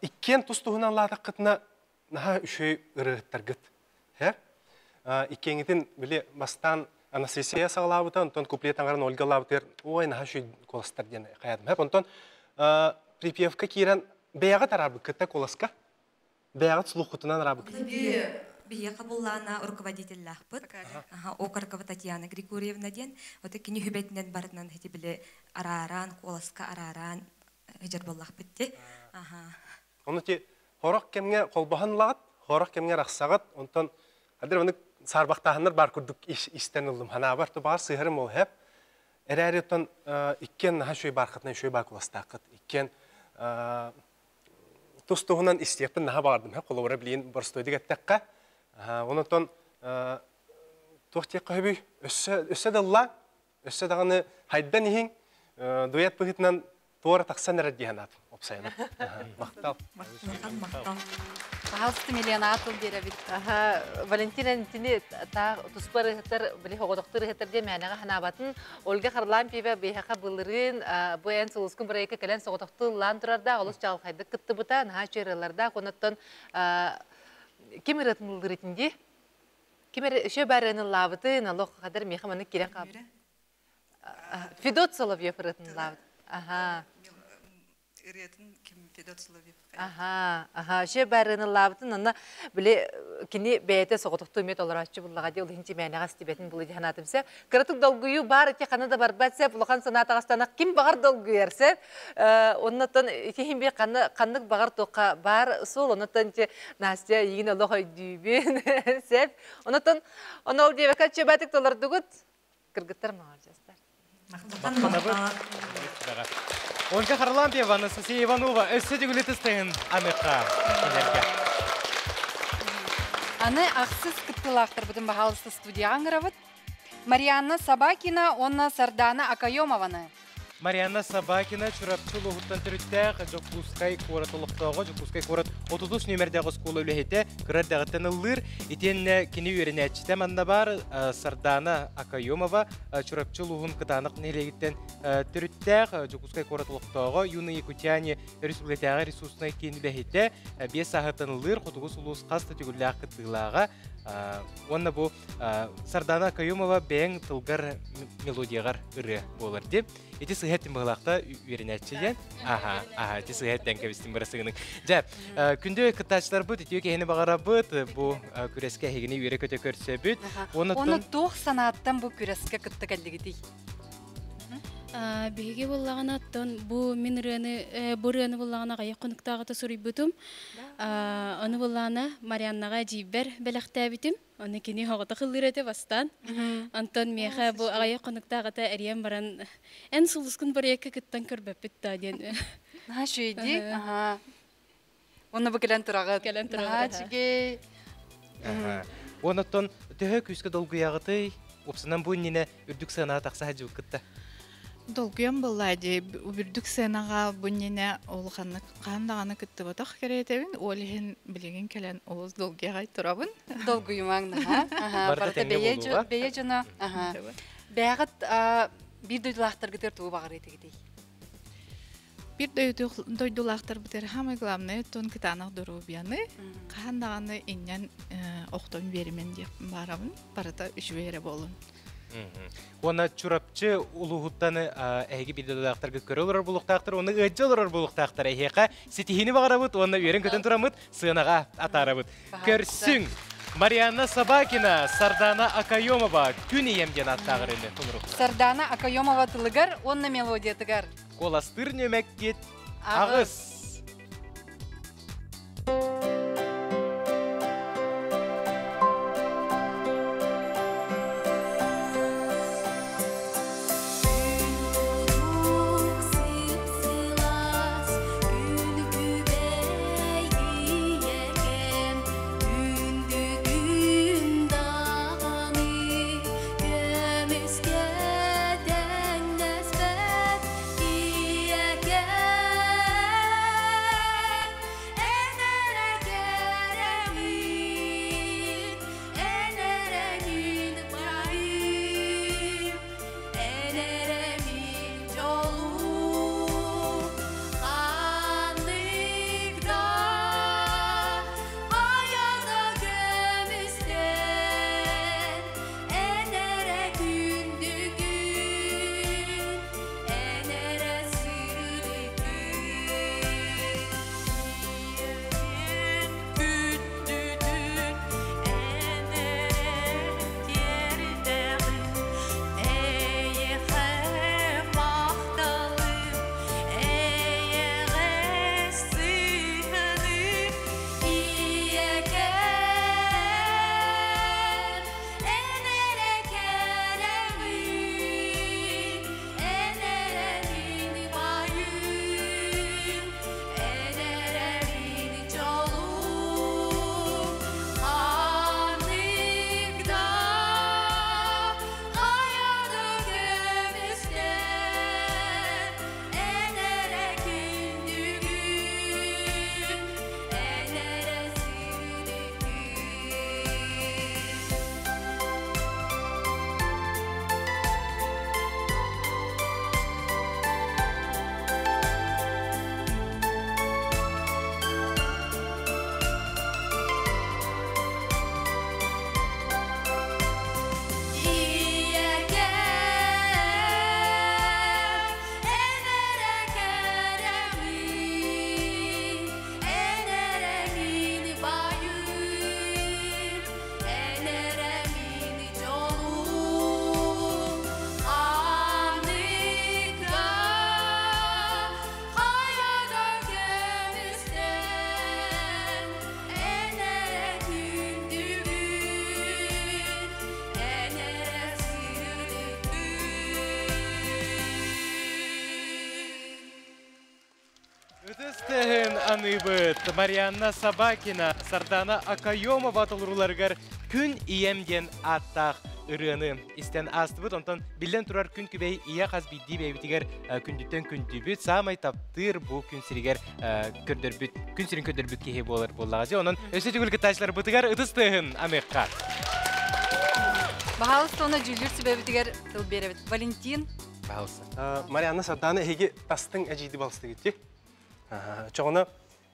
иккиэн тус-туһунан лаатаххытына наһаа үчүгэй ырыаһыттаргыт. Иккиэҥитин били бастаан Анастасия саҕалаабыта, онтон куплет аҥарын Ольга ылаабытыгар ой наһаа үчүгэй куоластар диэн хайаатым. Онтон припевка киирэн бэйэҕит араарбыккытта куоласка бэйэҕит слуххутунан араабыккыт. Биһиэхэ буллаана руководителлаахпыт. Окорокова Татьяна Григорьевна диэн. Вот кини хүбэтинэн барытынан хити били арааран, куоласка арааран хыдьар буоллахпыт ти. Ону ти хорох кэмҥэ холбоһон ылаҕыт, хорох кэмҥэ арахсаҕыт, онтон хадыр ону саарбахтааһыннар баар курдук истэн ыллым. Ханаабар тубаар сыһарым ол хэп. Эрээри оттон иккиэн наһаа үчүгэй баархытынан үчүгэй баар куоластааххыт. Иккиэн тус-туһунан истиэхпин наһаа баҕардым. Холобура билигин боростуойдук эттэххэ, онтон туох диэххэ сөбүй? Өссө өссө да ыллаа, өссө даҕаны хайдан иһиҥ, дуэт быһыытынан туора тахсан эрэр дии санаатым опсайынан. Махтал. Махтал. Пожалуйста, Милена тыл биэрэбит. Аха, Валентина итини таах туспа ырыһыттар, били хоҕотохтор ырыһыттар диэн мээнэҕэ санаабатын. Ольга Харлампьева биһиэхэ былырыын бу эн сулускун бырайыакка кэлэн соҕотохтуу ыллаан турардаах, олус чаҕылхайдык кыттыбыта, наһаа үчүгэй ырыалардаах. Онон ким ырыатын ыллыыр итин дии? Ким эрэ үчүгэй баарыан ыллаабытын, олох хадыр миэхэ маннык киирэн хаалбыт. Федот Соловьев ырыатын ыллаабыт. Аха. Ырыатын ким Федот Соловьев. Аха, аха, үчүгэй баарыан ыллаабытын, онно били кини бэйэтэ соҕотохтуу эмиэ толорооччу буллаҕа дии, ол иһин тимээнэҕэ истибэтин булу дии санаатым сөп. Кыратык долгуйуу баар ити ханна да барбат сөп, улахан санаа таҕыстанах ким баҕар долгуйар сөп. Оннотон ити иһин би ханна ханнык баҕар туохха баар суол, оннотон ити Настя эйигин олох өйдүүбүн сөп. Онотон ону ол диэбэккэ чөбөтүк толордугут. Кыргыттар маладьыастар. Ольга Харлампьева, Анастасия Иванова, өссө төгүл ытыстыһын аныха кинилэргэ. Аны ахсыс кыттыылаахтарбытын баһаалыста студияҕа ыҥырабыт. Марианна Собакина уонна Сардана Акаемованы. Марианна Собакина Чурапчы улууһуттан төрүттээх Дьокуускай куорат олохтооҕо, Дьокуускай куорат 33 нүөмэрдээх оскуола үлэһитэ, кыра эрдэҕиттэн ыллыыр. Итиэннэ кини үөрэнээччитэ манна баар Сардана Акаемова Чурапчы улууһун Кытаанах нэһилиэгиттэн төрүттээх Дьокуускай куорат олохтооҕо, Юные якутяне өрөспүүбүлүкэтээҕи ресурснай киин үлэһитэ, 5 сааһыттан ыллыыр, Хотугу сулус хас да төгүллээх кыттыылааҕа. Уонна бу Сардана Каюмова бэйэҥ тылгар мелодияҕар ырыа буолар дии. Ити сыһа эттим быһылаахта үөрэнээччи диэн. Аха, аха, ити сыһа эттэн кэбистим бырасыгынык. Дьэ, күндү кыттааччыларбыт үтүө киһини баҕарабыт. Бу күрэскэ эһигини үөрэ-көтө көрсөбүт. Оны туох санааттан бу күрэскэ кытта кэллигитий? Биһиги буллаҕына оттон бу мин ырыаны бу ырыаны буллаҕына аҕыйах хонуктааҕыта суруйбутум. Ону буллаҕына Марианнаҕа эдьиийбэр бэлэхтээбитим. Ону кини оҕото ыллыыр этэ бастаан. Онтон миэхэ бу аҕыйах хонуктааҕыта эрийэн баран эн сулускун проекка кыттан көрбөппүт да диэн. Наһаа үчүгэй дии. Аха. Уонна бу кэлэн тураҕыт. Кэлэн тураҕыт. Наһаа үчүгэй. Онон төһө күүскэ долгуйаҕытый? Уопсанан бу иннинэ үрдүк сыанаҕа тахса сылдьыбыккыт да? Долгуйан буоллаа дии. Үрдүк сыанаҕа бу иннинэ улаханнык хаһан даҕаны кыттыбатах кэриэтэбин. Ол иһин билигин кэлэн олус долгуйаҕай турабын. Долгуйумаҥ наһаа. Барыта бэйэ дьоно. Бэйэҕит биир дойдулаахтаргытыгар тугу баҕарыа этигитий? Биир дойдулаахтарбытыгар самый главное тон кытаанах доруобуйаны хаһан даҕаны инньэн охтон биэримэн диэхпин баарабын. Барыта үчүгэй эрэ буолун. Уонна Чурапчы улууһуттан эһиги биир дойдулаахтарга көрө олорор буолуохтаахтар, уонна ыалдьа олорор буолуохтаахтар. Эһиэхэ ситиһиини баҕарабыт уонна үөрэн-көтөн тураммыт сыанаҕа атаарабыт. Көрсүҥ! Марианна Собакина, Сардана Акаемова Күн ийэм диэн ааттааҕар ырыаны толорук. Сардана Акаемова тылыгар уонна мелодиятыгар. Куоластыыр нөмэккит аҕыс. Ытыс тыаһын аныыбыт Марианна Собакина, Сардана Акаемова толорууларыгар Күн ийэм диэн ааттаах ырыаны истэн аастыбыт. Онтон биллэн турар күн күбэй ийэ хас биирдии бэйэбитигэр күндүттэн күндүбүт, саамай таптыыр бу күн сиригэр көрдөрбүт, күн сирин көрдөрбүт киһи буолар буоллаҕа. Дьэ, онон өссө төгүл кыттааччыларбытыгар ытыс тыаһын аныахха. Баһаалыста уонна дьүүллүүр сүбэбитигэр тыл биэрэбит. Валентин. Баһаалыста. Марианна Сардана эһиги тастыҥ эдьиийди балыстыгыт дии. Чоҕуна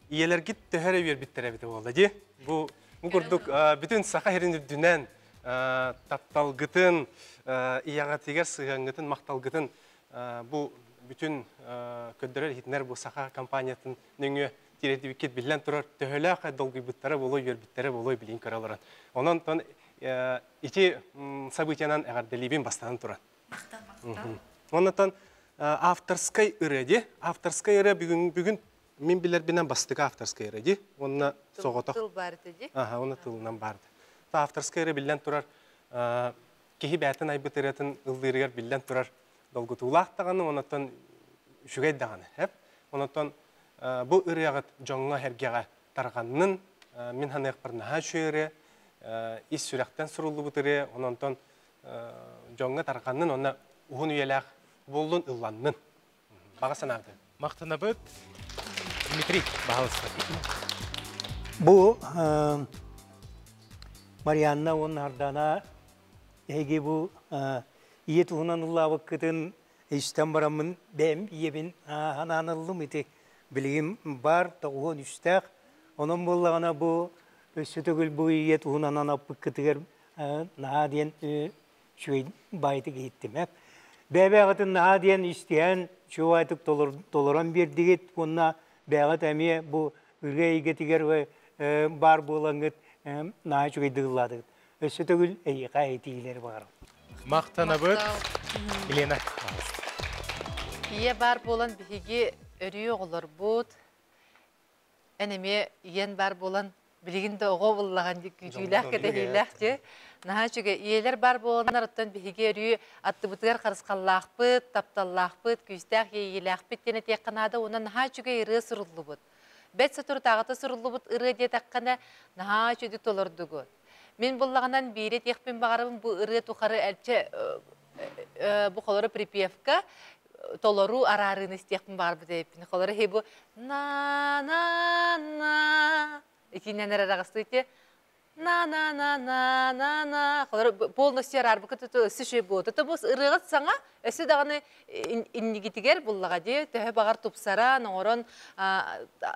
ийэлэргит төһө эрэ үөрбүттэр эбитэ буолла дии. Бу бу курдук бүтүн саха сирин үрдүнэн тапталгытын, ийэҕитигэр сыһыаҥҥытын, махталгытын бу бүтүн көрдөрөр иһитинэр бу саха компаниятын нөҥүө тириэрдибиккит биллэн турар төһөлөөх долгуйбуттара буолуой, үөрбүттэрэ буолуой билин көрө олорон. Онон тон ити событиянан эҕэрдэлиибин бастатан туран. Оннотон авторскай ырыа ди. Авторскай ырыа бүгүн бүгүн мин билэрбинэн бастакы авторскай ырыа ди. Уонна соҕотох. Тыл баар ди. Аха, уонна тылынан баар. Авторскай ырыа биллэн турар киһи бээтин айбыт ырыатын ыллыырыгар биллэн турар долгутуулаах даҕаны, оннотон үчүгэй даҕаны. Эп. Оннотон бу ырыаҕыт дьоҥҥо-сэргэҕэ тарҕаннын, мин саныахпар наһаа үчүгэй ырыа, ис сүрэхтэн суруллубут ырыа, ононтон дьоҥҥо тарҕаннын уонна уһун үйэлээх буоллун, ылланнын. Баҕа санаабытын. Махтанабыт. Дмитрий, баһалыста. Бу Марианна уонна Ардана эһиги бу ийэ туһунан ыллаабыккытын Истэн бараммын бэйэм ийэбин санаан ыллым ити билигин баар тоҕуһуон үстээх. Онон буоллаҕына бу өссө төгүл бу ийэ туһунан анаппыккытыгар наһаа диэн үчүгэй баайтык иһиттим. Бэйэ-бэйэҕитин наһаа диэн истиһэн үчүгэй толорон биэрдигит уонна бэйэҕит эмиэ бу ырыа эйгэтигэр баар буолаҥҥыт наһаа үчүгэйдик ыллаатыгыт. Өссө төгүл эйиэхэ этиилэри баҕарабын. Махтанабыт. Елена. Ийэ баар буолан биһиги өрүү оҕолорбут, эн эмиэ ийэн баар буолан билигин да оҕо буллаҕын күүтүүлээх кэтэһиилээх дии. Наһаа үчүгэй. Ийэлэр баар буоланнар оттон биһиги өрүү аттыбытыгар харысхаллаахпыт, тапталлаахпыт, күүстээх иэйиилээхпит диэн этиэххэ наада уонна наһаа үчүгэй ырыа суруллубут. Бэт соторутааҕыта суруллубут ырыа диэтэххинэ наһаа үчүгэй толордугут. Мин буллаҕынан биири этиэхпин баҕарабын бу ырыа тухары элчэ бу холоро припевка толору араарыыны истиэхпин баҕарбыт эбиппин. Холоро хи бу на на на итинэн эрэ араҕастыы на на на на на на холоро полностью араарбыкка туту өссө үчүгэй буолуо. То бу ырыаҕыт саҥа өссө даҕаны иннигитигэр буллаҕа дии төһө баҕар тупсаран оҥорон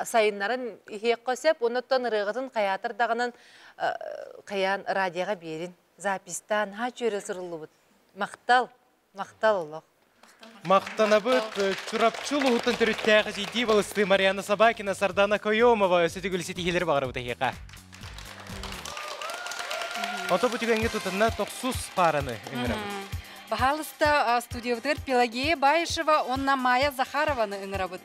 сайыннаран иһиэххэ сөп. Оннуттан ырыаҕытын хайаатар даҕанан хайаан радиоҕа биэрин записьтаан наһаа үчүгэй суруллубут. Махтал, махтал олох. Махтанабыт Чурапчы улууһуттан төрүттээх эдьиийдии балыстыы Марианна Собакина, Сардана Каемова өссө төгүл ситиһиилэри баҕарабыт эһиэхэ. Ото бу түгэҥҥэ тутанна тохсус паараны ыҥырабыт. Баһаалыста студиябытыгар Пелагея Баишева уонна Майя Захарованы ыҥырабыт.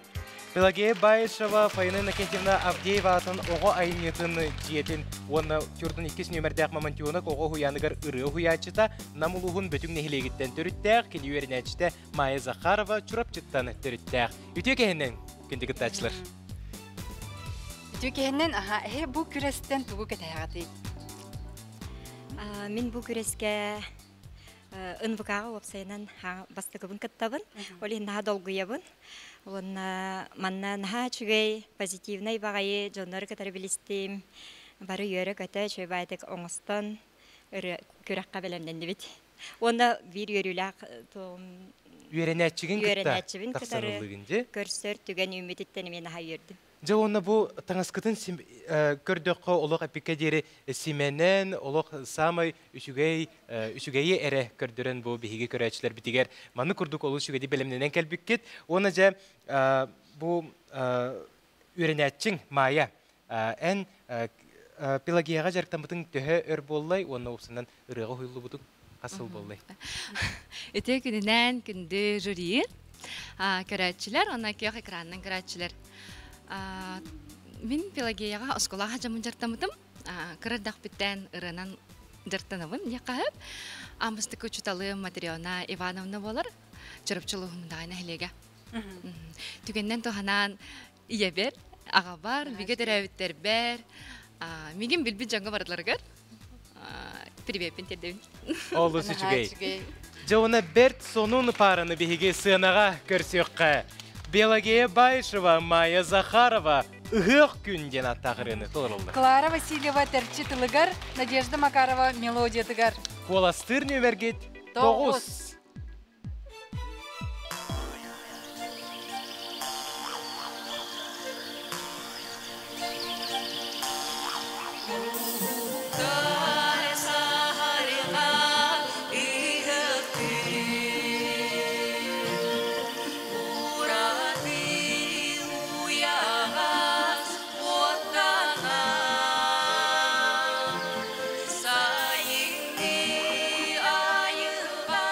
Пелагея Баишева, Фаина Иннокентьевна Авдеева аатын оҕо айымньытын дьиэтин уонна Тюрдун иккис нүөмэрдээх Мамонтенок оҕо уһуйааныгар ырыа уһуйааччыта Нам улууһун Бөтүҥ нэһилиэгиттэн төрүттээх, кини үөрэнээччитэ Майя Захарова Чурапчыттан төрүттээх. Үтүө кэһинэн, күндү кыттааччылар! Үтүө кэһинэн, аха, эһэ бу күрэстэн тугу кэтэһэҕитий? Мин бу күрэскэ НВК-ҕа уопсайынан бастакыбын кыттабын. Ол иһин наһаа долгуйабын. Уонна манна наһаа үчүгэй, позитивнай баҕайы дьоннору кытары билистим. Бары үөрэ-көтө, үчүгэй баайдык оҥостон күрэххэ бэлэмнэннибит. Уонна биир үөрүүлээх Үөрэнээччигин кытта үөрэнээччибин кытары көрсөр түгэн үүммүтүттэн эмиэ наһаа үөрдүм. Дьэ уонна бу таҥаскытын көрдөххө олох эпиккэ диэри симэнэн, олох саамай үчүгэй үчүгэйи эрэ көрдөрөн бу биһиги көрөөччүлэрбитигэр маннык курдук олус үчүгэйдик бэлэмнэнэн кэлбиккит. Уонна дьэ бу үөрэнээччиҥ Майя эн Пелагеяҕа дьарыктаммытыҥ төһө өр буоллай уонна уопсанан ырыаҕа уһуйуллубутуҥ хас сыл буоллай? Үтүө күнүнэн күндү жюри, көрөөччүлэр уонна күөх экранынан көрөөччүлэр. Мин Пелагеяҕа оскуолаҕа дьоммун дьарыктаммытым. Кыра эрдэхпиттэн ырыанан дьарыктанабын диэххэ сөп. Аан бастакы учууталым Матрена Ивановна буолар. Чурапчы улууһун нэһилиэгэ. Түгэннэн туһанан ийэбэр, аҕабар, бигэ төрөөбүттэрбэр, мигин билбит дьоҥҥо барыларыгар привеппин тиэрдэбин. Олус үчүгэй. Дьэ уонна бэрт сонун паараны биһиги сыанаҕа көрсүөххэ. Пелагея Баишева, Майя Захарова «Ыһыах күн» диэн ааттаах ырыаны толороллор. Клара Васильева тэрчи тылыгар, Надежда Макарова мелодиятыгар. Куоластыыр нүөмэргит 9. Сайыҥҥы айылҕа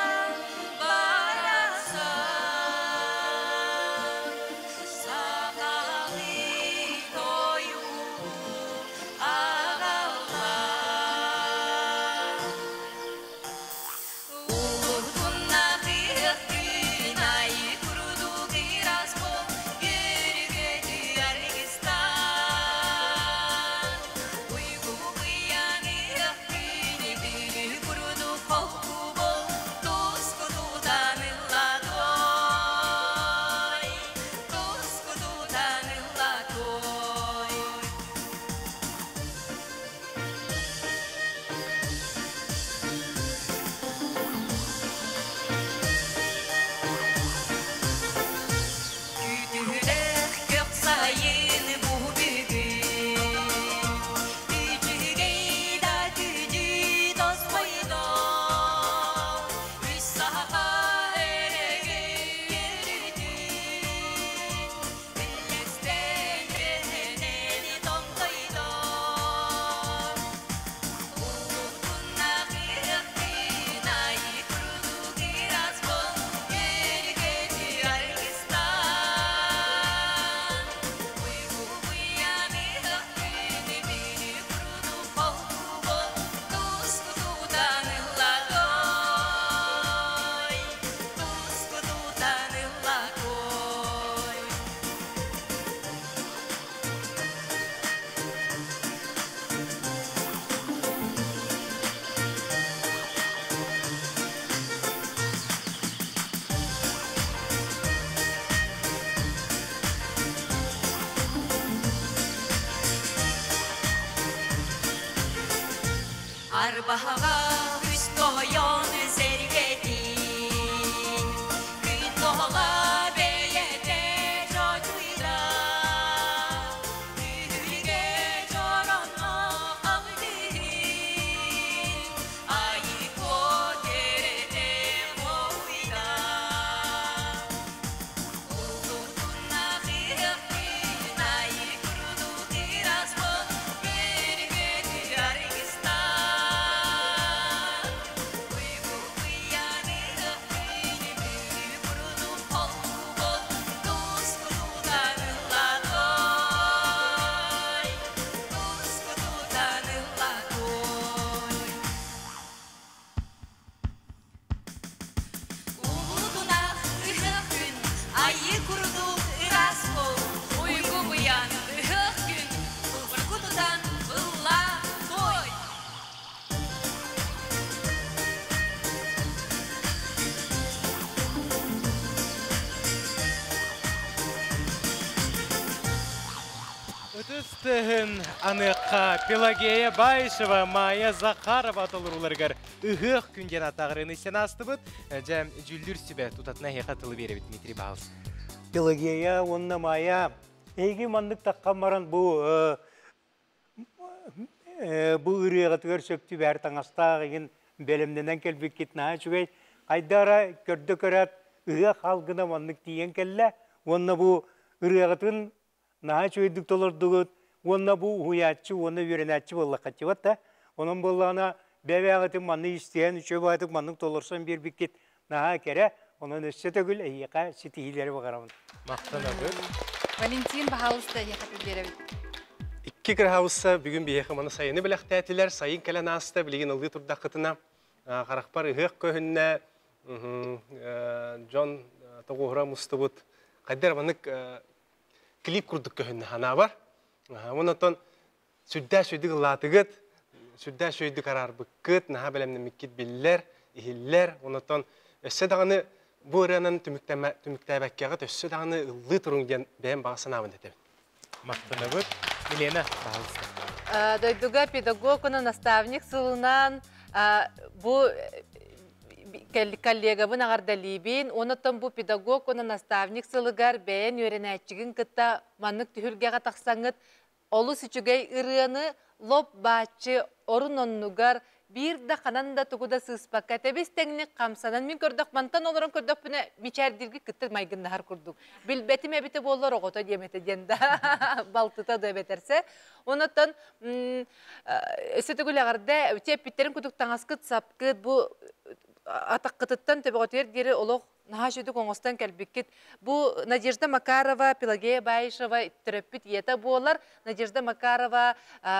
Арбаһаҕа үс тойон сэргэтин, Күн тоһоҕо бэйэтэ чочуйда, Түһүлгэ дьороно алгыһын, Айыы кэрэтэ хоһуйда. Улуутунах ыһыах күн, айыы курдук ыраас бол, Үөргөтү аргыстан. Уйгу быйаҥ ыһыах күн, Бүлүү курдук холку бол, Тускутутан ылла той, Тускутутан ылла той. Улуутунах ыһыах күн, айыы курдук ыраас бол, Уйгу быйаҥ ыһыах күн, Тускутутан ылла той. Ытыс тыаһын аныахха Пелагея Баишева, Майя Захарова толорууларыгар ыһыах күн диэн атаҕырыны истэн аастыбыт. Дьэ, дьүүллүүр сүбэ тутатына эһиэхэ тылы биэрэбит Дмитрий Баалс. Пелагея уонна Майя, эһиги маннык таххан баран бу бу ырыаҕытыгар сөп түбэһэр таҥастаах игин бэлэмнэнэн кэлбиккит наһаа үчүгэй. Хайдара көрдө көрөөт ыһыах алгына маннык тиийэн кэллэ уонна бу ырыаҕытын наһаа үчүгэйдик толордугут уонна бу уһуйааччы уонна үөрэнээччи буоллаххытыбат да онон буоллаҕына бэйэ-бэйэҕитин маннык истиһэн үчүгэй баҕайытык маннык толорсон биэрбиккит наһаа кэрэ онон өссө төгүл эһиэхэ ситиһиилэри баҕарабын. Махтанабыт. Валентин, баһаалыста эһиэхэ биэрэбит. Икки кыраһаабысса бүгүн биһиэхэ маны сайыны бэлэхтээтилэр. Сайын кэлэн ааста, билигин ыллыы турдаххытына харахпар ыһыах көһүннэ, дьон тоҕуоһура мустубут. Хайдар маннык клип курдук көһүннэ ханаабар. Онон сүрдээх сүрдүк ыллаатыгыт, сүрдээх сүрдүк араарбыккыт, наһаа бэлэмнэммиккит биллэр, иһиллэр. Онон өссө даҕаны бу ырыанан түмүктээбэккэҕит өссө даҕаны ыллыы туруҥ диэн бэйэм баҕа санаабын этэбин. Махтанабыт. Милена, пожалуйста. Дойдуга педагог уонна наставник сылынан бу коллегабын аҕардалиибин. Онон бу педагог уонна наставник сылыгар бэйэн үөрэнээччигин кытта маннык түһүлгэҕэ тахсаҥҥыт олус үчүгэй ырыаны лоп бааччы орун оннугар биир да ханан да тугу да сыыспакка тэбис тэҥник хамсанан мин көрдөх мантан олорон көрдөхпүнэ мичээрдирги кытта майгыннаһар курдук билбэтим эбитэ буоллар оҕото диэмэтэ диэн да балтыта да эбэтэрсэ онотон өссө төгүл эҕэрдэ тиэппиттэрин кутук таҥаскыт сапкыт бу атаххытыттан төбөҕөтүгэр диэри олох наһаа үчүгдүк оҥостон кэлбиккит. Бу Надежда Макарова, Пелагея Баишева төрөппүт ийэтэ буолар. Надежда Макарова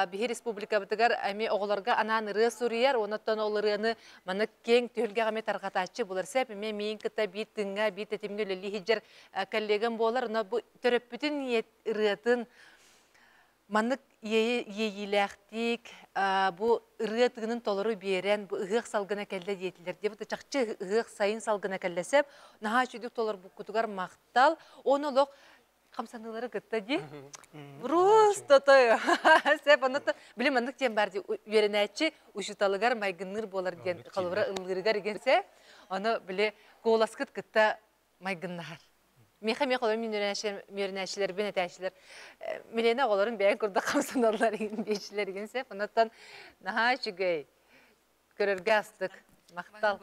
биһи республикабытыгар эми оҕолорго анаан ырыа суруйар, онуттан ол ырыаны маны киэҥ түһүлгэҕэ эми тарҕатааччы булар. Сеп эми миин кытта биир тыҥҥа, биир тэтимҥэ үлэлии сылдьар коллегам буолар. Онно бу төрөппүтүн ырыатын маннык иэйиилээхтик бу ырыа тыынын толору биэрэн бу ыһыах салгына кэллэ диэтилэр диэбит чахчы ыһыах сайын салгына кэллэсэп наһаа үчүгдүк толорбуккутугар махтал оны олох хамсаныылары кытта ди просто той сеп онно билим маннык диэн бар ди үөрэнээччи учуталыгар майгынныыр буолар диэн холобура ыллыырыгар игенсе ону били куоласкыт кытта майгыннаһар. Миэхэ миэхэ олорон үөрэнээччилэрбин этээччилэр Милена оҕолорун бэйэн курдук хамсаналлар диэччилэр игин сөп. Оннуттан наһаа үчүгэй. Көрөргө астык. Махтал.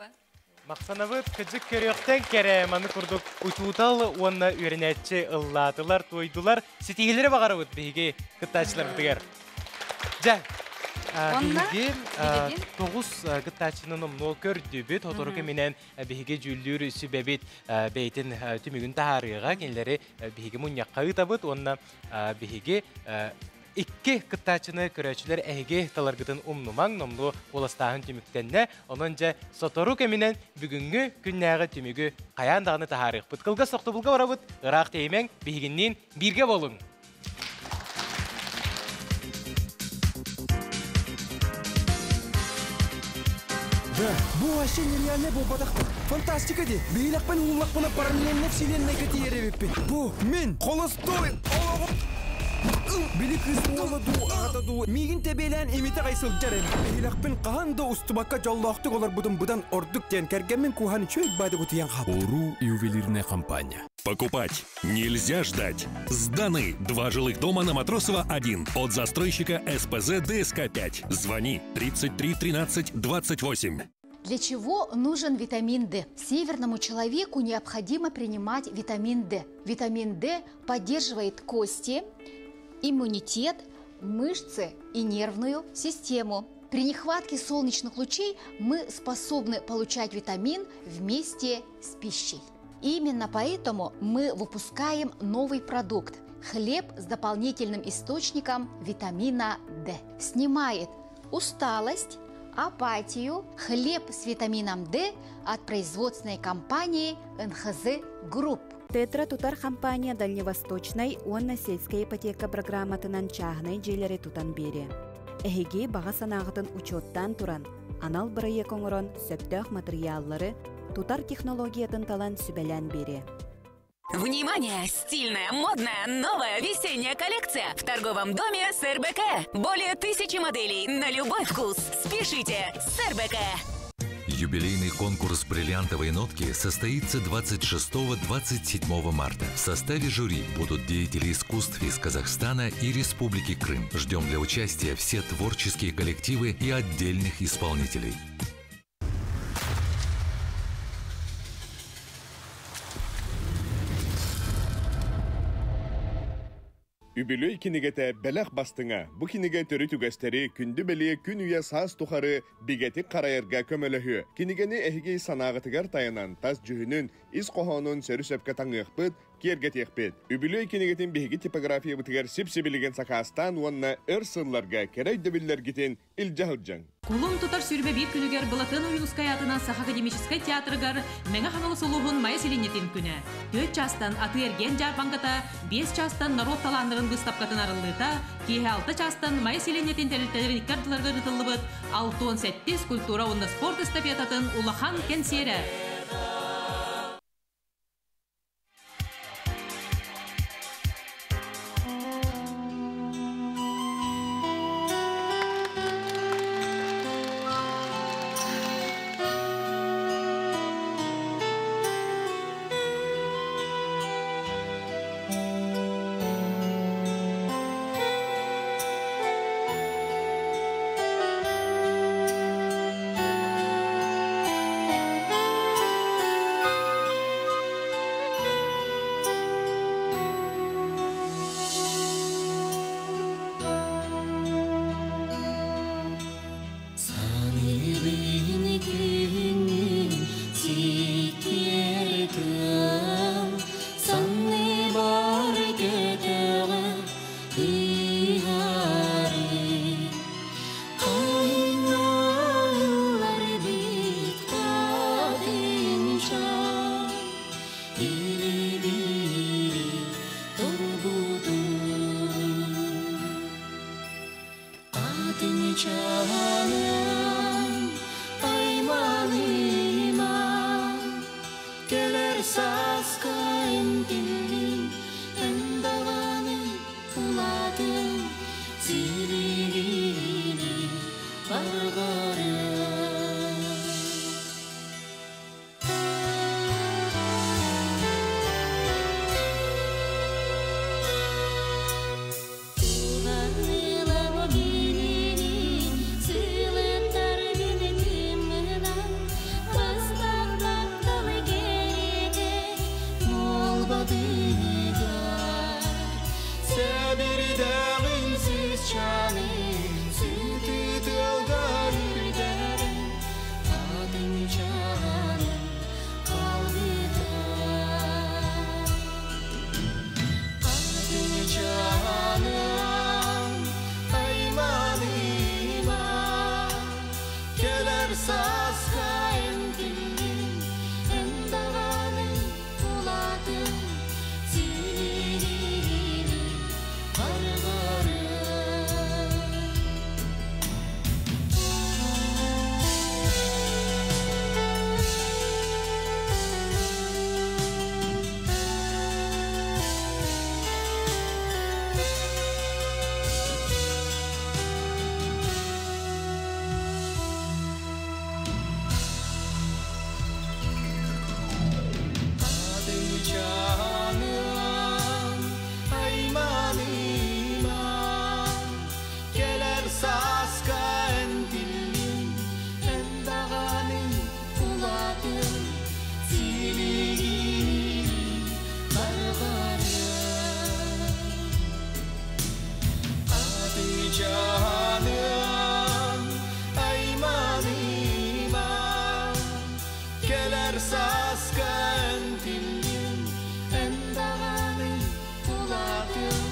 Махтанабыт кыдьык көрүөхтэн кэрэ маны курдук учуутал уонна үөрэнээччи ыллаатылар, туойдулар. Ситиһиилэри баҕарабыт биһиги кыттааччыларбытыгар. Дьэ, биһиги тоҕус кыттааччыны номнуо көрдүбүт. Сотору кэминэн биһиги дьүүллүүр сүбэбит бэйэтин түмүгүн таһаарыаҕа. Кинилэри биһиги мунньахха ыытабыт уонна биһиги икки кыттааччыны көрөөччүлэр эһиги таларгытын умнумаҥ, номнуо куоластааһын түмүктэннэ. Онон дьэ сотору кэминэн бүгүҥҥү күннээҕи түмүгү хайаан даҕаны таһаарыахпыт. Кылгас тохтобулга барабыт, ыраах тэйимэҥ, биһигинниин бииргэ буолуҥ! Да, бу вообще нереальный буолбатахтар. Фантастика ди. Биһилэхпин ууллахпына параллельно вселеннайга тиийэр эбиппин. Бу мин холостой олоҕум. Били кыыс уола дуу, аҕата дуу, миигин тэбиэлээн имитэ аҕай сылдьар эбит. Биһилэхпин хаһан да устубакка дьоллоохтук олорбутум быдан ордук диэн кэргэммин кууһан үчүгэй баайдык утуйан хаалбытым. Уруу ювелирная компания. Покупать нельзя ждать. Сданы два жилых дома на Матросова 1 от застройщика СПЗ ДСК-5. Звони 33 13 28. Для чего нужен витамин D? Северному человеку необходимо принимать витамин D. Витамин D поддерживает кости, иммунитет, мышцы и нервную систему. При нехватке солнечных лучей мы способны получать витамин вместе с пищей. Именно поэтому мы выпускаем новый продукт – хлеб с дополнительным источником витамина D. Снимает усталость, апатию, хлеб с витамином D от производственной компании НХЗ Групп. Тетра тутар компания Дальневосточнай уонна сельская ипотека программатынан чааһынай дьиэлэри тутан биэриэ. Эһиги баҕа санааҕытын учуоттаан туран, анал бырайыак оҥорон сөптөөх матырыйааллары, тутар технологиятын талан сүбэлээн биэриэ. Внимание! Стильная, модная, новая весенняя коллекция в торговом доме СРБК. Более 1000 моделей на любой вкус. Спешите! СРБК! Юбилейный конкурс «Бриллиантовые нотки» состоится 26-27 марта. В составе жюри будут деятели искусств из Казахстана и Республики Крым. Ждем для участия все творческие коллективы и отдельных исполнителей. Үбүлүөй кинигэтэ бэлэх бастыҥа. Бу кинигэ төрүт үгэстэри, күндү бэлиэ күн үйэ саас тухары бигэтик харайарга көмөлөһүө. Кинигэни эһиги санааҕытыгар тайанан, тас дьүһүнүн, ис хоһоонун сөрү-сөпкө таҥыахпыт, киэргэтиэхпит. Үбүлүөй кинигэтин биһиги типографиябытыгар сип-сибилигин сакаастаан уонна өр сылларга кэрэ өйдөбүллэргитин илдьэ сылдьыҥ. Кулун тутар 21 күнүгэр Былатыан Ойуунускай аатынан Саха академическай театрыгар Мэҥэ Хаҥалас улууһун Майа сэлиэнньэтин күнэ. Түөрт чаастан атыы-эргиэн дьаарбаҥката, биэс чаастан норуот талааннарын быыстапкатын арыллыыта, киэһэ алта чаастан Майа сэлиэнньэтин тэрилтэлэрин икки ардыларыгар ыытыллыбыт алта уон сэттис культура уонна спорт эстафетатын улахан кэнсиэрэ. Саныыбын күһүҥҥүн сиккиэр тыал, санныбар көтөҕөн ыһары. Хайыҥа ылларбыт хатыҥча, илибири турбутун. Хатыҥчаным айманыма, кэлэр сааска эмтиллин, эн даҕаны улаатын, силигини барҕарыа. Туһаныылаах кинини сылытар күн тымнынан, бастах таптал кэриэтэ буолбатыгар. Сэбирдэҕин сысчанын, сытыы тыалга үрдэ. Чааным айманыма Келер сааска эн тиллиҥ Эн даҕаны улаатыаҥ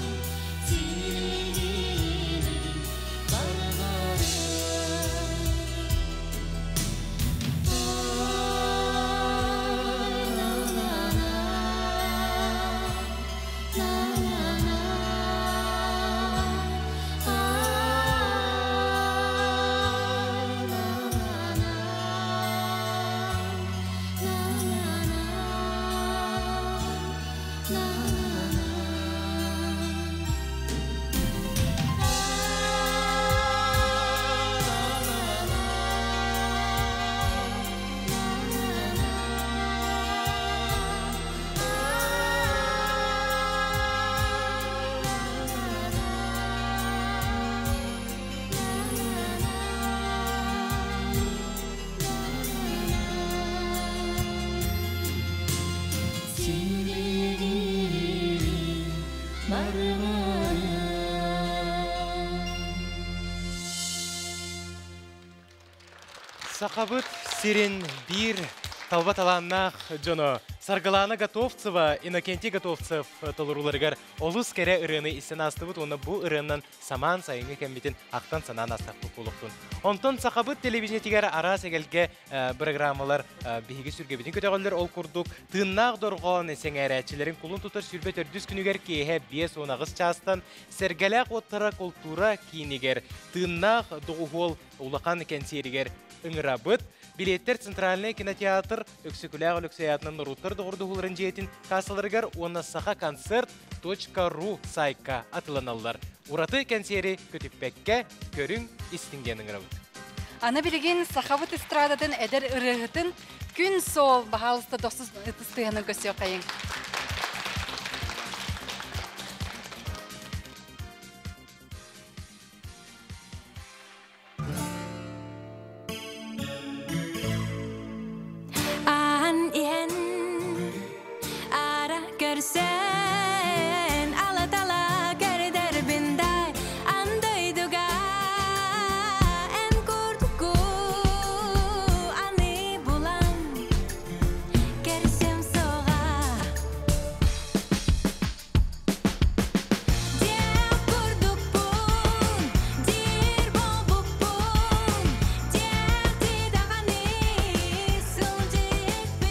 Сиилигириҥ барҕарыаҥ Сиилигириҥ барҕарыаҥ Сахабыт сирин биир талба талааннаах дьоно Саргылаана Готовцева, Иннокентий Готовцев толорууларыгар олус кэрэ ырыаны истэн аастыбыт уонна бу ырыанан самаан сайыҥҥы кэммитин ахтан санаан аастахпыт буолуохтун. Онтон сахабыт телевидениетигэр араас эгэлгэ бырагыраамалар биһиги сүргэбитин көтөҕөллөр. Ол курдук тыыннаах дорҕоон сэҥээрээччилэрин кулун тутар 24 күнүгэр киэһэ 58 чаастан Сэргэлээх уоттара култуура киинигэр тыыннаах доҕуһуол улахан кэнсиэригэр ыҥырабыт. Билиэттэр Центральный кинотеатр Өксөкүлээх Өлөксөй аатынан норуоттар доҕордоһууларын дьиэтин кассаларыгар уонна сахаконцерт.ру сайтка атыланаллар. Ураты кэнсиэри көтүппэккэ көрүҥ, истиҥ диэн ыҥырабыт. Аны билигин сахабыт эстрадатын эдэр ырыаһытын күн суол баһаалыста дохсус ытыс тыаһынан көрсүөххэйиҥ. Аан иһэн аара көрсөн ала-тала көрдөрбүн да андойдуга эн курдуку аны булан көрсөм суоҕа Диэх курдукпун, диир буолбуппун, диэхти даҕаны сылдьыппын.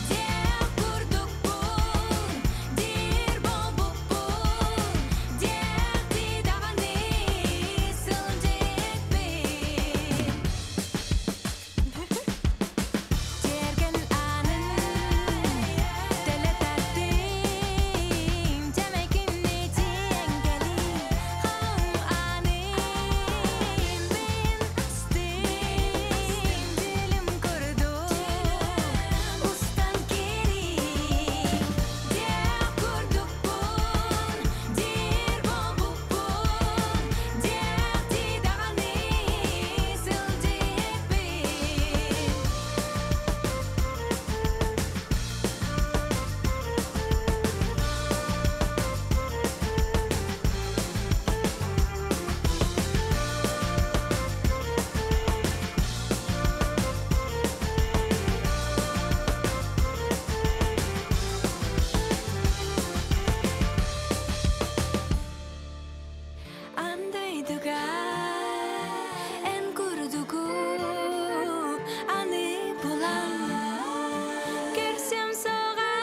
Диэх курдукпун, диир буолбуппун, диэхти даҕаны сылдьыппын. Тиэргэн аанын төлө тартым, Дьэмэкинни тиийэн кэлиий, Хаҥ аанын мин астым, Дьүлүм курдук устан киириий. Диэх курдукпун, диир буолбуппун, Диэхти даҕаны сылдьыппын. Андайдыга эн курдугу аны булан көрсөм суоҕа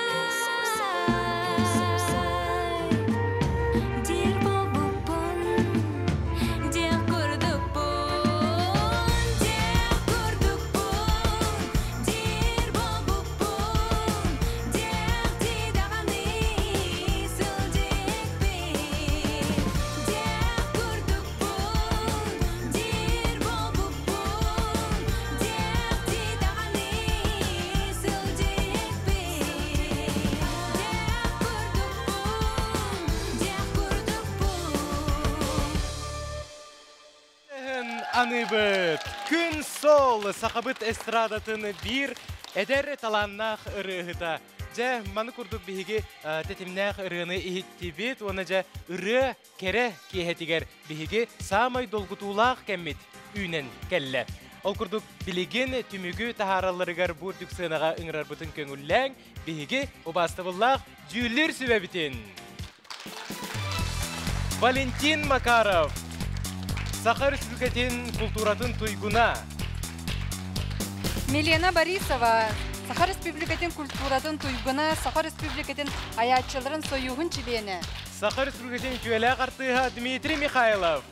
Диир буолбуппун, диэх курдукпун, диэх курдукпун, диир буолбуппун, диэхти даҕаны сылдьыппын. Диэх курдукпун, диир буолбуппун, диэхти даҕаны сылдьыппын. Диэх курдукпун, диэх курдукпун. Аныбыт күн сол сахабыт эстрадатын биир эдэр талааннаах ырыаһыта. Дьэ, маны курдук биһиги тэтимнээх ырыаны иһиттибит уонна дьэ ырыа кэрэ киэһэтигэр биһиги саамай долгутуулаах кэммит үүнэн кэллэ. Ол курдук билигин түмүгү таһааралларыгар бу үрдүк сыанаҕа ыҥырарбытын көҥүллээҥ, биһиги убаастабыллаах дьүүллүүр сүбэбитин. Валентин Макаров, Саха Республикатын култууратын туйгуна. Милена Борисова, Саха Республикатын культуратын туйгуна, Саха Республикатын айааччыларын союһун чилиэнэ. Саха Республикатын үтүөлээх артыыһа Дмитрий Михайлов.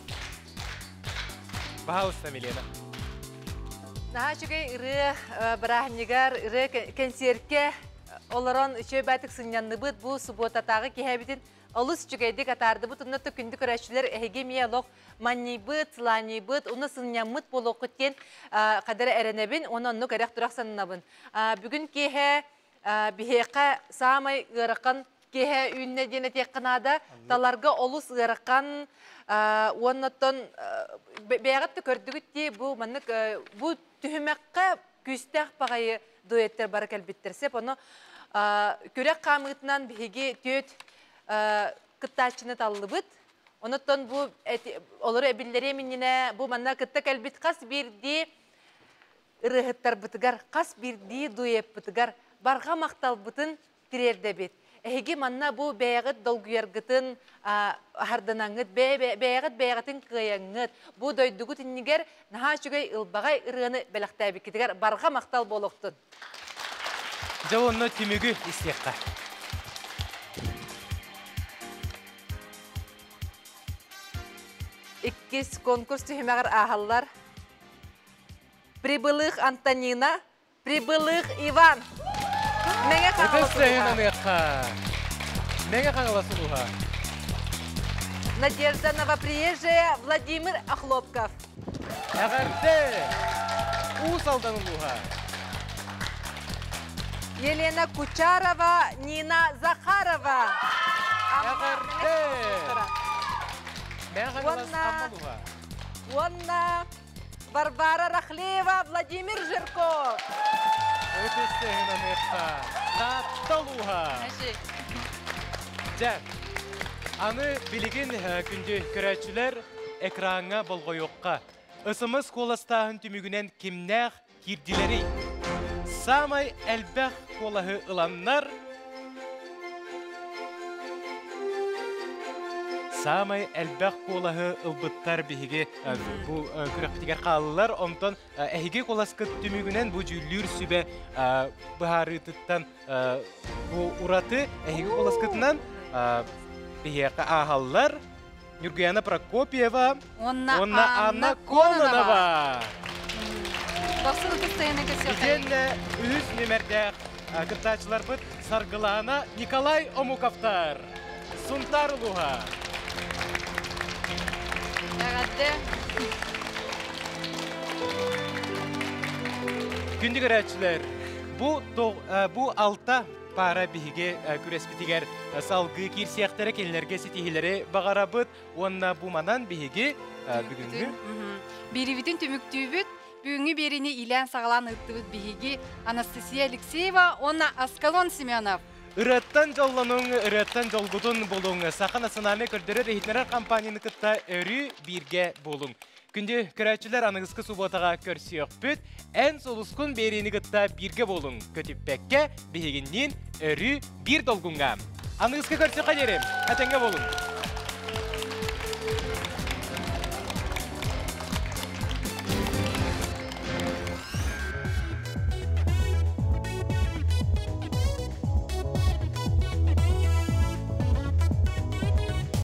Пожалуйста, Милена. Наһаа үчүгэй ырыа бырааһынньыгар, ырыа кэнсиэркэ олорон үчүгэй баатык сынньанныбыт. Бу субуотатааҕы киһэбитин олус үчүгэйдик атаардыбыт. Онно күндү көрөөччүлэр эһиги эмиэ олох манньыйбыт, сылаанньыйбыт, уонна сынньаммыт буолуоххут диэн хадара эрэнэбин уонна оннук эрэх-турах сананабын. Бүгүн киэһэ биһиэхэ саамай ыарахан киэһэ үүннэ диэн этиэххэ наада. Таларга олус ыарахан уоннаттан бэйэҕит да көрдүгүт дии бу маннык бу түһүмэххэ күүстээх баҕайы дуэттэр бары кэлбиттэр сеп ону күрэх хаамыытынан биһиги түөт кыттааччыны таллыбыт. Онуттан бу олору эбиллэриэм иннинэ бу манна кытта кэлбит хас биирдии ырыаһыттарбытыгар, хас биирдии дуэппытыгар барҕа махталбытын тириэрдэбит. Эһиги манна бу бэйэҕит долгуйаргытын аһарданаҥҥыт, бэйэҕит бэйэҕитин кыайаҥҥыт, бу дойдугут иннигэр наһаа үчүгэй ылбаҕай ырыаны бэлэхтээбиккитигэр барҕа махтал буолуохтун. Дьэ онно түмүгү истиэххэ. Иккис конкурс түһүмэҕэр ааһаллар. Прибылых Антонина, Прибылых Иван. Мэҥэ Хаҥалас улууһа. Мэҥэ Хаҥалас улууһа. Надежда Новоприезжая, Владимир Охлопков. Эҕэрдэ! Уус Алдан улууһа. Елена Кучарова, Нина Захарова. Эҕэрдэ! Мэҥэ Хаҥалас Амма улууһа. Уонна Варвара Рахлеева, Владимир Жирков. Ытыстыһын Таатта улууһа. Дьэ, аны билигин күндү көрөөччүлэр экраҥҥа болҕойуохха. СМС куоластааһын түмүгүнэн кимнээх киирдилэрий? Саамай элбэх куолаһы ыланнар Саамай элбэх куолаһы ылбыттар биһиги бу күрэхпитигэр хааллылар. Онтон эһиги куоласкыт түмүгүнэн бу дьүүллүүр сүбэ быһаарыытыттан бу ураты эһиги куоласкытынан биһиэхэ ааһаллар. Нюргуяна Прокопьева уонна Анна Кононова. Итиэннэ үһүс нүмердээх кыттааччыларбыт Саргылаана Николай Омуковтар. Сунтаар улууһа. Эҕэрдэ. Күндү көрөөччүлэр, бу, бу алта паара биһиги күрэспитигэр салгыы киирсиэхтэрэ, кинилэргэ ситиһиилэри баҕарабыт уонна бу манан биһиги бүгүҥҥү Биэрибитин түмүктүүбүт. Бүгүҥҥү биэриини иилээн-саҕалаан ыыттыбыт биһиги Анастасия Алексеева уонна Аскалон Семенов. Ырыаттан дьоллонуҥ, ырыаттан дьолгутун булуҥ. Саха национальнай көрдөрөр-иһитиннэрэр компанияны кытта өрүү бииргэ буолуҥ. Күндү көрөөччүлэр аныгыскы субуотаҕа көрсүөхпүт. Эн сулускун биэриини кытта бииргэ буолуҥ. Көтүппэккэ биһигинниин өрүү биир долгуҥҥа. Аныгыскы көрсүөххэ диэри этэҥҥэ буолуҥ.